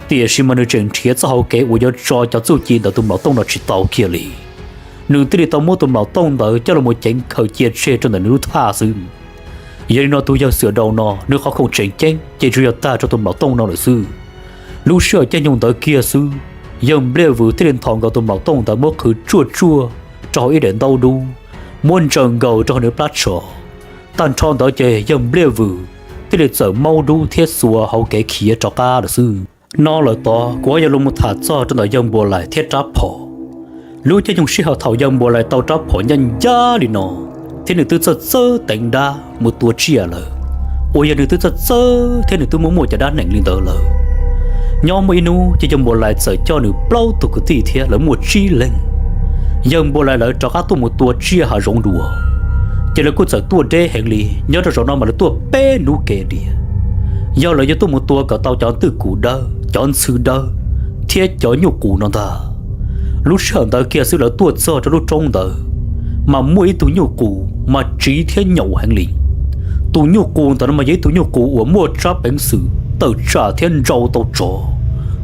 tiam sis mas nws tseem nrhiav txoj hauv kev uas yuav tso cov txuj ci ntawm tus mlom tooj no tsis tau kiag li. Nws thiaj li tau muab tus mlom tooj ntawd coj los mus ceev khaws cia tseg rau ntawm nws lub thaj xwb. Yog li no tus yawg Xwm Dau no nws qhov khoom tseem ceeb ces tsuas yog tag rau tus mlom tooj no lawm xwb. Lub sij hawm caij nyoog ntawd kiag xwb, yawg Npliaj Vwm thiaj li nthos nkaus tus mlaus tooj ntawd muab qhwv tsuaj tsuaj rau hauv ib daim ntaub dub, muab ntsaws nkaus rau hauv nws plab tsho. Tag nrho ntawd ces yawg Npliaj Vwm thiaj li txawm maub dub thiab xuas hauv kev khiav rov qab lawm xwb. No lawm tod kuv ho yuav los mus tham txog rau ntawm yawg Npuas Lais thiab rab phom. Lub caij nyoog sij hawm thaum yawg Npuas Lais tau rab phom ncaj ncaj li no, thiab nws twb txawj txawj teev dab mus tua tsiaj lawm, uas yog nws twb txawj txawj thiab nws twb muaj muaj cov dab neeg li ntawd lawm. Nyob muaj ib hnub ces yawg Npuas Lais txawm coj nws plaub tug kwv tij thiab lawv muaj tsib leeg. Yawg Npuas Lais lawv rov qab tuaj mus tua tsiaj hav zoov dua, ces lawv kuj txawm tuaj deb heev li. Nyob rau zaum no mas lawv tuaj peb hnub kev tiag, yog lawv yuav tuaj mus tua kom tau cov twj kum dawb, cov ntxhw dawb thiab cov nyuj qus no ntag. Lub sij hawm ntawd kiag xwb lawv tuaj txog rau lub roob ntawd, mas muaj ib tug nyuj qus mas tsiv thiab nyaum heev li. Tus nyuj qus ntawm no mas yog ib tug nyuj qus uas muaj tsab peev xwm tawm tsam thiab ntsau tau tsov.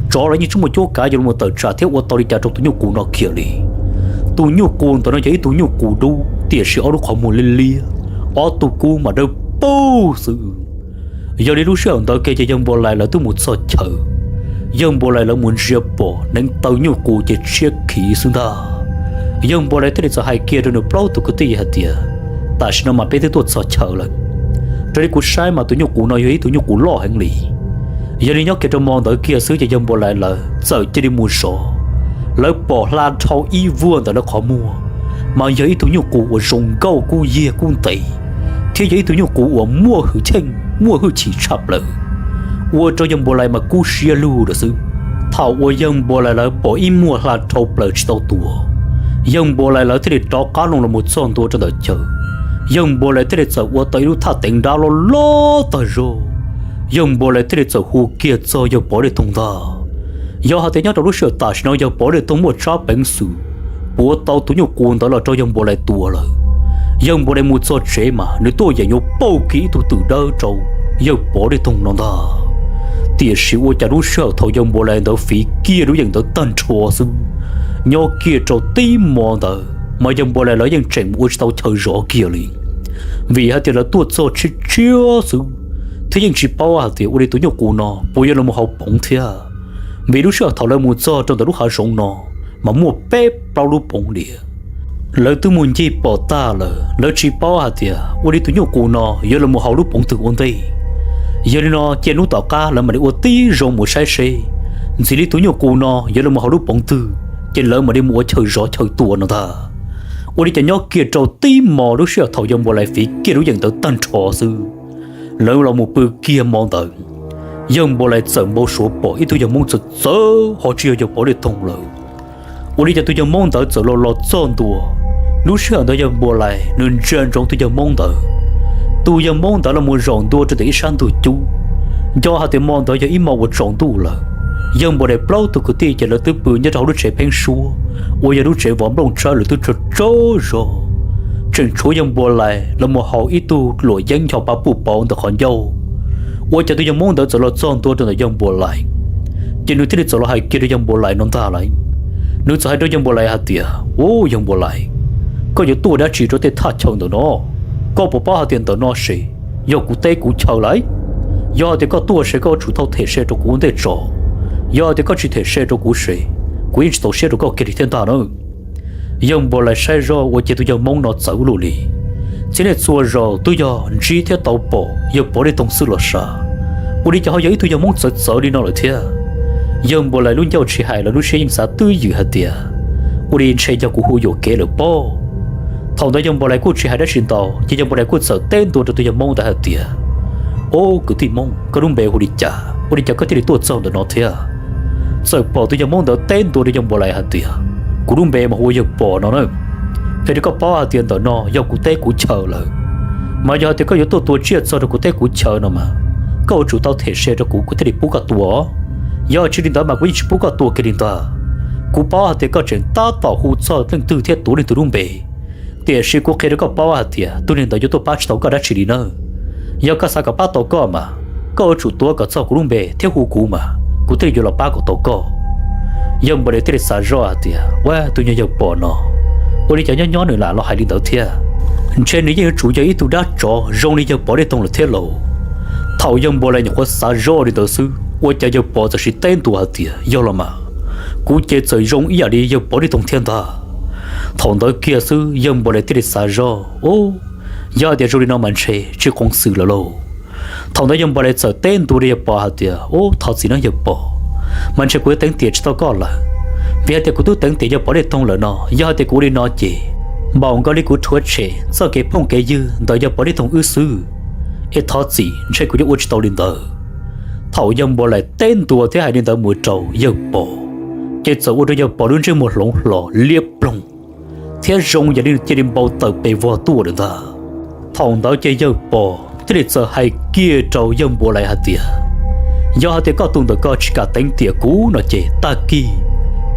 Tsov los yeej tsis muaj cuab kav yuav los tawm tsam thiab ua tau li cas rau tus nyuj qus no kiag li. Tus nyuj qus ntawm no yog ib tug nyuj qus dub, tiam sis ob lub qhov muag liab liab, ob tug kub mas dawb paug xwb. Yog li lub sij hawm ntawd kiag ces yawg Npuas Lais lawv twb mus txog chaw, yawg Npuas Lais lawv mus ntsia pom neev taw nyuj qus ces tshiab khiv xwb ntag. Yawg Npuas Lais thiaj li txawm hais kiag rau nws plaub tug kwv tij hais tias, tam sim no mas peb twb tuaj txog chaw lawm. Raws li kuv saib mas tus nyuj qus no yog ib tug nyuj qus loj heev li. Yog li nyob kiag rau hmo ntawd kiag xwb ces yawg Npuas Lais lawv txawm cia li mus zov. Lawv pom hla dhau ib vuag ntawm lawv qhov muag, mas yog ib tug nyuj qus uas zoo nkauj kub yiag kub ntev, thiab yog ib tug nyuj qus uas muaj hwj chim, muaj hwj chim tshaj plaws, ua rau yawg Npuas Lais mas kub siab lug lawm xwb. Thaum uas yawg Npuas Lais lawv pom ib muag hla dhau plaws tsis tau tua, yawg Npuas Lais lawv thiaj li rov qab loo los mus txog ntua rau ntawm chaw. Yawg Npuas Lais thiaj li txawm ua tau ib lub thaj teev dab loj loj tag zog. Yawg Npuas Lais thiaj li txawm hu kiag txog yawg Pov Dej Toog ntag. Yog hais tias nyob rau lub sij hawm tam sim no yawg Pov Dej Toog muaj tsab peev xwm puav tau tus nyuj qus ntawd los rau yawg Npuas Lais tua lawm, yawg Npuas Lais mus txog tsev mas nws tuaj yeem yuav pauj kiag ib tug twm dawb rau yawg Pov Dej Toog no ntag. Tiam sis ua cas lub sij hawm thaum yawg Npuas Lais ntawd fiv kiag lub yeem ntawd tag nrho xwb, nyob kiag rau tib hmo ntawd mas yawg Npuas Lais lawv yeej tseem ua tsis tau chaw zov kiag li, vim hais tias lawv tuaj txog tshiab tshiab xwb, thiab yeej tsis paub hais tias ua li tus nyuj qus no puas yuav los mus hauv poov thiab. Vim lub sij hawm thaum lawv mus txog rau ntawm lub hav zoov no mas muaj peb plaub lub poov diam. Lawv twb mus ncig pom tag lawm, lawv tsis paub hais tias ua li tus nyuj qus no yuav los mus hauv lub poov twg ua ntej. Yog li no cia hnub tom qab lawv mam li ua tib zoo mus saib seb ntxim li tus nyuj qus no yuav los mus hauv lub poov twg, ces lawv mam li mus ua chaw zov chaw tua no ntag. Ua li cas nyob kiag rau tib hmo lub sij hawm thaum yawg Npuas Lais fiv kiag lub yeem ntawd tag nrho xwb, lawv los mus pw kiag hmo ntawd, yawg Npuas Lais txawm npau suav pom ib tug yawg Hmoob txawv txawv ho tsis yog yawg Pov Dej Toog lawm. Ua li cas tus yawg Hmoob ntawd txawm los los txog ntua. Lub sij hawm ntawd yawg Npuas Lais nws ntsia ntsoov tus yawg Hmoob ntawd. Tus yawg Hmoob ntawd los mus zaum ntua rau ntawm ib sab ntug cub. Nco hais tias hmo ntawd yog ib hmo uas tsaus ntuj lawm. Yawg Npuas Lais plaub tug kwv tij ces lawv twb pw nyob rau hauv lub tsev pheeb suab uas yog lub tsev vov nplooj tsawb lawv twb tsaug tsaug zog. Tseem tshuav yawg Npuas Lais los mus haus ib tug luam yeeb ncho pa puj pauv ntawm qhov ncauj. Ua cas tus yawg Hmoob ntawd txawm los txog ntua rau ntawm yawg Npuas Lais, ces nws thiaj li txawm los hais kiag rau yawg Npuas Lais no ntag lauj. Nws txawm hais rau yawg Npuas Lais hais tias, Ub, yawg Npuas Lais, koj yuav tuaj dab tsi rau tej thaj chaw ntawm no? Koj puas paub hais tias ntawm no ces yog kuv teb kuv chaw lauj? Yog hais tias koj tuaj ces koj yuav tsum tau them se rau kuv ua ntej tso. Yog hais tias koj tsis them se rau kuv ces kuv yeej tsis txaus siab rau koj kiag li thiab ntag na. Yawg Npuas Lais saib zoj ua cas tus yawg Hmoob no txawv lug li. Txhua niaj txhua zaus twb yog ntsib thiab tau pom yawg Pov Dej Toog xwb los sav, ua li cas ho yog ib tug yawg Hmoob txawv txawv li no lawm thiab. Yawg Npuas Lais lub ncauj tsis hais los lub siab yeej xav twb ywm hais tias, Ua li ntshe yog kuv hu yuam kev lawm pob. Thaum ntawd yawg Npuas Lais kuj tsis hais dab tsi ntau, ces yawg Npuas Lais kuj txawm teb ntua rau tus yawg Hmoob ntawd hais tias, Ob, kwv tij Hmoob, koj lub npe hu li cas? Ua li cas koj thiaj li tuaj txog ntawm no thiab? Txawm pom tus yawg Hmoob ntawd teb ntua rau yawg Npuas Lais hais tias, Kuv lub npe mas hu ua yawg Pom no na. Qhia rau koj paub hais tias ntawm no yog kuv teb kuv chaw lawm. Mas yog hais tias koj yuav tuaj tua tsiaj txog rau kuv teb kuv chaw no mas, koj yuav tsum tau them se rau kuv, kuv thiaj li pub koj tua. Yog tsis li ntawd mas kuv yeej tsis pub koj tua kiag li ntag. Kuv paub hais tias koj tseem tab tom hu txog leej twg thiab tuav leej twg lub npe, tiam sis kuv qhia rau koj paub hais tias tus neeg ntawd yuav tuaj pab tsis tau koj dab tsi li na. Yog koj xav kom pab tau koj mas, koj yuav tsum tuav kom txog kuv lub npe thiab hu kuv mas kuv thiaj li yuav los pab kom tau koj. Yawg Npuas Lais thiaj li xav zoj hais tias, Ua, tus nyuag yawg Pom no, ua li cas nyob nyob nws lam los hais li ntawd thiab? Ntshe nws yeej yuav tsum yog ib tug dab tsov zoo li yawg Pov Dej Toog lawm thiab lauj. Thaum yawg Npuas Lais nyuam qhuav xav zoj li ntawd xwb, Ua cas yawg Pov txawm siv teb ntua hais tias, Yog los mas, kuv ces txawm zoo ib yam li yawg Pov Dej Toog thiab ntag. Thaum ntawd kiag xwb yawg Npua Lais thiaj li xav zoj, Ub, yog hais tias zoo li no mas ntshe tsis qoos xwm lawm lauj. Thaum ntawd yawg Npua Lais txawm teb ntua rau yawg Pov hais tias, Ub, thov txim nawb yawg Pov, mas ntshe kuv yuav teev tiam tsis tau koj lawm, vim hais tias kuv twb teev tiam yawg Pov Dej Toog lawm no. Yog hais tias kuv ua li no ces npaum nkaus li kuv rhuav tshem txoj kev phooj kev ywg ntawm yawg Pov Dej Toog wb xwb, es thov txim, ntshe kuv yuav ua tsis tau li ntawd. Thaum yawg Npua Lais teb ntua thiab hais li ntawd mus rau yawg Pov, ces txawm ua rau yawg Pov lub ntsej muag hloov hlo liab ploog thiab zoo yam li cia li npau taws pes vog tuaj lawm ntag. Thaum ntawd ces yawg Pov thiaj li txawm hais kiag rau yawg Npua Lais hais tias, Yog hais tias koj tus ntawm ko tsis kam teev tiam kuv no ces tag kis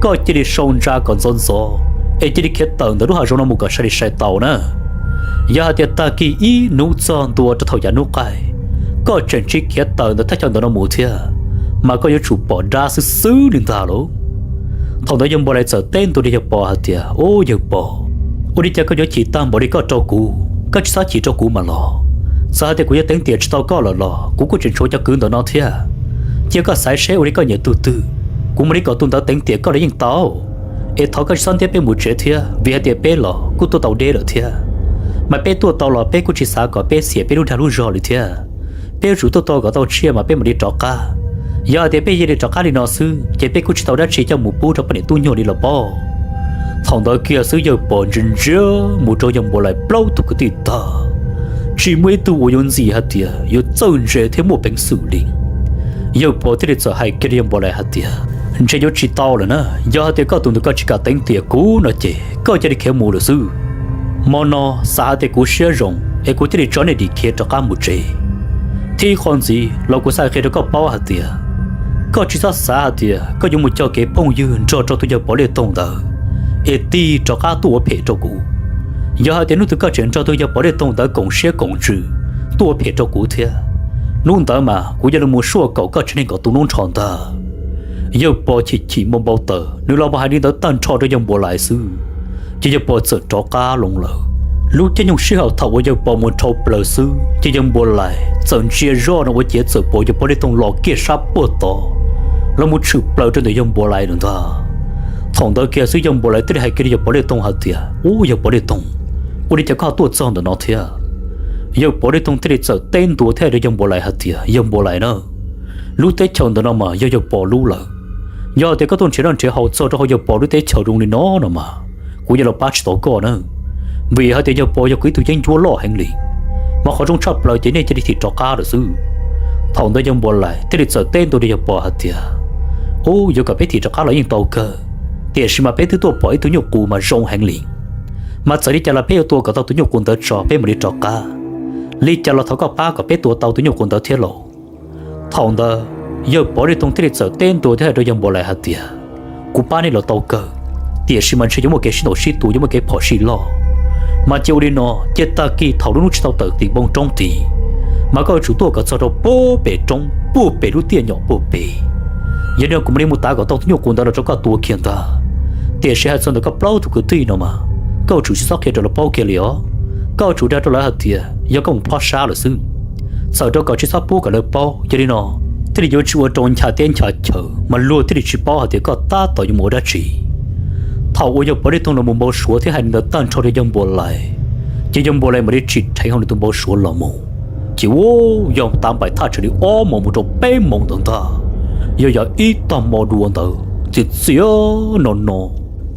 koj cia li sau ntsa kom ntxov ntxov es cia li khiav tawm ntawm lub hav zoov no mus kom sai li sai tau na. Yog hais tias tag kis ib hnub txog ntua rau thaum yav hnub qaij, koj tseem tsis khiav tawm ntawm thaj chaw ntawm no mus thiab, mas koj yuav tsum pom dab xwb xwb li ntag lauj. Thaum ntawd yawg Npua Lais txawm teb ntua rau yawg Pov hais tias, Ub yawg Pov, ua li cas koj yuav chim tag npaum li koj rau kuv? Koj tsis txhob chim rau kuv mas los. Txawm hais tias kuv yuav teev tiam tsis tau koj lawm los kuv kuj tseem tshuav cov kwv ntawm no thiab. Cia koj xaiv seb ua li koj nyiam tus twg, kuv mam li kom tus ntawd teev tiam koj los yeej tau. Es thov koj tsis txhob ntiab peb mus tsev thiab, vim hais tias peb los kuj tuaj tau deb lawm thiab. Mas peb tuaj tau los peb kuj tsis xav kom peb xiam peb lub dag lub zog li thiab. Peb yuav tsum tuaj tau kom tau tsiaj mas peb mam li rov qab. Yog hais tias peb cia li rov qab li no xwb ces peb kuj tsis tau dab tsi coj mus pub rau poj niam tub nyuag li los pob. Thaum ntawd kiag xwb yawg Pov ntsia ntsia mus rau yawg Npua Lais plaub tug kwv tij tag, tsis muaj ib tug uas yuav ntxim hais tias yuav txawj ntse thiab muaj peev xwm li. Yawg Pov thiaj li txawm hais kiag rau yawg Npua Lais hais tias, Ntshe yuav tsis tau lawm na, yog hais tias koj tus ntawm ko tsis kam teev tiam kuv no ces koj cia li khiav mus lawm xwb. Hmo no xav hais tias kuv siab zoo es kuv thiaj li tso nej dim khiav rov qab mus tsev. Thiab qhov ntxiv los kuv xav qhia rau koj paub hais tias, koj tsis txhob xav hais tias koj yuav mus cog kev phooj ywg nrog rau tus yawg Pov Dej Toog ntawd es tig rov qab tuaj ua phem rau kuv. Yog hais tias hnub twg koj tseem nrog tus yawg Pov Dej Toog ntawd koom siab koom ntsws tuaj ua phem rau kuv thiab, hnub ntawd mas kuv yuav los mus suaj kaum koj tsev neeg kom tu noob nrho ntag. Yawg Pov chim chim npau npau taws, nws los mus hais li ntawd tag nrho rau yawg Npua Lais xwb, ces yawg Pov txawm rov qab loo lawm. Lub caij nyoog sij hawm thaum uas yawg Pov mus dhau plaws xwb ces yawg Npua Lais txawm ntsia zoj no ua ciav txawm pom yawg Pov Dej Toog los kiag sab puag tod los mus tshwm plaws rau ntawm yawg Npua Lais lawm ntag. Thaum ntawd kiag xwb yawg Npua Lais thiaj li hais kiag rau yawg Pov Dej Toog hais tias, Ub yawg Pov Dej Toog, ua li cas koj tuaj txog ntawm no thiab? Yawg Pov Dej Toog thiaj li txawm teb ntua thiab hais rau yawg Npua Lais hais tias, Yawg Npua Lais na, lub teb chaws ntawm no mas yog yawg Pov lub lawm. Yog hais tias koj tuaj nrhiav noj nrhiav haus txog rau hauv yawg Pov lub teb chaws zoo li no no mas, kuv yuav los pab tsis tau koj na, vim hais tias yawg Pov yog kuv ib tug yeeb ncuab loj heev li. Mas qhov zoo tshaj plaws ces nej cia li thim rov qab lawm xwb. Thaum ntawd yawg Npua Lais thiaj li txawm teb ntua rau yawg Pov hais tias, Ub, yuav kom peb thim rov qab los yeej tau kawg, tiam sis mas peb twb tuaj pom ib tug nyuj qus mas zoo heev li. Mas txawm li cas los peb yuav tua kom tau tus nyuj qus ntawd tso peb mam li rov qab. Li cas los thov koj pab kom peb tua tau tus nyuj qus ntawd thiab lauj. Thaum ntawd yawg Pov Dej Toog thiaj li txawm teb ntua thiab hais rau yawg Npua Lais hais tias, Kuv pab nej los tau kawg, tiam sis mas ntshe yuav muaj kev sib ntaus sib tua, yuav muaj kev phom sij loj. Mas cia ua li no, cia tag kis thaum lub hnub tsis tau tawm tim npoo roob tid, mas koj yuav tsum tuaj kom txog rau puag pem roob, puag pem lub tiaj nyom puag pem. Yog li no kuv mam li mus tav kom tau tus nyuj qus ntawd los rau koj tua kiag ntag. Tiam sis hais txog ntawm koj plaub tug kwv tij no mas, koj yuav tsum tsis txhob qhia rau lawv paub kiag li os. Koj yuav tsum dag rau lawv hais tias yog koj mus plob sab lawm xwb, txhawm rau kom tsis txhob pub kom lawv paub. Yog li no thiaj li yuav tsis ua rau ncha teb ncha chaw mas luag thiaj li tsis paub hais tias koj tab tom yuav mus ua dab tsi. Thaum uas yawg Pov Dej Toog los mus npau suav thiab hais li ntawd tag nrho rau yawg Npua Lais, ces yawg Npua Lais mam li tsim dheev hauv nws tus npau suav los mus. Ces ua, yog tav npaim thaj tsam li ob moos mus rau peb moos ntawd ntag, yog yog ib tag hmo dua ntawd txias txias no no.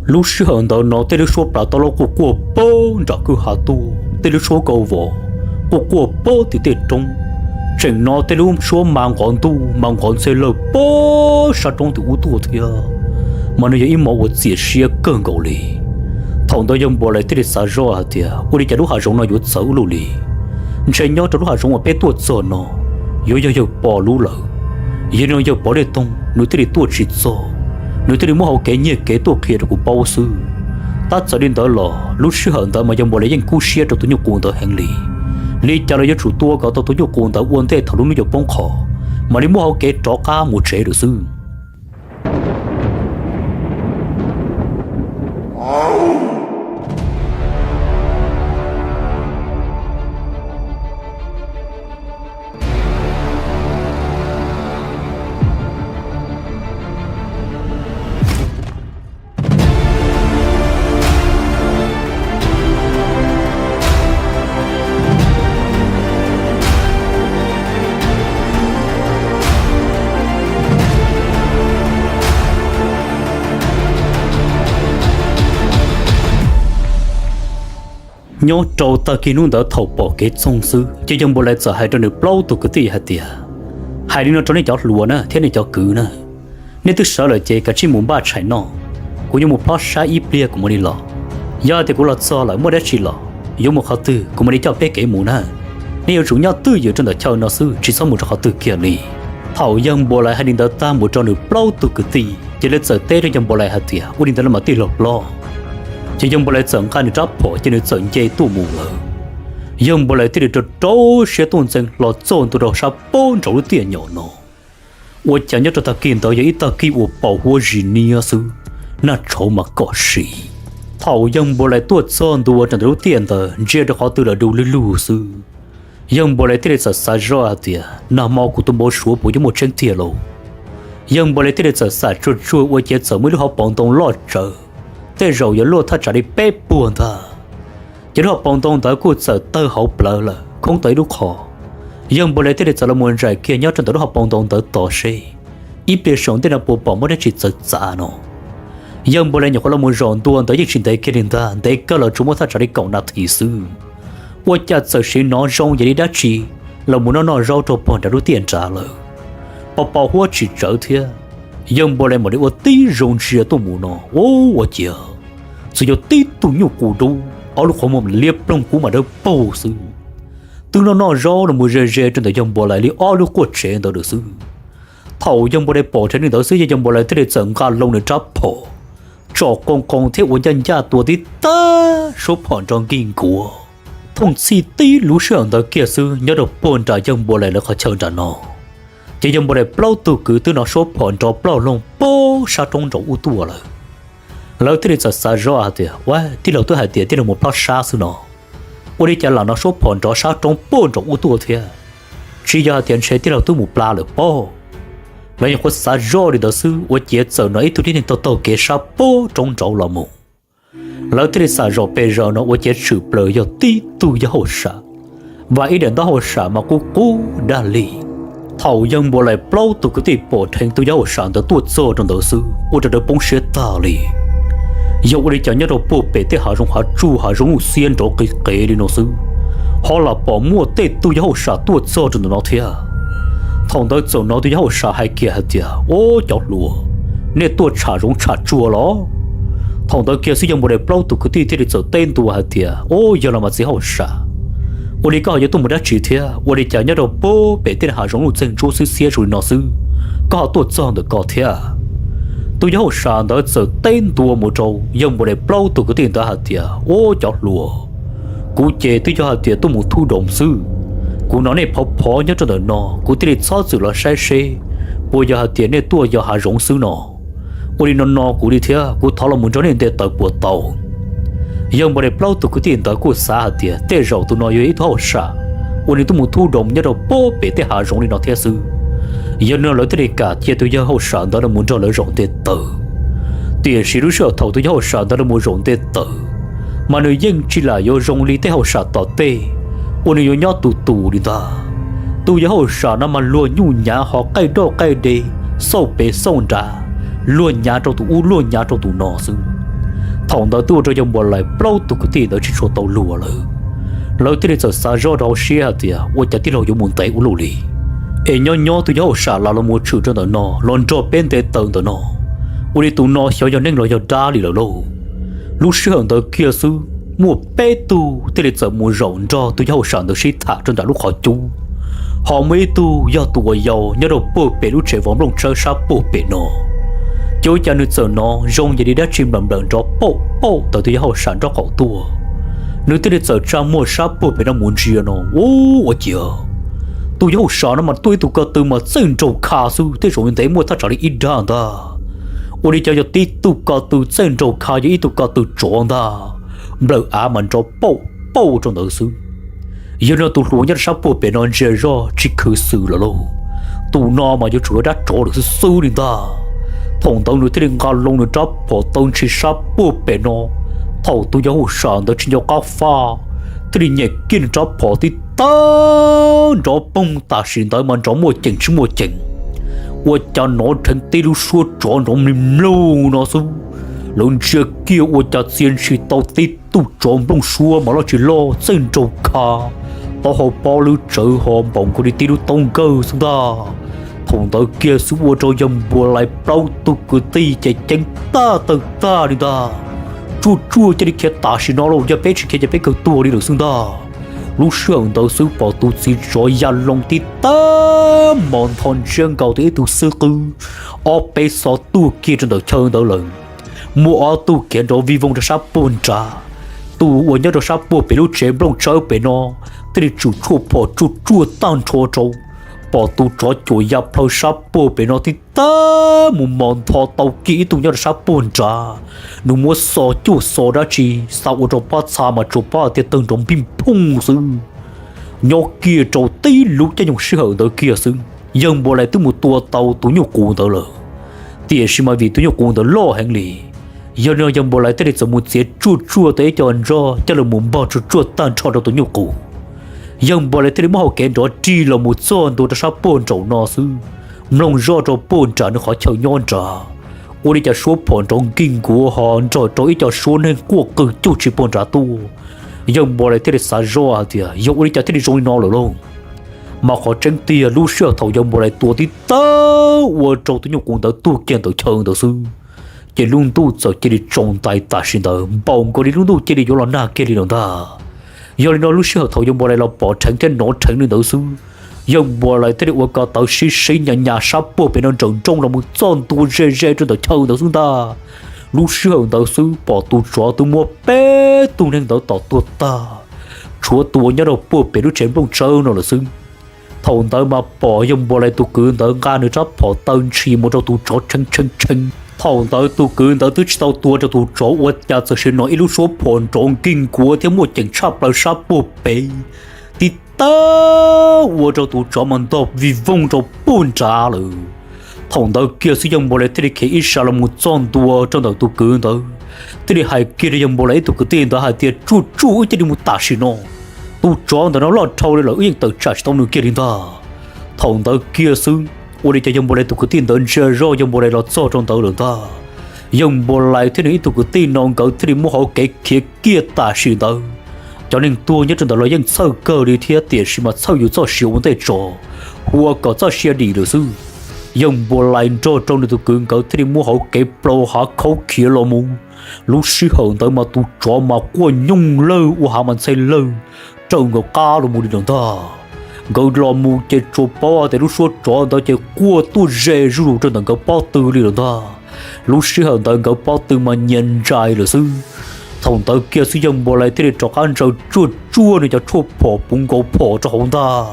Lub sij hawm ntawd no tej lub suab plaws tau los quaj quaj pag nram kwj ha tuaj, tej lub suab kauj vos quaj quaj pag tim tej roob. Tseem no tej lub suab mas nqov ntuj mas nqov ntxhe lawg pag sab roob tim ub tuaj thiab, mas nws yog ib hmo uas txias siab kawg nkaus li. Thaum ntawd yawg Npua Lais thiaj li xav zoj hais tias ua li cas lub hav zoov no yuav txawv ua luaj li. Ntshe nyob rau lub hav zoov uas peb tuaj txog no yuav yog yawg Pov lub lawm. Yog li no yawg Pov Dej Toog nws thiaj li tuaj tsis txog, nws thiaj li muab hauv kev nyiag kev tuaj qhia rau kuv paub xwb. Tab txawm li ntawd los lub sij hawm ntawd mas yawg Npua Lais yeej kub siab rau tus nyuj qus ntawd heev li. Li cas los yuav tsum tua kom tau tus nyuj qus ntawd ua ntej thaum lub hnub yuav poob qho, mam li muab hauv kev rov qab mus tsev lawm xwb. Nyob rau tag kis hnub ntawd thaum pom kev txoog xwb ces yawg Npua Lais txawm hais rau nws plaub tug kwv tij hais tias, hais li no rau nej cov hluas na thiab nej cov kwv na, nej twb sawv lawm ces kav tsij mus npaj tshais noj, kuv yuav mus plob sab ib pliag kuv mam li los. Yog tias kuv los txog lawm muaj dab tsi los yuav mus qhov twg kuv mam li coj peb kev mus na. Nej yuav tsum nyob twj ywm rau ntawm chaw no xwb, tsis txhob mus rau qhov twg kiag li. Thaum yawg Npua Lais hais li ntawd tag mus rau nws plaub tug kwv tij ces lawv txawm teb rau yawg Npua Lais hais tias, ua li ntawd los mas tij laug hlob. Ces yawg Npua Lais txawm nqa nws rab phom ces nws txawm nce tuaj mus lawm. Yawg Npua Lais thiaj li rau rau siab tuaj ntxeev hlo txog ntua rau sab pob nraud lub tiaj nyom no. Ua cas nyob rau tag kis ntawd yog ib tag kis uas pom huab zis niab xwb, nag tshauv mas kom siv. Thaum yawg Npua Lais tuaj txog ntua rau ntawm lub tiaj ntawd ntsia rau qhov twg los du lug lug xwb, yawg Npua Lais thiaj li txawm xav zoj hais tias, nag hmo kuv tus npau suav puas yuav muaj tseeb tiag lauj? Yawg Npua Lais thiaj li txawm xam tsuag tsuag ua ciav txawm muaj ib lub hauv paus ntoo loj tsawv, tej zaum yuav luaj thaj tsam li peb puag ntag. Ces lub hauv paus ntoo ntawd kuj txawm tawg hauv plawv lawm khoob tau ib lub qho. Yawg Npua Lais thiaj li txawm los mus ntsais kiag nyob rau ntawm lub hauv paus ntoo ntawd tos seb ib pliag saum ntej no puas pom muaj dab tsi txawv txav no. Yawg Npua Lais nyuam qhuav los mus zaum ntua ntawd yeej tsis ntev kiag li ntag, ntev kawg los tsuas muaj thaj tsam li kaum nas this xwb, ua cas txawm sim hnov zoo yam li dab tsi los mus noj noj zaub rau pog nram lub tiaj nrad lawm. Pos pos huab tsis tsawv thiab, yawg Npua Lais mam li ua tib zoo ntsia tuaj mus no, ua ua ciav txawm yog tib tug nyuj qus dub, ob lub qhov muag liab ploog kub mas dawb paug xwb, twb noj noj zaub los mus ze ze rau ntawm yawg Npua Lais li ob lub quaj tsev ntawd lawm xwb. Thaum yawg Npua Lais pom dheev li ntawd xwb ces yawg Npua Lais thiaj li txawm nqa loo nws rab phom, tsom qoo qoo thiab ua ncaj ncaj tua tib tag suab phom nrov nkig nkuav. Thooj txhij tib lub sij hawm ntawd kiag xwb nyob rau puag nram yawg Npua Lais lawv qhov chaw nram no, ces yawg Npua Lais plaub tug kwv twb hnov suab phom nrov ploj loog pog sab roob nraud ub tuaj lawm. Lawv thiaj li txawm xav zoj hais tias, ua, tij laug twb hais tias tij laug mus plob sab xwb no, ua li cas lam hnov suab phom nrov sab roob pog nraud ub tuaj thiab? Tsis yog hais tias ntshe tij laug twb mus plob lawm pob? Lawv nyuam qhuav xav zoj li ntawd xwb ua ciav txawm hnov ib tug tib neeg taug taug kev sab pog roob nraud los mus. Lawv thiaj li xam zom pes zaws no ua ciav tshwm plaws yog tib tug yawg hauj sam, vam ib daim ntaub hauj sam mas qub qub dag li. Thaum yawg Npua Lais plaub tug kwv tij pom dheev tus yawg hauj sam ntawd tuaj txog rau ntawd xwb ua rau lawv poob siab tag li. Yog ua li cas nyob rau puag pem tej hav zoov hav tsuj hav zoov luj xiab nrov qis qev li no xwb, ho lam pom muaj tej tug yawg hauj sam tuaj txog rau ntawm no thiab. Thaum ntawd txawm hnov tus yawg hauj sam hais kiag hais tias, ua, cov hluas, nej tuaj tsham zoov tsham tsuag los? Thaum ntawd kiag xwb yawg Npua Lais plaub tug kwv tij thiaj li txawm teb ntua hais tias, ua, yog los mas txiv hauj sam, ua li koj ho yuav tuaj mus dab tsi thiab? Ua li cas nyob rau puag pem tej hav zoov luj txeeg ntsuab xwb xiab zoo li no xwb, koj ho tuaj txog ntawm ko thiab? Tus yawg hauj sam ntawd txawm teb ntua mus rau yawg Npua Lais plaub tug kwv tij ntawd hais tias, ua, cov hluas, kuv ces twb yog hais tias tuaj mus thub doos xwb. Kuv hnov nej phov phov nyob rau ntawm no kuv thiaj li txhob txwm los saib seb puas yog hais tias nej tuaj yos hav zoov xwb no. Ua li no no kuv li thiab kuv thov los mus nrog nej nte taws puas tau? Yawg Npua Lais plaub tug kwv tij ntawd kuj xav hais tias tej zaum tus no yog ib tug hauj sam uas nws tuaj mus thub doos nyob rau puag pem tej hav zoov li no thiab xwb. Yog li no lawv thiaj li kam cia tus yawg hauj sam ntawd los mus nrog lawv zaum nte taws. Tiam sis lub sij hawm thaum tus yawg hauj sam ntawd los mus zaum nte taws, mas nws yeej tsis lam yuav zoo li tej hauj sam tom tej uas nws yuav nyob tus tus li ntag. Tus yawg hauj sam no mas luag nyuj nyav ho qaij doj qaij de, xauj pem xauj nrad, luag nyav rau tus ub luag nyav rau tus no xwb. Thaum ntawd twb ua rau yawg Npua Lais plaub tug kwv tij ntawd tsis tshua tau luag lawm. Lawv thiaj li txawm xav zoj rau hauv siab hais tias ua cas tij laug yuav mus ntev ua luaj li, es nyob nyob tus yawg hauj sam los los mus tshwm rau ntawm no los nrog peb nte taws ntawm no, ua li tus no xyov yog neeg los yog dab li lawm lauj. Lub sij hawm ntawd kiag xwb muaj peb tug thiaj li txawm mus zaum nrog tus yawg hauj sam ntawd sib tham rau nram lub qhov cub. Ho muaj ib tug yog tus uas yau nyob rau puag pem lub tsev vov nplooj tsawb sab puag pem no. Ces ua cas nws txawm hnov zoo yam li dab tsi nplawm nplawm nrov pauj pauj tawm tus yawg hauj sam nraub qaum tuaj. Nws thiaj li txawm tsa muag sab puag pem no mus ntsia no, ua, ua ciav tus yawg hauj sam no mas tuaj ib tug ko tw mas txaij nraug kha xwb, tej zaum ntev muaj thaj tsam li ib dag ntag. Ua li cas yog tib tug ko tw txaij nraug kha, yog ib tug ko tw tsov ntag. Nplawm av mas nrov pauj pauj rau ntawd xwb. Yog no tus hluas nyob rau sab puag pem no ntsia zoj tsis khwv xwm lawm lauj, tus no mas yuav tsum yog dab tsov lawm xwb xwb li ntag. Thaum ntawd nws thiaj li nqa loo nws rab phom taw ntshis sab puag pem no. Thaum tus yawg hauj sam ntawd tsis nco qab faj, thiaj li nyem kiag nws rab phom tib tag nrov poog, tam sim ntawd mas nrov muaj ceem tsis muaj ceem. Ua cas hnov dheev tib lub suab tsov nrov mlig mlug no xwb. Lawv ntsia kiag ua cas txia ntshis tau tib Tub tsov nplooj suab mas loj tsis loj txawj nraug kha, taub hau pob lwb tsawv ho npaum nkaus li tib lub taub nkawj xwb ntag. Thaum ntawd kiag xwb ua rau yawg Npua Lais plaub tug kwv tij ces ceeb tag tawg tag li ntag. Tsuaj tsuaj cia li khiav tam sim no los yog peb tsis khiav ces peb kawg tuag li lawm xwb ntag. Lub sij hawm ntawd xwb pom tus txiv tsov ya loo tib tag mos ntho ntsiab nkaus tias ib tug xwb qwb ob peb xov tuag kiag rau ntawm chaw ntawd lawm. Muaj ob tug khiav nrov vij voog rau sab puag nrad. Tus uas nyob rau sab puag pem lub tsev nplooj tsawb pem no thiaj li tsum tshuaj phom tsuaj tsuaj tag nrho rau. Pom tus tsov cuam ya plhaw sab puag pem no tib tag mus mos ntho tau kiag ib tug nyob rau sab puag nrad. Nws muab xo cuaj xo dab tsi xa ua rau pob txha mas tsuas paub tias tawg nrov npij phooj xwb. Nyob kiag rau tib lub caij nyoog sij hawm ntawd kiag xwb, yawg Npua Lais twb mus tua tau tus nyuj qus ntawd lawm. Tiam sis mas vim tus nyuj qus ntawd loj heev li, yog li no yawg Npua Lais thiaj li txawm mus txiav tsuaj tsuaj tau ib co nroj coj los mus npog tsuaj tsuaj tag nrho rau tus nyuj qus. Yawg Npua Lais thiaj li muab hau kev nrov rig los mus txog ntua rau sab puag nraum no xwb, mloog zoj rau puag nram nws qhov chaw nyob nrad. Ua li cas suab phom nrov nkig nkuav ho nrog rau ib co suab neeg quaj qw cuj tsis puag nrad tuaj. Yawg Npua Lais thiaj li xav zoj hais tias yog ua li cas thiaj li zoo li no lawm lauj. Mas qhov tseeb tiag lub sij hawm thaum yawg Npua Lais tua tib tag ua rau tus nyuj qus ntawd tuag kiag ntawm chaw ntawd xwb, ces lub ntuj txawm cia li tsaus ntais tam sim ntawd npaum nkaus li lub ntuj cia li yuav los nag kiag li lawm ntag. Yog li no lub sij hawm thaum yawg Npua Lais los pom dheev thiab hnov dheev li ntawd xwb, yawg Npua Lais thiaj li ua ko taw sib sib nyas nyas sab puag pem no nraum nrooj los mus txoj ntua ze ze rau ntawm chaw ntawd xwb ntag. Lub sij hawm ntawd xwb pom tus tsov twb muab peb tug neeg ntawd tom tuag tag, tshuav tus uas nyob rau puag pem lub tsev nplooj tsawb no lawm xwb. Thaum ntawd mas pom yawg Npua Lais tus kwv ntawd nqa nws rab phom taw ntshis mus rau tus tsov tshee tshee tshee. Thaum ntawd tus kwv ntawd twb tsis tau tua rau tus tsov ua cas txawm sim hnov ib lub suab phom nrov nkig nkuav thiab muaj ceem tshaj plaws sab puag pem, tib tag ua rau tus tsov mas ntog vij voog rau puag nrad lawm. Thaum ntawd kiag xwb yawg Npua Lais thiaj li khiav ib sab los mus txog ntua rau ntawm tus kwv ntawd, thiaj li hais kiag rau yawg Npua Lais ib tug kwv tij ntawd hais tias tsuaj tsuaj wb cia li mus tam sim no. Tus tsov ntawm no loj dhau li lawm wb yeej tawm tsam tsis tau nws kiag li ntag. Thaum ntawd kiag xwb ua li cas yawg Npua Lais tus kwv tij ntawd ntsia zoj yawg Npua Lais los txog rau ntawd lawm ntag. Yawg Npua Lais thiab nws ib tug kwv tij no nkawd thiaj li muab hauv kev khiav kiag tam sim ntawd. Cov neeg tuag nyob rau ntawd los yeej txhawj kawg li thiab tiam sis mas txhawj yus txoj sia ua ntej tso, hu ua kom txoj sia dim lawm xwb. Yawg Npua Lais nrog rau nws tus kwv nkawd thiaj li muab hauv kev plaws hav khaub khiav los mus. Lub sij hawm ntawd mas tus tsov mas quaj nyooj lawg ua hav mas ntxhe lawg raws nkawd qab los mus li lawm ntag. Nkawd los mus ces tsuas paub hais tias lub suab tsov ntawd ces quaj tuaj ze zuj zus rau ntawm nkawd pob tw li lawm ntag. Lub sij hawm ntawd nkawd pob tw mas nyias ntsais lawm xwb. Thaum ntawd kiag xwb yawg Npua Lais thiaj li rov qab ntsaws tsuaj tsuaj nws cov tshuaj phom puv nkaus phom rau hauv ntag.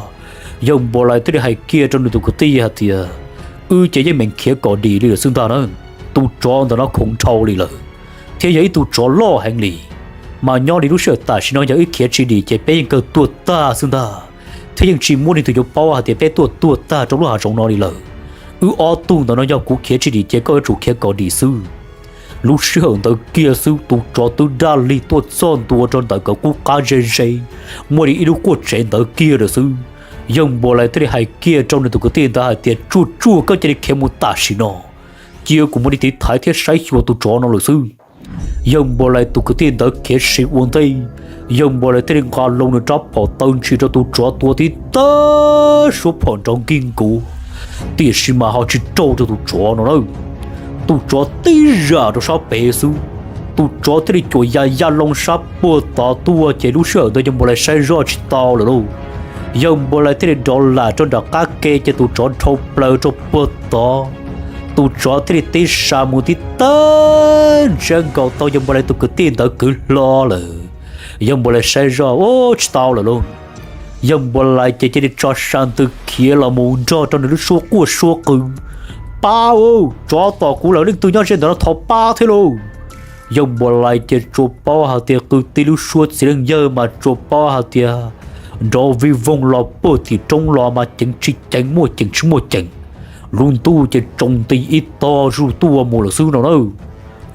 Yawg Npua Lais thiaj li hais kiag rau nws tus kwv tij hais tias, wb ces yeej meem khiav kom dim li lawm xwb ntag na. Tus tsov ntawm no khoov dhau li lawm, thiab yog ib tug tsov loj heev li, mas nyob li lub sij hawm tam sim no yog wb khiav tsis dim ces peb yeej kawg tuag tag xwb ntag, thiab yeej tsis muaj leej twg yuav paub hais tias peb tuaj tuag tag rau lub hav zoov no li lawm. Wb ob tug ntawm no yog kuv khiav tsis dim ces koj yuav tsum khiav kom dim xwb. Lub sij hawm ntawd kiag xwb tus tsov twb daj lig tuaj txog ntua rau ntawm nkawd qub qab ze ze, muaj li ib lub quaj tsev ntawd kiag lawm xwb. Yawg Npua Lais thiaj li hais kiag rau nws tus kwv tij ntawd hais tias, tsuaj tsuaj koj cia li khiav mus tam sim no, cia kuv mam li tiv thaiv thiab saib xyuas tus tsov no lawm xwb. Yawg Npua Lais tus kwv tij ntawd khiav sim ua ntej, yawg Npua Lais thiaj li nqa loo nws rab phom taw ntshis rau tus tsov tua tib tag suab phom nrov nkig nkuv, tiam sis mas ho tsis raug rau tus tsov no lawm. Tus tsov tib zam rau sab pem xwb, tus tsov thiaj li cuam ya ya loo sab puag tod tuaj ces lub sij hawm ntawd yawg Npua Lais saib zoj tsis tau lawm lauj. Yawg Npua Lais thiaj li nrov lam rau nram qab ke ces tus tsov dhau plaws rau puag tod. Tus tsov thiaj li tib sa mus tib tag ntsiab nkaus tau yawg Npua Lais tus kwv tij ntawd kwv hlo lawm. Yawg Npua Lais saib zoj ua tsis tau lawm lauj. Yawg Npua Lais ces cia li tso sa ntws khiav los mus nrog rau nws lub suab quaj suab qw, pab, tsov tom kuv lawm, leej twg nyob ze ntawm no thov pab thiab lauj. Yawg Npua Lais ces tsuas paub hais tias kwv tij lub suab txiv leej yawg mas tsuas paub hais tias nrov vij voog los puag tim roob los mas ceev tsis ceev, muaj ceem tsis muaj ceem. Lub ntuj ces tsaus nti ib tog zuj tuaj mus lawm xwb no na.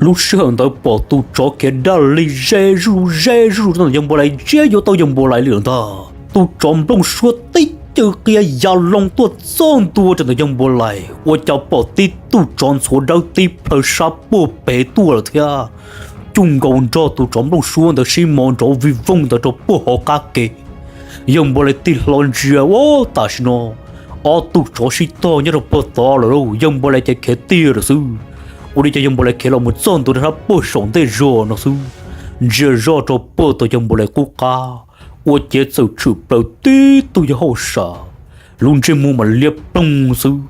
Lub sij hawm ntawd pom tus tsov khiav daj lig ze zuj zus ze zuj zus rau ntawm yawg Npua Lais, ntsiab yuav tau yawg Npua Lais li lawm ntag. Tus tsov nplooj suab tib cw qia ya loo tuaj txog ntua rau ntawm yawg Npua Lais ua cas pom tib tug tsov ntxhuav dawb tib plhaw sab puag pem tuaj lawm thiab. cuj nkaus nrog tus tsov nplooj suab ntawd sib mos nrov vij voog ntawd rau puag hauv qab ke. Yawg Npua Lais tig hlo ntsia ua tam sim no ob tug tsov sib tog nyob rau puag tod lawm. Yawg Npua Lais ces khiav tiag lawm xwb. Ua li cas Yawg Npua Lais khiav los mus txog ntua rau sab puag saum ntej zog no xwb, ntsia zoj rau puag tom Yawg Npua Lais qub qab, ua ciav txawm tshwm plaws tib tug yawg hauj sam, lub ntsej muag mas liab ploog xwb,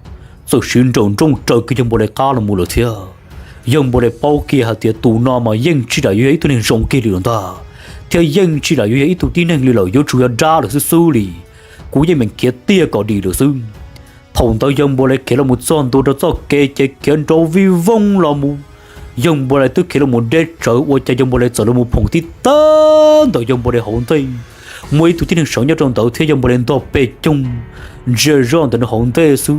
txawm siv nrawm nrooj raws kiag Yawg Npua Lais qab los mus lawm thiab. Yawg Npua Lais paub kiag hais tias tus no mas yeej tsis lam yuav yog ib tug neeg zoo kiag li lawm ntag, thiab yeej tsis lam yuav yog ib tug tib neeg li lawm, yuav tsum yog dab lawm xwb xwb li. Kuv yeej meem khiav tiag kom dim lawm xwb. Thaum ntawd Yawg Npua Lais khiav los mus txog ntua rau txoj kev ces khiav nrov vij voog los mus. Yawg Npua Lais twb khiav los mus deb tsawv ua cas Yawg Npua Lais txawm los mus phoom tib tag ntawm Yawg Npua Lais hauv ntej, muaj ib tug tib neeg sawv nyob rau ntawd thiab Yawg Npua Lais ntog pes coog ntsia zoj ntawm nws hauv ntej xwb.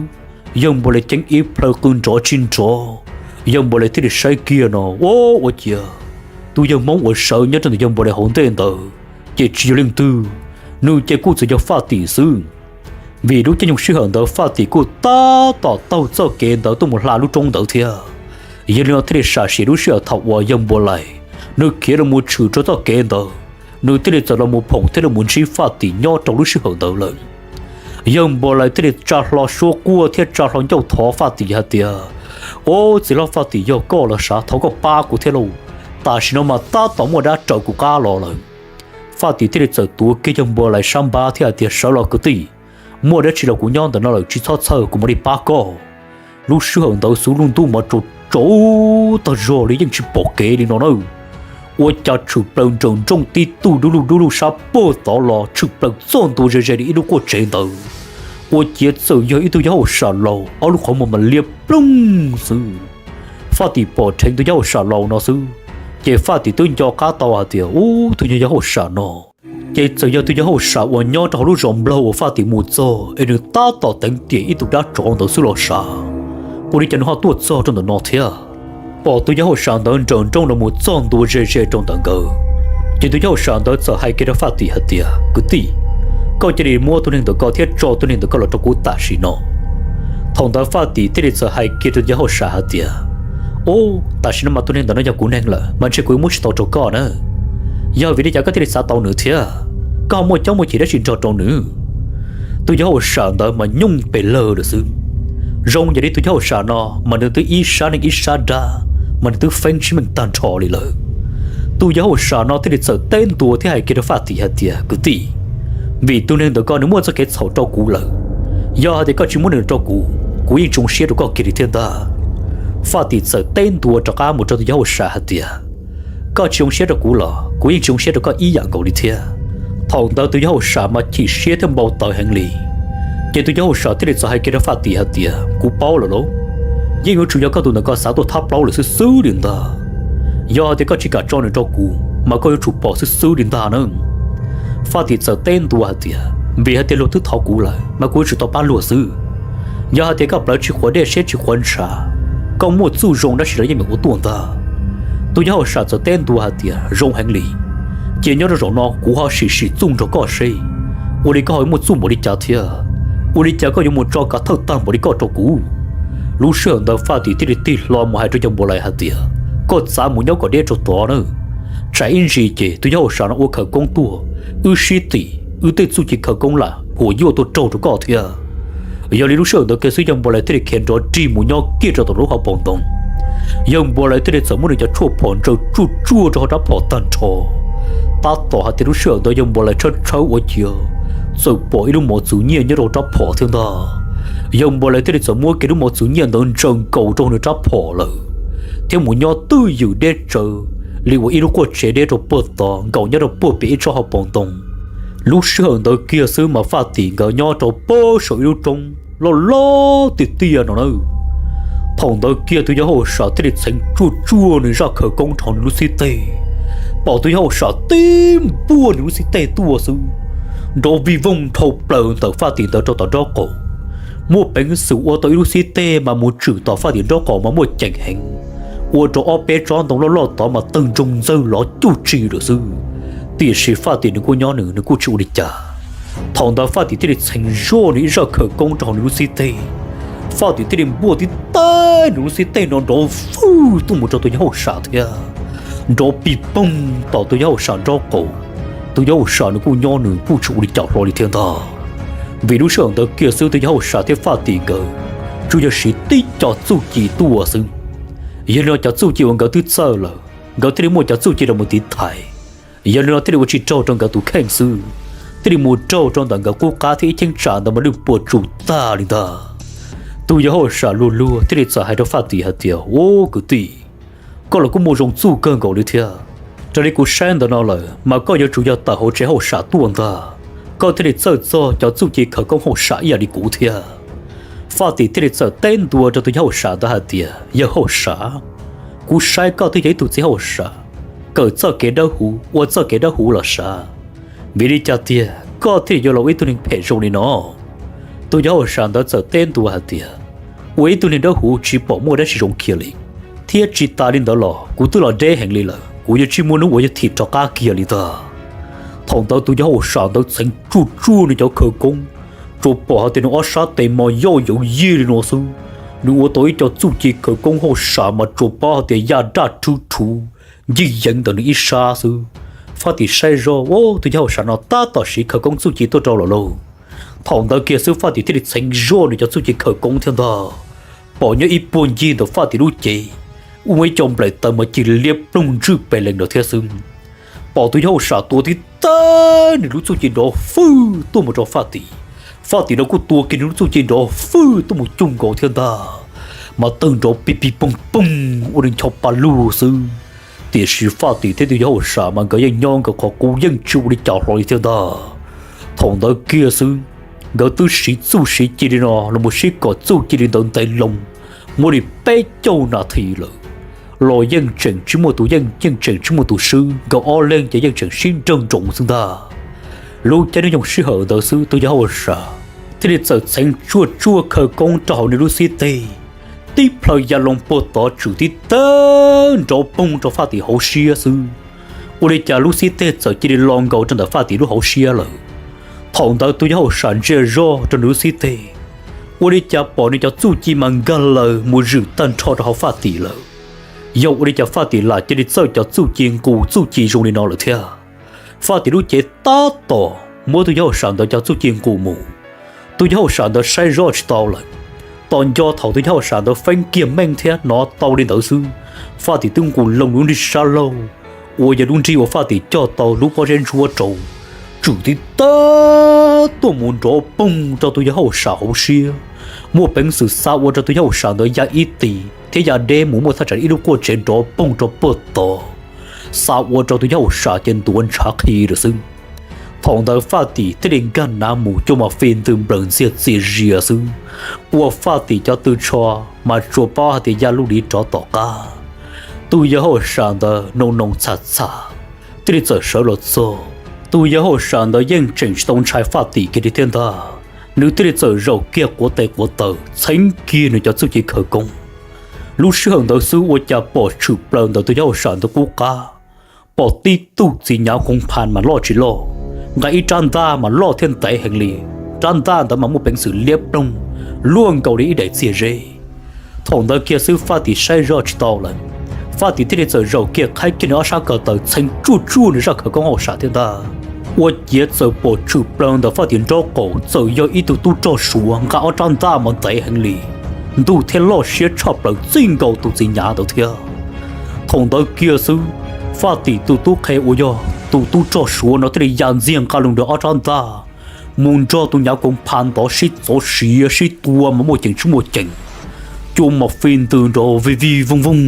Yawg Npua Lais ceeb ib plhaw qw nrov tsis nrov, Yawg Npua Lais thiaj li saib kiag no, ua ua ciav tus yawg Hmoob uas sawv nyob rau ntawm Yawg Npua Lais hauv ntej ntawd ces tsis yog leej twg, nws ces kuj txawm yog Faj Tim xwb. Vim lub caij nyoog sij hawm ntawd Faj Tim kuj tab tom taug txoj kev ntawd tuaj mus hla lub roob ntawd thiab. Yog li no thiaj li sam sim lub sij hawm thaum uas Yawg Npua Lais nws khiav los mus tshwm rau txoj kev ntawd, nws thiaj li txawm los mus phoom thiab los mus ntsib Faj Tim nyob rau lub sij hawm ntawd lawm. Yawg Npua Lais thiaj li tsa hlo suab quaj thiab tsa hlo ncauj thov Faj Tim hais tias, Au, txiv hlob Faj Tim, yog koj los sav, thov koj pab kuv thiab lauj, tam sim no mas tab tom muaj dab raws kuv qab los lawm. Faj Tim thiaj li txawm tuav kiag Yawg Npua Lais sab npab thiab hais tias, Sawv los kwv tij, muaj dab tsi los kuv nyob ntawm no lawm, tsis txhob txhawj, kuv mam li pab koj. Lub sij hawm ntawd xub lub ntuj mas tsaus tsaus tag zog li yeej tsis pom kev li no na. Ua cas tshwm plaws nrawm nrooj tib tug dub lug dub lug sab puag tod los tshwm plaws txog ntua ze ze li ib lub quaj tsev ntawd. Ua ciav txawm yog ib tug yawg hauj sam laus ob lub qhov muag mas liab ploog xwb. Faj Tim pom dheev tus yawg hauj sam laus no xwb, ces Faj Tim twb nco qab tau hais tias, Ub, tus yawg hauj sam no ces txawm yog tus yawg hauj sam uas nyob rau hauv lub zos nplog uas Faj Tim mus txog es nws tab tom teev tiam ib tug dab tsov ntawd xwb los sav. Ua li cas nws ho tuaj txog rau ntawm no thiab? Pom tus yawg hauj sam ntawd nrawm nrooj los mus txog ntua ze ze rau ntawm nkawd, ces tus yawg hauj sam ntawd txawm hais kiag rau Faj Tim hais tias, Kwv tij, koj cia li muab tus neeg ntawm koj thiab tso tus neeg ntawm koj los rau kuv tam sim no. Thaum ntawd Faj Tim thiaj li txawm hais kiag rau yawg hauj sam hais tias, Ub, tam sim no mas tus neeg ntawm no yog kuv neeg lawm mas ntshe kuv yuav muab tsis tau rau koj na. Yog vim li cas koj thiaj li xav tau nws thiab? Koj ho muaj caub muaj chim dab tsi nrog rau nws? Tus yawg hauj sam ntawd mas nyooj pes lawg lawm xwb. Zoo yam li tus yawg hauj sam no mas nws twb ib sab neeg ib sab dab, mas nws twb feeb tsis meej tag nrho li lawm. Tus yawg hauj sam no thiaj li txawm teb ntua thiab hais kiag rau Faj Tim hais tias, Kwv tij, vim tus neeg ntawm koj nws muaj txoj kev txhaum rau kuv lawm, yog hais tias koj tsis muab nws rau kuv, kuv yeej tsis zoo siab rau koj kiag li thiab ntag. Faj Tim txawm teb ntua rov qab mus rau tus yawg hauj sam hais tias, Koj tsis zoo siab rau kuv los kuv yeej tsis zoo siab rau koj ib yam nkaus li thiab. Thaum ntawd tus yawg hauj sam mas chim siab thiab npau taws heev li. Ces tus yawg hauj sam thiaj li txawm hais kiag rau Faj Tim hais tias, Kuv paub lawm lauj, yeej yuav tsum yog koj tus ntawm koj xav tuaj thab plaub lawm xwb xwb li ntag. Yog hais tias koj tsis kam tso nws rau kuv mas koj yuav tsum pom xwb xwb li ntag na. Faj Tim txawm teb ntua hais tias, Vim hais tias luag twb thov kuv lawm mas kuv yuav tsum tau pab luag xwb. Yog hais tias koj plawv tsis qhuav dej siab tsis qhuav ntshav, koj muaj txuj zoo dab tsi los yeej meem ua tuaj ntag. Tus yawg hauj sam txawm teb ntua hais tias, Zoo heev li. Cia nyob rau zaum no kuv ho sim sim txuj nrog koj seb, ua li koj ho muaj txuj npaum li cas thiab. Ua li cas koj yuav mus tso kav thawj tag npaum li koj rau kuv? Lub sij hawm ntawd Faj Tim thiaj li tig hlo mus hais rau yawg Npua Lais hais tias, Koj txav mus nyob kom deb rau tod na. Tsam ib ntsis ces tus yawg hauj sam no ua khawv koob tuaj, wb sib tim, wb tej txuj ci khawv koob lam huam yuaj tuaj raug rau koj thiab. Yog li lub sij hawm ntawd kiag xwb yawg Npua Lais thiaj li khiav nrov rig mus nyob kiag rau tom lub hauv paus ntoo. Yawg Npua Lais thiaj li txawm muab nws cov tshuaj phom ntsaws tsuj tsuaj rau hauv rab phom tag nrho. Tab tom hais tias lub sij hawm ntawd yawg Npua Lais tshawb tshawb ua ciav txawm pom ib lub mos txwv nyiaj nyob rau hauv rab phom thiab ntag. Yawg Npua Lais thiaj li txawm muab kiag lub mos txwv nyiaj ntawd ntsaws nkaus rau hauv nws rab phom lawm, thiab mus nyob twj ywm deb tsawv li uas ib lub quaj tsev deb rau puag tod nkaus nyob rau puag pem ib tsob hauv paus ntoo. Lub sij hawm ntawd kiag xwb mas Faj Tim nkawd nyob rau puag saum ib lub roob loj loj tiag tiag no na. Thaum ntawd kiag tus yawg hauj sam thiaj li txheev tsuaj tsuaj nws zaj khawv koob rau hauv nws lub xib teg. Pom tus yawg hauj sam tib npuaj nws lub xib teg tuaj xwb, nrov vij voog dhau plaws ntawm Faj Tim ntawd rau tom nraub qaum. Muaj peev xwm ua tau ib lub xib teg mas mus tshwm tom Faj Tim nraub qaum mas muaj ceem heev, ua rau ob peb tsob ntoo loj loj tod mas tawg ntsoog ntxawg lov cuj tsi lawm xwb. Tiam sis Faj Tim nws kuj nyob nws, nws kuj tsis ua li cas. Thaum ntawd Faj Tim thiaj li txheev zoj nws ib zaj khawv koob rau hauv nws lub xib teg. Faj Tim thiaj li npuaj tib teg nws lub xib teg no nrov vwg tuaj mus rau tus yawg hauj sam thiab. nrov pig poog tom tus yawg hauj sam nraub qaum. Tus yawg hauj sam nws kuj nyob nws kuj tsis ua li cas hlo li thiab ntag. Vim lub sij hawm ntawd kiag xwb tus yawg hauj sam thiab Faj Tim nkawd tsuas yog siv tib co txuj ci tuaj xwb. Yog li no cov txuj ci uas nkawd twb txawj lawm nkawd thiaj li muaj cov txuj ci rau mus tiv thaiv. Yog li no thiaj li ua tsis raug rau nkawd tus kheej xwb, thiaj li mus raug rau ntawm nkawd qub qab thiab ib cheeb tsam ntawd mas lwj puas tsum tag li ntag. Tus yawg hauj sam luag luag thiaj li txawm hais rau Faj Tim hais tias, Ub kwv tij, koj los kuj muaj zoo txuj kawg nkaus li thiab. Raws li kuv saib ntawm no lawm mas koj yuav tsum yog tawm hauv tsev hauj sam tuaj ntag, koj thiaj li txawj txog cov txuj ci khawv koob hauj sam ib yam li kuv thiab. Faj Tim thiaj li txawm teb ntua rau tus yawg hauj sam ntawd hais tias, Yawg hauj sam, kuv saib koj twb yog ib tug txiv hauj sam kawm txoj kev dawb huv ua txoj kev dawb huv los sav, vim li cas tiag koj thiaj li yuav los ua ib tug neeg phem zoo li no? Tus yawg hauj sam ntawd txawm teb ntua hais tias, Ua ib tug neeg dawb huv tsis pom muaj dab tsi zoo kiag li, thiab tsis tas li ntawd los kuv twb los deb heev li lawm, kuv yuav tsis muaj hnub uas yuav thim rov qab kiag li ntag. Thaum ntawd tus yawg hauj sam ntawd txheev tsuaj tsuaj nws cov khawv koob, tsuas pom hais tias nws ob sab tes mos yoj yawv yij li no xwb. Nws ua tau ib co txuj ci khawv koob hauj sam mas tsuas paub hais tias yaj daj rhwb rhuv ncig yeev ntawm nws ib sab xwb. Faj Tim saib zoj, Ub, tus yawg hauj sam no tab tom siv khawv koob txuj ci tuaj rau lawm lauj. Thaum ntawd kiag xwb Faj Tim thiaj li txheev zoj nws cov txuj ci khawv koob thiab ntag. Pom nyob ib puag ncig ntawm Faj Tim lub cev, ua muaj ib co nplaim taws mas cig liab ploog ntswj pes lees lawm thiab xwb. Pom tus yawg hauj sam tua tib teg nws lub txuj ci nrov fwj tuaj mus rau Faj Tim. Faj Tim no kuj tua kiag nws lub txuj ci nrov fwj tuaj mus cuag nkaus thiab ntag, mas tawg nrov pig pig poog poog ua nws ncho pa lug xwb. Tiam sis Faj Tim thiab tus yawg hauj sam mas nkawd yeej nyob nkawd qhov qub yeej tsis ua li cas hlo li thiab ntag. Thaum ntawd kiag xwb, nkawd twb siv txuj siv ci li no los mus sib kom txuj ci li ntawd ntev loo muaj li peb caug nas this lawm, los yeej tseem tsis muaj tus yeej, yeej tseem tsis muaj tus swb, nkawd ob leeg ces yeej tseem sib nrawg nroos xwb ntag. Lub caij nyoog sij hawm ntawd xwb tus yawg hauj sam thiaj li txawm txheev tsuaj tsuaj khawv koob rau hauv nws lub xib teg, tib plhaw ya loo puag tod tswm tib teg nrov poog rau Faj Tim hauv siab xwb. Ua li cas lub xib teg txawm cia li lo nkaus rau ntawm Faj Tim lub hauv siab lawm. Thaum ntawd tus yawg hauj sam ntsia zoj rau nws lub xib teg, ua li cas pom nws cov txuj ci mas nkag laws mus zwm tag nrho rau hauv Faj Tim lawm. Yog ua li cas Faj Tim lam cia li txawj cov txuj ci nqus txuj ci zoo li no lawm thiab? Faj Tim lub cev tab tom muab tus yawg hauj sam ntawd cov txuj ci nqus mus. Tus yawg hauj sam ntawd saib zoj tsis tau lawm. Tos nco thaum tus yawg hauj sam ntawd feeb kiag meej thiab hnov tau li ntawd xwb, Faj Tim twb nqus loo lub nrig sab laug, uas yog lub nrig uas Faj Tim cog tau lub pob zeb ntsuab rau, tswm tib teg tuaj mus nrov poog rau tus yawg hauj sam hauv siab, muaj peev xwm xa ua rau tus yawg hauj sam ntawd ya ib tis thiab ya deb mus muaj thaj tsam ib lub quaj tsev nrov poog rau puag tod, xa ua rau tus yawg hauj sam ces ntuav ntshav qhi lawm xwb. Thaum ntawd Faj Tim thiaj li nkag nav mus cua mas fi ntws nplawm ntxiag txias zias xwb, ua Faj Tim cov tw tsho mas tsuas paub hais tias ya lub liv rov tom qab. Tus yawg hauj sam ntawd noo noo txham txham thiaj li txawm sawv los txog. Tus yawg hauj sam ntawd yeej tseem tsis tau ntshai Faj Tim kiag li thiab ntag, nws thiaj li txawm zaum kiag quav tes quav taw txheev kiag nws cov txuj ci khawv koob. Lub sij hawm ntawd xwb ua cas pom tshwm plaws ntawm tus yawg hauj sam ntawd qub qab, pom tib tug txiv nyav koos phas mas loj tsis loj, nqa ib rab ntaj mas loj thiab ntev heev li. Rab ntaj ntawd mas muaj peev xwm liab ploog luaj nkaus li ib daim txiag zeb. Thaum ntawd kiag xwb Faj Tim saib zoj tsis tau lawm, Faj Tim thiaj li txawm zaum kiag qhaib kiag nws ob sab ko taw txheev tsuaj tsuaj nws zaj khawv koob hauj sam thiab ntag. Ua ciav txawm pom tshwm plaws ntawm Faj Tim nraub qaum txawm yog ib tug tub rog Suav nqa ob rab ntaj mas ntev heev li, ntug thiab loj siab tshaj plaws txij nkaus tus txiv nyav ntawd thiab. Thaum ntawd kiag xwb, Faj Tim tus tub qhe uas yog tus tub rog Suav no thiaj li ya ntxiag nqa loo nrog ob rab ntaj mus nrog tus nyav koos phas ntawd sib txov siav sib tua mas muaj ceem tsis muaj ceem, cua mas fi ntws nrov vij vij voog voog,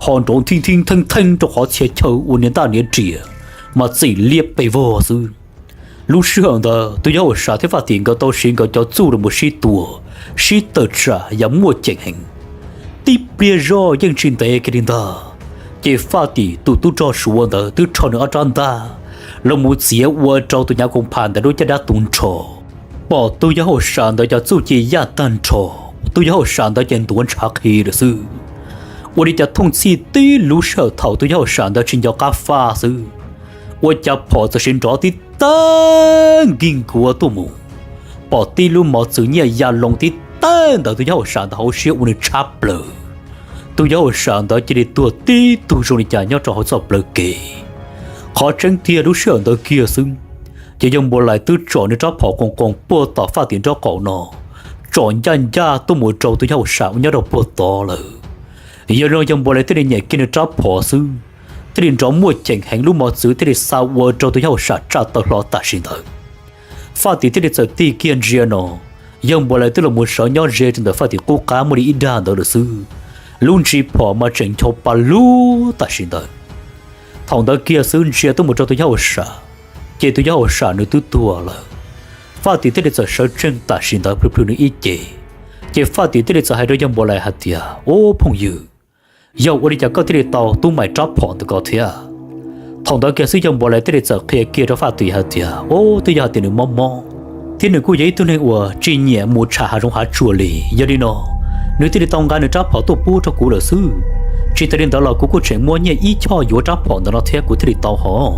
ho nrov nthij nthij theej theej rau qhov txhia chaw uas niam ntaj niam riam mas txim liab pes vog xwb. Lub sij hawm ntawd tus yawg hauj sam thiab Faj Tim nkawd tau siv nkawd cov txuj los mus sib tua, sib tawm tsam yam muaj ceem heev. Tib pliag zoj yeej tsis ntev kiag li ntag, ces Faj Tim tus tub rog Suav ntawd twb rho nws ob rab ntaj los mus txiav ua rau tus nyav koos phas ntawd lub caj dab tu nrho. Pom tus yawg hauj sam ntawd cov txuj ci yaj tag nrho, tus yawg hauj sam ntawd ces ntuav ntshav qhi lawm xwb. Ua li cas thooj txhij tib lub sij hawm thaum tus yawg hauj sam ntawd tsis nco qab faj xwb, ua cas phom txawm sis nrov tib teg nkig nkuav tuaj mus, pom tib lub mov txwm nyiaj ya loo tib teg ntawm tus yawg hauj sam ntawd hauv siab ua nws tshab plaws. tus yawg hauj sam ntawd cia li tuag tib tug zoo li cas nyob rau hauv txoj plawv kev. Qhov tseeb tiag lub sij hawm ntawd kiag xwb, ces yawg Npua Lais twb tsom nws rab phom qoos qoos puag tom Faj Tim nraub qaum no, tsom ncaj ncaj tuaj mus rau tus yawg hauj sam uas nyob rau puag tod lawm. Yog li no yawg Npua Lais thiaj li nyem kiag nws rab phom xwb, thiaj li nrov muaj ceem heev, lub mos txwv thiaj li xa ua rau tus yawg hauj sam tsaj taw hlo tam sim ntawd. Faj Tim thiaj li txawm tig kiag ntsia no, yawg Npua Lais twb los mus sawv nyob ze rau ntawm Faj Tim qub qab muaj li ib dag ntawd lawm xwb. Lub ntsis phom mas tseem ncho pa lug tam sim ntawd. Thaum ntawd kiag xwb ntsia tuaj mus rau tus yawg hauj sam, ces tus yawg hauj sam nws twb tuag lawm. Faj Tim thiaj li txawm sawv tsees tam sim ntawd plhws plhws nws ib ce, ces Faj Tim thiaj li txawm hais rau yawg Npua Lais hais tias, Ub phooj ywg, yog ua li cas koj thiaj li tau tub mais rab phom ntawm ko thiab? Thaum ntawd kiag xwb yawg Npua Lais thiaj li txawm qhia kiag rau Faj Tim hais tias, Ub, twb yog hais tias nws mob mob, thiab nws kuj yog ib tug neeg uas tsis nyiam mus tsham hav zoov hav tsuag li. Yog li no nws thiaj li tau nqa nws rab phom tuaj pub rau kuv lawm xwb. Tsis tas li ntawd los kuv kuj tseem muaj nyiaj ib choj yuav rab phom ntawm no thiab kuv thiaj li tau hos.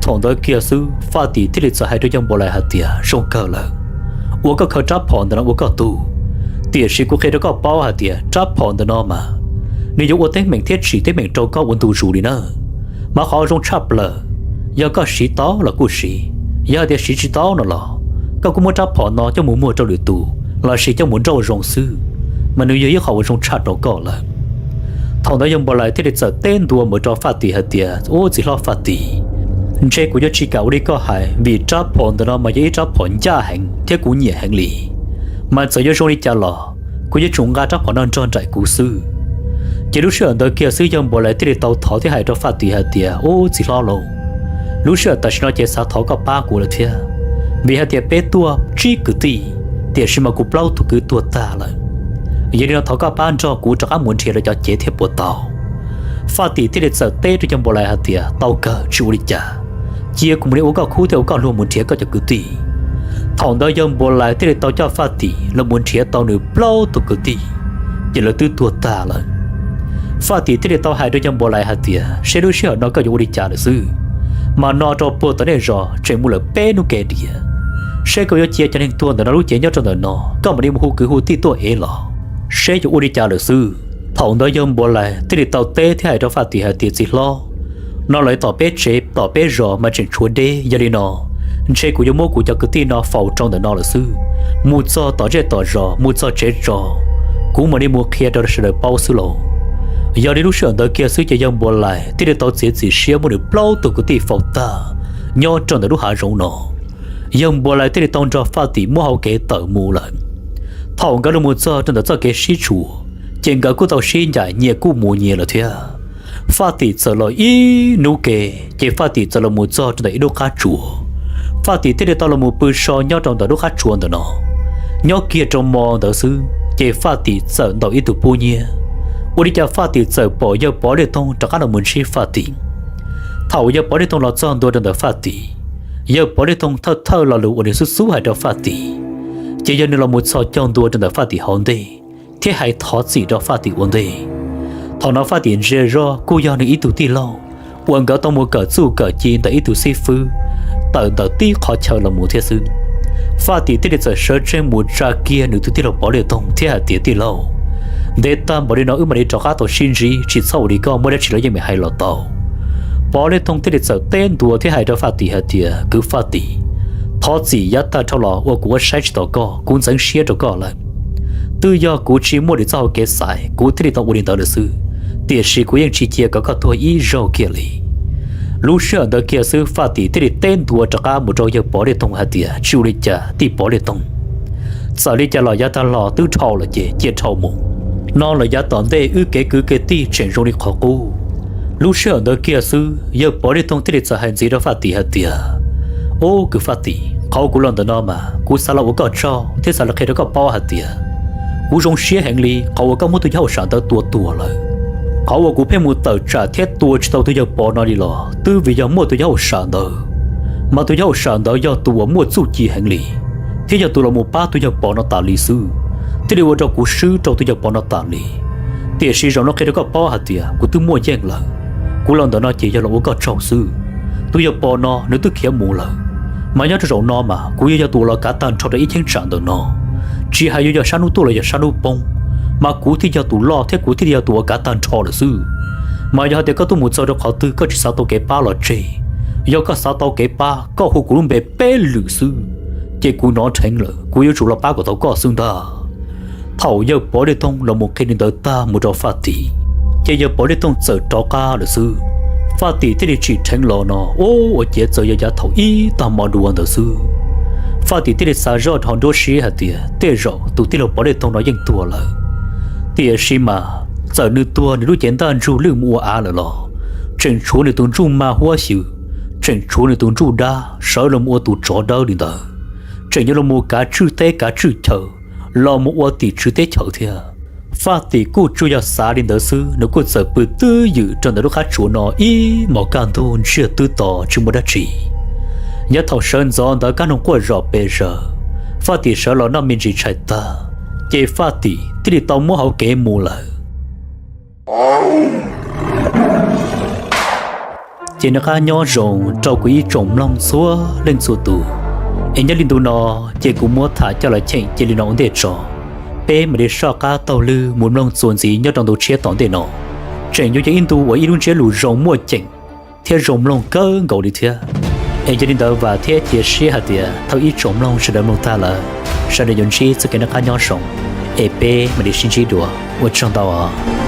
Thaum ntawd kiag xwb Faj Tim thiaj li txawm hais rau yawg Npua Lais hais tias, Zoo kawg lawm, ua koj khaws rab phom ntawm no ua koj tug. Tiam sis kuv qhia rau koj paub hais tias rab phom ntawm no mas nws yuav ua teeb meem thiab tsim teeb meem rau koj ua ntu zus li na. Mas qhov zoo tshaj plaws, yog koj siv tau los kuj siv, yog hais tias siv tsis tau no los koj kuj muab rab phom no coj mus muag rau lwm tus lossis coj mus nrauj zoo xwb, mas nws yog ib qho uas zoo tshaj rau koj lawm. Thaum ntawd yawg Npua Lais thiaj li txawm teb ntua mus rau Faj Tim hais tias, Ub txiv hlob Faj Tim, ntshe kuv yuav tsis kam ua li koj hais, vim rab phom ntawm no mas yog ib rab phom ncaj heev thiab kuv nyiam heev li. Mas txawm yuav zoo li cas los kuv yuav tsum nqa rab phom no nrog nraim kuv xwb. Ces lub sij hawm ntawd kiag xwb yawg Npua Lais thiaj li tau thov thiab hais rau Faj Tim hais tias, Ub txiv hlob lauj, lub sij hawm tam sim no ces xav thov koj pab kuv lawm thiab, vim hais tias peb tuaj tsib kwv tij, tiam sis mas kuv plaub tug kwv tuag tag lawm. Yog li no thov koj pab nrog kuv rov qab mus nrhiav lawv cov cev thiab puas tau. Faj Tim thiaj li txawm teb rau yawg Npua Lais hais tias, Tau kawg, tsis ua li cas, cia kuv mus li ua koj khub thiab ua koj luag mus nrhiav koj cov kwv tij. Thaum ntawd yawg Npua Lais thiaj li tau coj Faj Tim los mus nrhiav tau nws plaub tug kwv tij, ces lawv twb tuag tag lawm. Faj Tim thiaj li tau hais rau yawg Npua Lais hais tias, Seb lub sij hawm no koj yuav ua li cas lawm xwb? Mas no rau puag tom nej zos tseem mus lawm peb hnub kev diam, seb koj yuav cia cov neeg tuag ntawm no lub cev nyob rau ntawm no, koj mam li mus hu kwv hu tij tuaj ev los, seb yuav ua li cas lawm xwb. Thaum ntawd yawg Npua Lais thiaj li tau teb thiab hais rau Faj Tim hais tias, Txiv hlob, no lawv tom peb tsev tom peb zos mas tseem tshuav deb, yog li no ntshe kuv yuav muab kuv cov kwv tij no faus rau ntawm no lawm xwb. Mus txog tom zej tom zos, mus txog tsev zos, kuv mam li mus qhia rau sawv daws paub xwb lauj. Yog li lub sij hawm ntawd kiag xwb ces yawg Npua Lais thiaj li tau txiav txim siab muab nws plaub tug kwv tij faus tag nyob rau ntawm lub hav zoov no. Yawg Npua Lais thiaj li tau nrog Faj Tim muab hau kev tawm mus lawm. Thaum nkawd los mus txog rau ntawm txoj kev sib tshuam, ces nkawd kuj tau sib ncaim nyias kuj mus nyias lawm thiab. Faj Tim txawm los ib hnub ke, ces Faj Tim txawm los mus txog rau ntawm ib lub qab tsuas. Faj Tim thiaj li tau los mus pw so nyob rau ntawm lub qab tsuas ntawm no. Nyob kiag rau mo ntawd xwb ces Faj Tim txawm ntaus ib tug pub nyiab. Ua li cas Faj Tim txawm pom yawg Pov Liaj Toog rov qab los mus ntsib Faj Tim. Thaum yawg Pov Liaj Toog los txog ntua rau ntawm Faj Tim, yawg Pov Liaj Toog thawj thawj lo lus uas nws xub xub hais rau Faj Tim, ces yog nws los mus txhos caug ntua rau ntawm Faj Tim hauv ntej thiab hais thov txim rau Faj Tim ua ntej. Thaum no Faj Tim ntsia zoj kuj yog nws ib tug tij laug uas nkawd tau mus kawm txuj kawm ci ntawm ib tug xib fwb tawm ntawm tib qhov chaw los mus thiab xwb. Faj Tim thiaj li txawm sawv tsees mus tsa kiag nws tus tij laug Pov Liaj Toog thiab hais tias, Tij laug, ntev tag npaum li no wb mam li rov qab tau sib ntsib, tsis txhob ua li koj muaj dab tsi los yeej meem hais los tau. Pov Liaj Toog thiaj li txawm teb ntua thiab hais rau Faj Tim hais tias, Kwv Faj Tim, thov txim yav tag dhau los uas kuv ua saib tsis taus koj, kuv ntxeev siab rau koj lawm. Twb yog kuv tsis muaj li txoj hau kev xaiv kuv thiaj li tau ua li ntawd lawm xwb, tiam sis kuv yeej tsis cia kom koj tuag ib zaug kiag li. Lub sij hawm ntawd kiag xwb Faj Tim thiaj li teb ntua rov qab mus rau yawg Pov Liaj Toog hais tias, Tsis ua li cas tij Pov Liaj Toog, txawm li cas los yav tag los twb dhau lawm ces cia dhau mus. No lawm yav tom ntej wb kev kwv kev tij tseem zoo li qhov qub. Lub sij hawm ntawd kiag xwb yawg Pov Liaj Toog thiaj li txawm hais ntxiv rau Faj Tim hais tias, Ub kwv Faj Tim, qhov kuv los ntawm no mas kuv xav los ua koj tsaug thiab xav los qhia rau koj paub hais tias kuv zoo siab heev li qhov uas koj muab tus yawg hauj sam ntawd tua tuag lawm. Qhov uas kuv pheej mus tawm tsam thiab tua tsis tau tus yawg Pov no li los twb vim yog muaj tus yawg hauj sam ntawd, mas tus yawg hauj sam ntawd yog tus uas muaj txuj ci heev li thiab yog tus los mus pab tus yawg Pov no tas li xwb, thiaj li ua rau kuv swb rau tus yawg Pov no tas li. Tiam sis zaum no qhia rau koj paub hais tias kuv twb muaj yeej lawm, kuv los ntawm no ces yog los ua koj tsaug xwb. Tus yawg Pov no nws twb khiav mus lawm, mas nyob rau zaum no mas kuv yuav yog tus uas los kav tag nrho rau ib cheeb tsam ntawm no, tsis hais yuav yog sab hnub tuaj los yog sab hnub poob, mas kuv thiaj yog tus loj thiab kuv thiaj li yog tus uas kav tag nrho lawm xwb. Mas yog hais tias koj tuaj mus txog rau qhov twg koj tsis xav tau kev pab los tseg, yog koj xav tau kev pab koj hu kuv lub npe peb lwm xwb, ces kuv hnov dheev lawm kuv yuav tsum los pab kom tau koj xwb ntag. Thaum yawg Pov Dej Toog los mus qhia li ntawd tag mus rau Faj Tim, ces yawg Pov Dej Toog txawm rov qab lawm xwb. Faj Tim thiaj li tsim dheev los no, ua ciav txawm yog yav thaum ib tag hmo dua ntawd xwb. Faj Tim thiaj li xav zoj dhau nruab siab hais tias tej zaum tus tij laug Pov Dej Toog no yeej tuag lawm. Tiam sis mas txawm nws tuag nws lub cev ntaj ntsug lwj mus ua av lawm los tseem tshuav nws tus ntsuj ma huab xyw, tseem tshuav nws tus ntsuj dab sawv los ua tus tsov dawb li ntawd, tseem yuav los mus kav tswj teb kav tswj chaw, los mus ua tim tswv teb chaws thiab. Faj Tim kuj tsuas yog xav li ntawd xwb, nws kuj txawm pw twj ywm rau ntawm lub qab tsuas no ib hmos kaj ntug ntsiag twb to tsis muaj dab tsi. Yav thaum sawv ntxov ntawd kab noog quaj zom pes zaws, Faj Tim sawv los noj me ntsis tshais tag, ces Faj Tim thiaj li tau muab hauv kev mus lawm. Ces noj qab nyob zoo rau kuv ib tsoom mloog txhua leej txhua tus, es nyob li ntu no ces kuv muab tham coj los cheem cia li no ua ntej tso. Peb mam li soj qab taug lw mus mloog txuas ntxiv nyob rau ntu tshiab tom ntej no, tseem yuav yog ib ntu uas ib lub ntsiab lus zoo muaj ceem thiab zoo mloog kawg nkaus li thiab. Es yog li ntawd vam thiab cia siab hais tias thaum ib tsoom mloog sawv daws mloog tag lawm, sawv daws yuav ntsib txoj kev noj qab nyob zoo, es peb mam li sib ntsib dua, ua tsaug ntau os.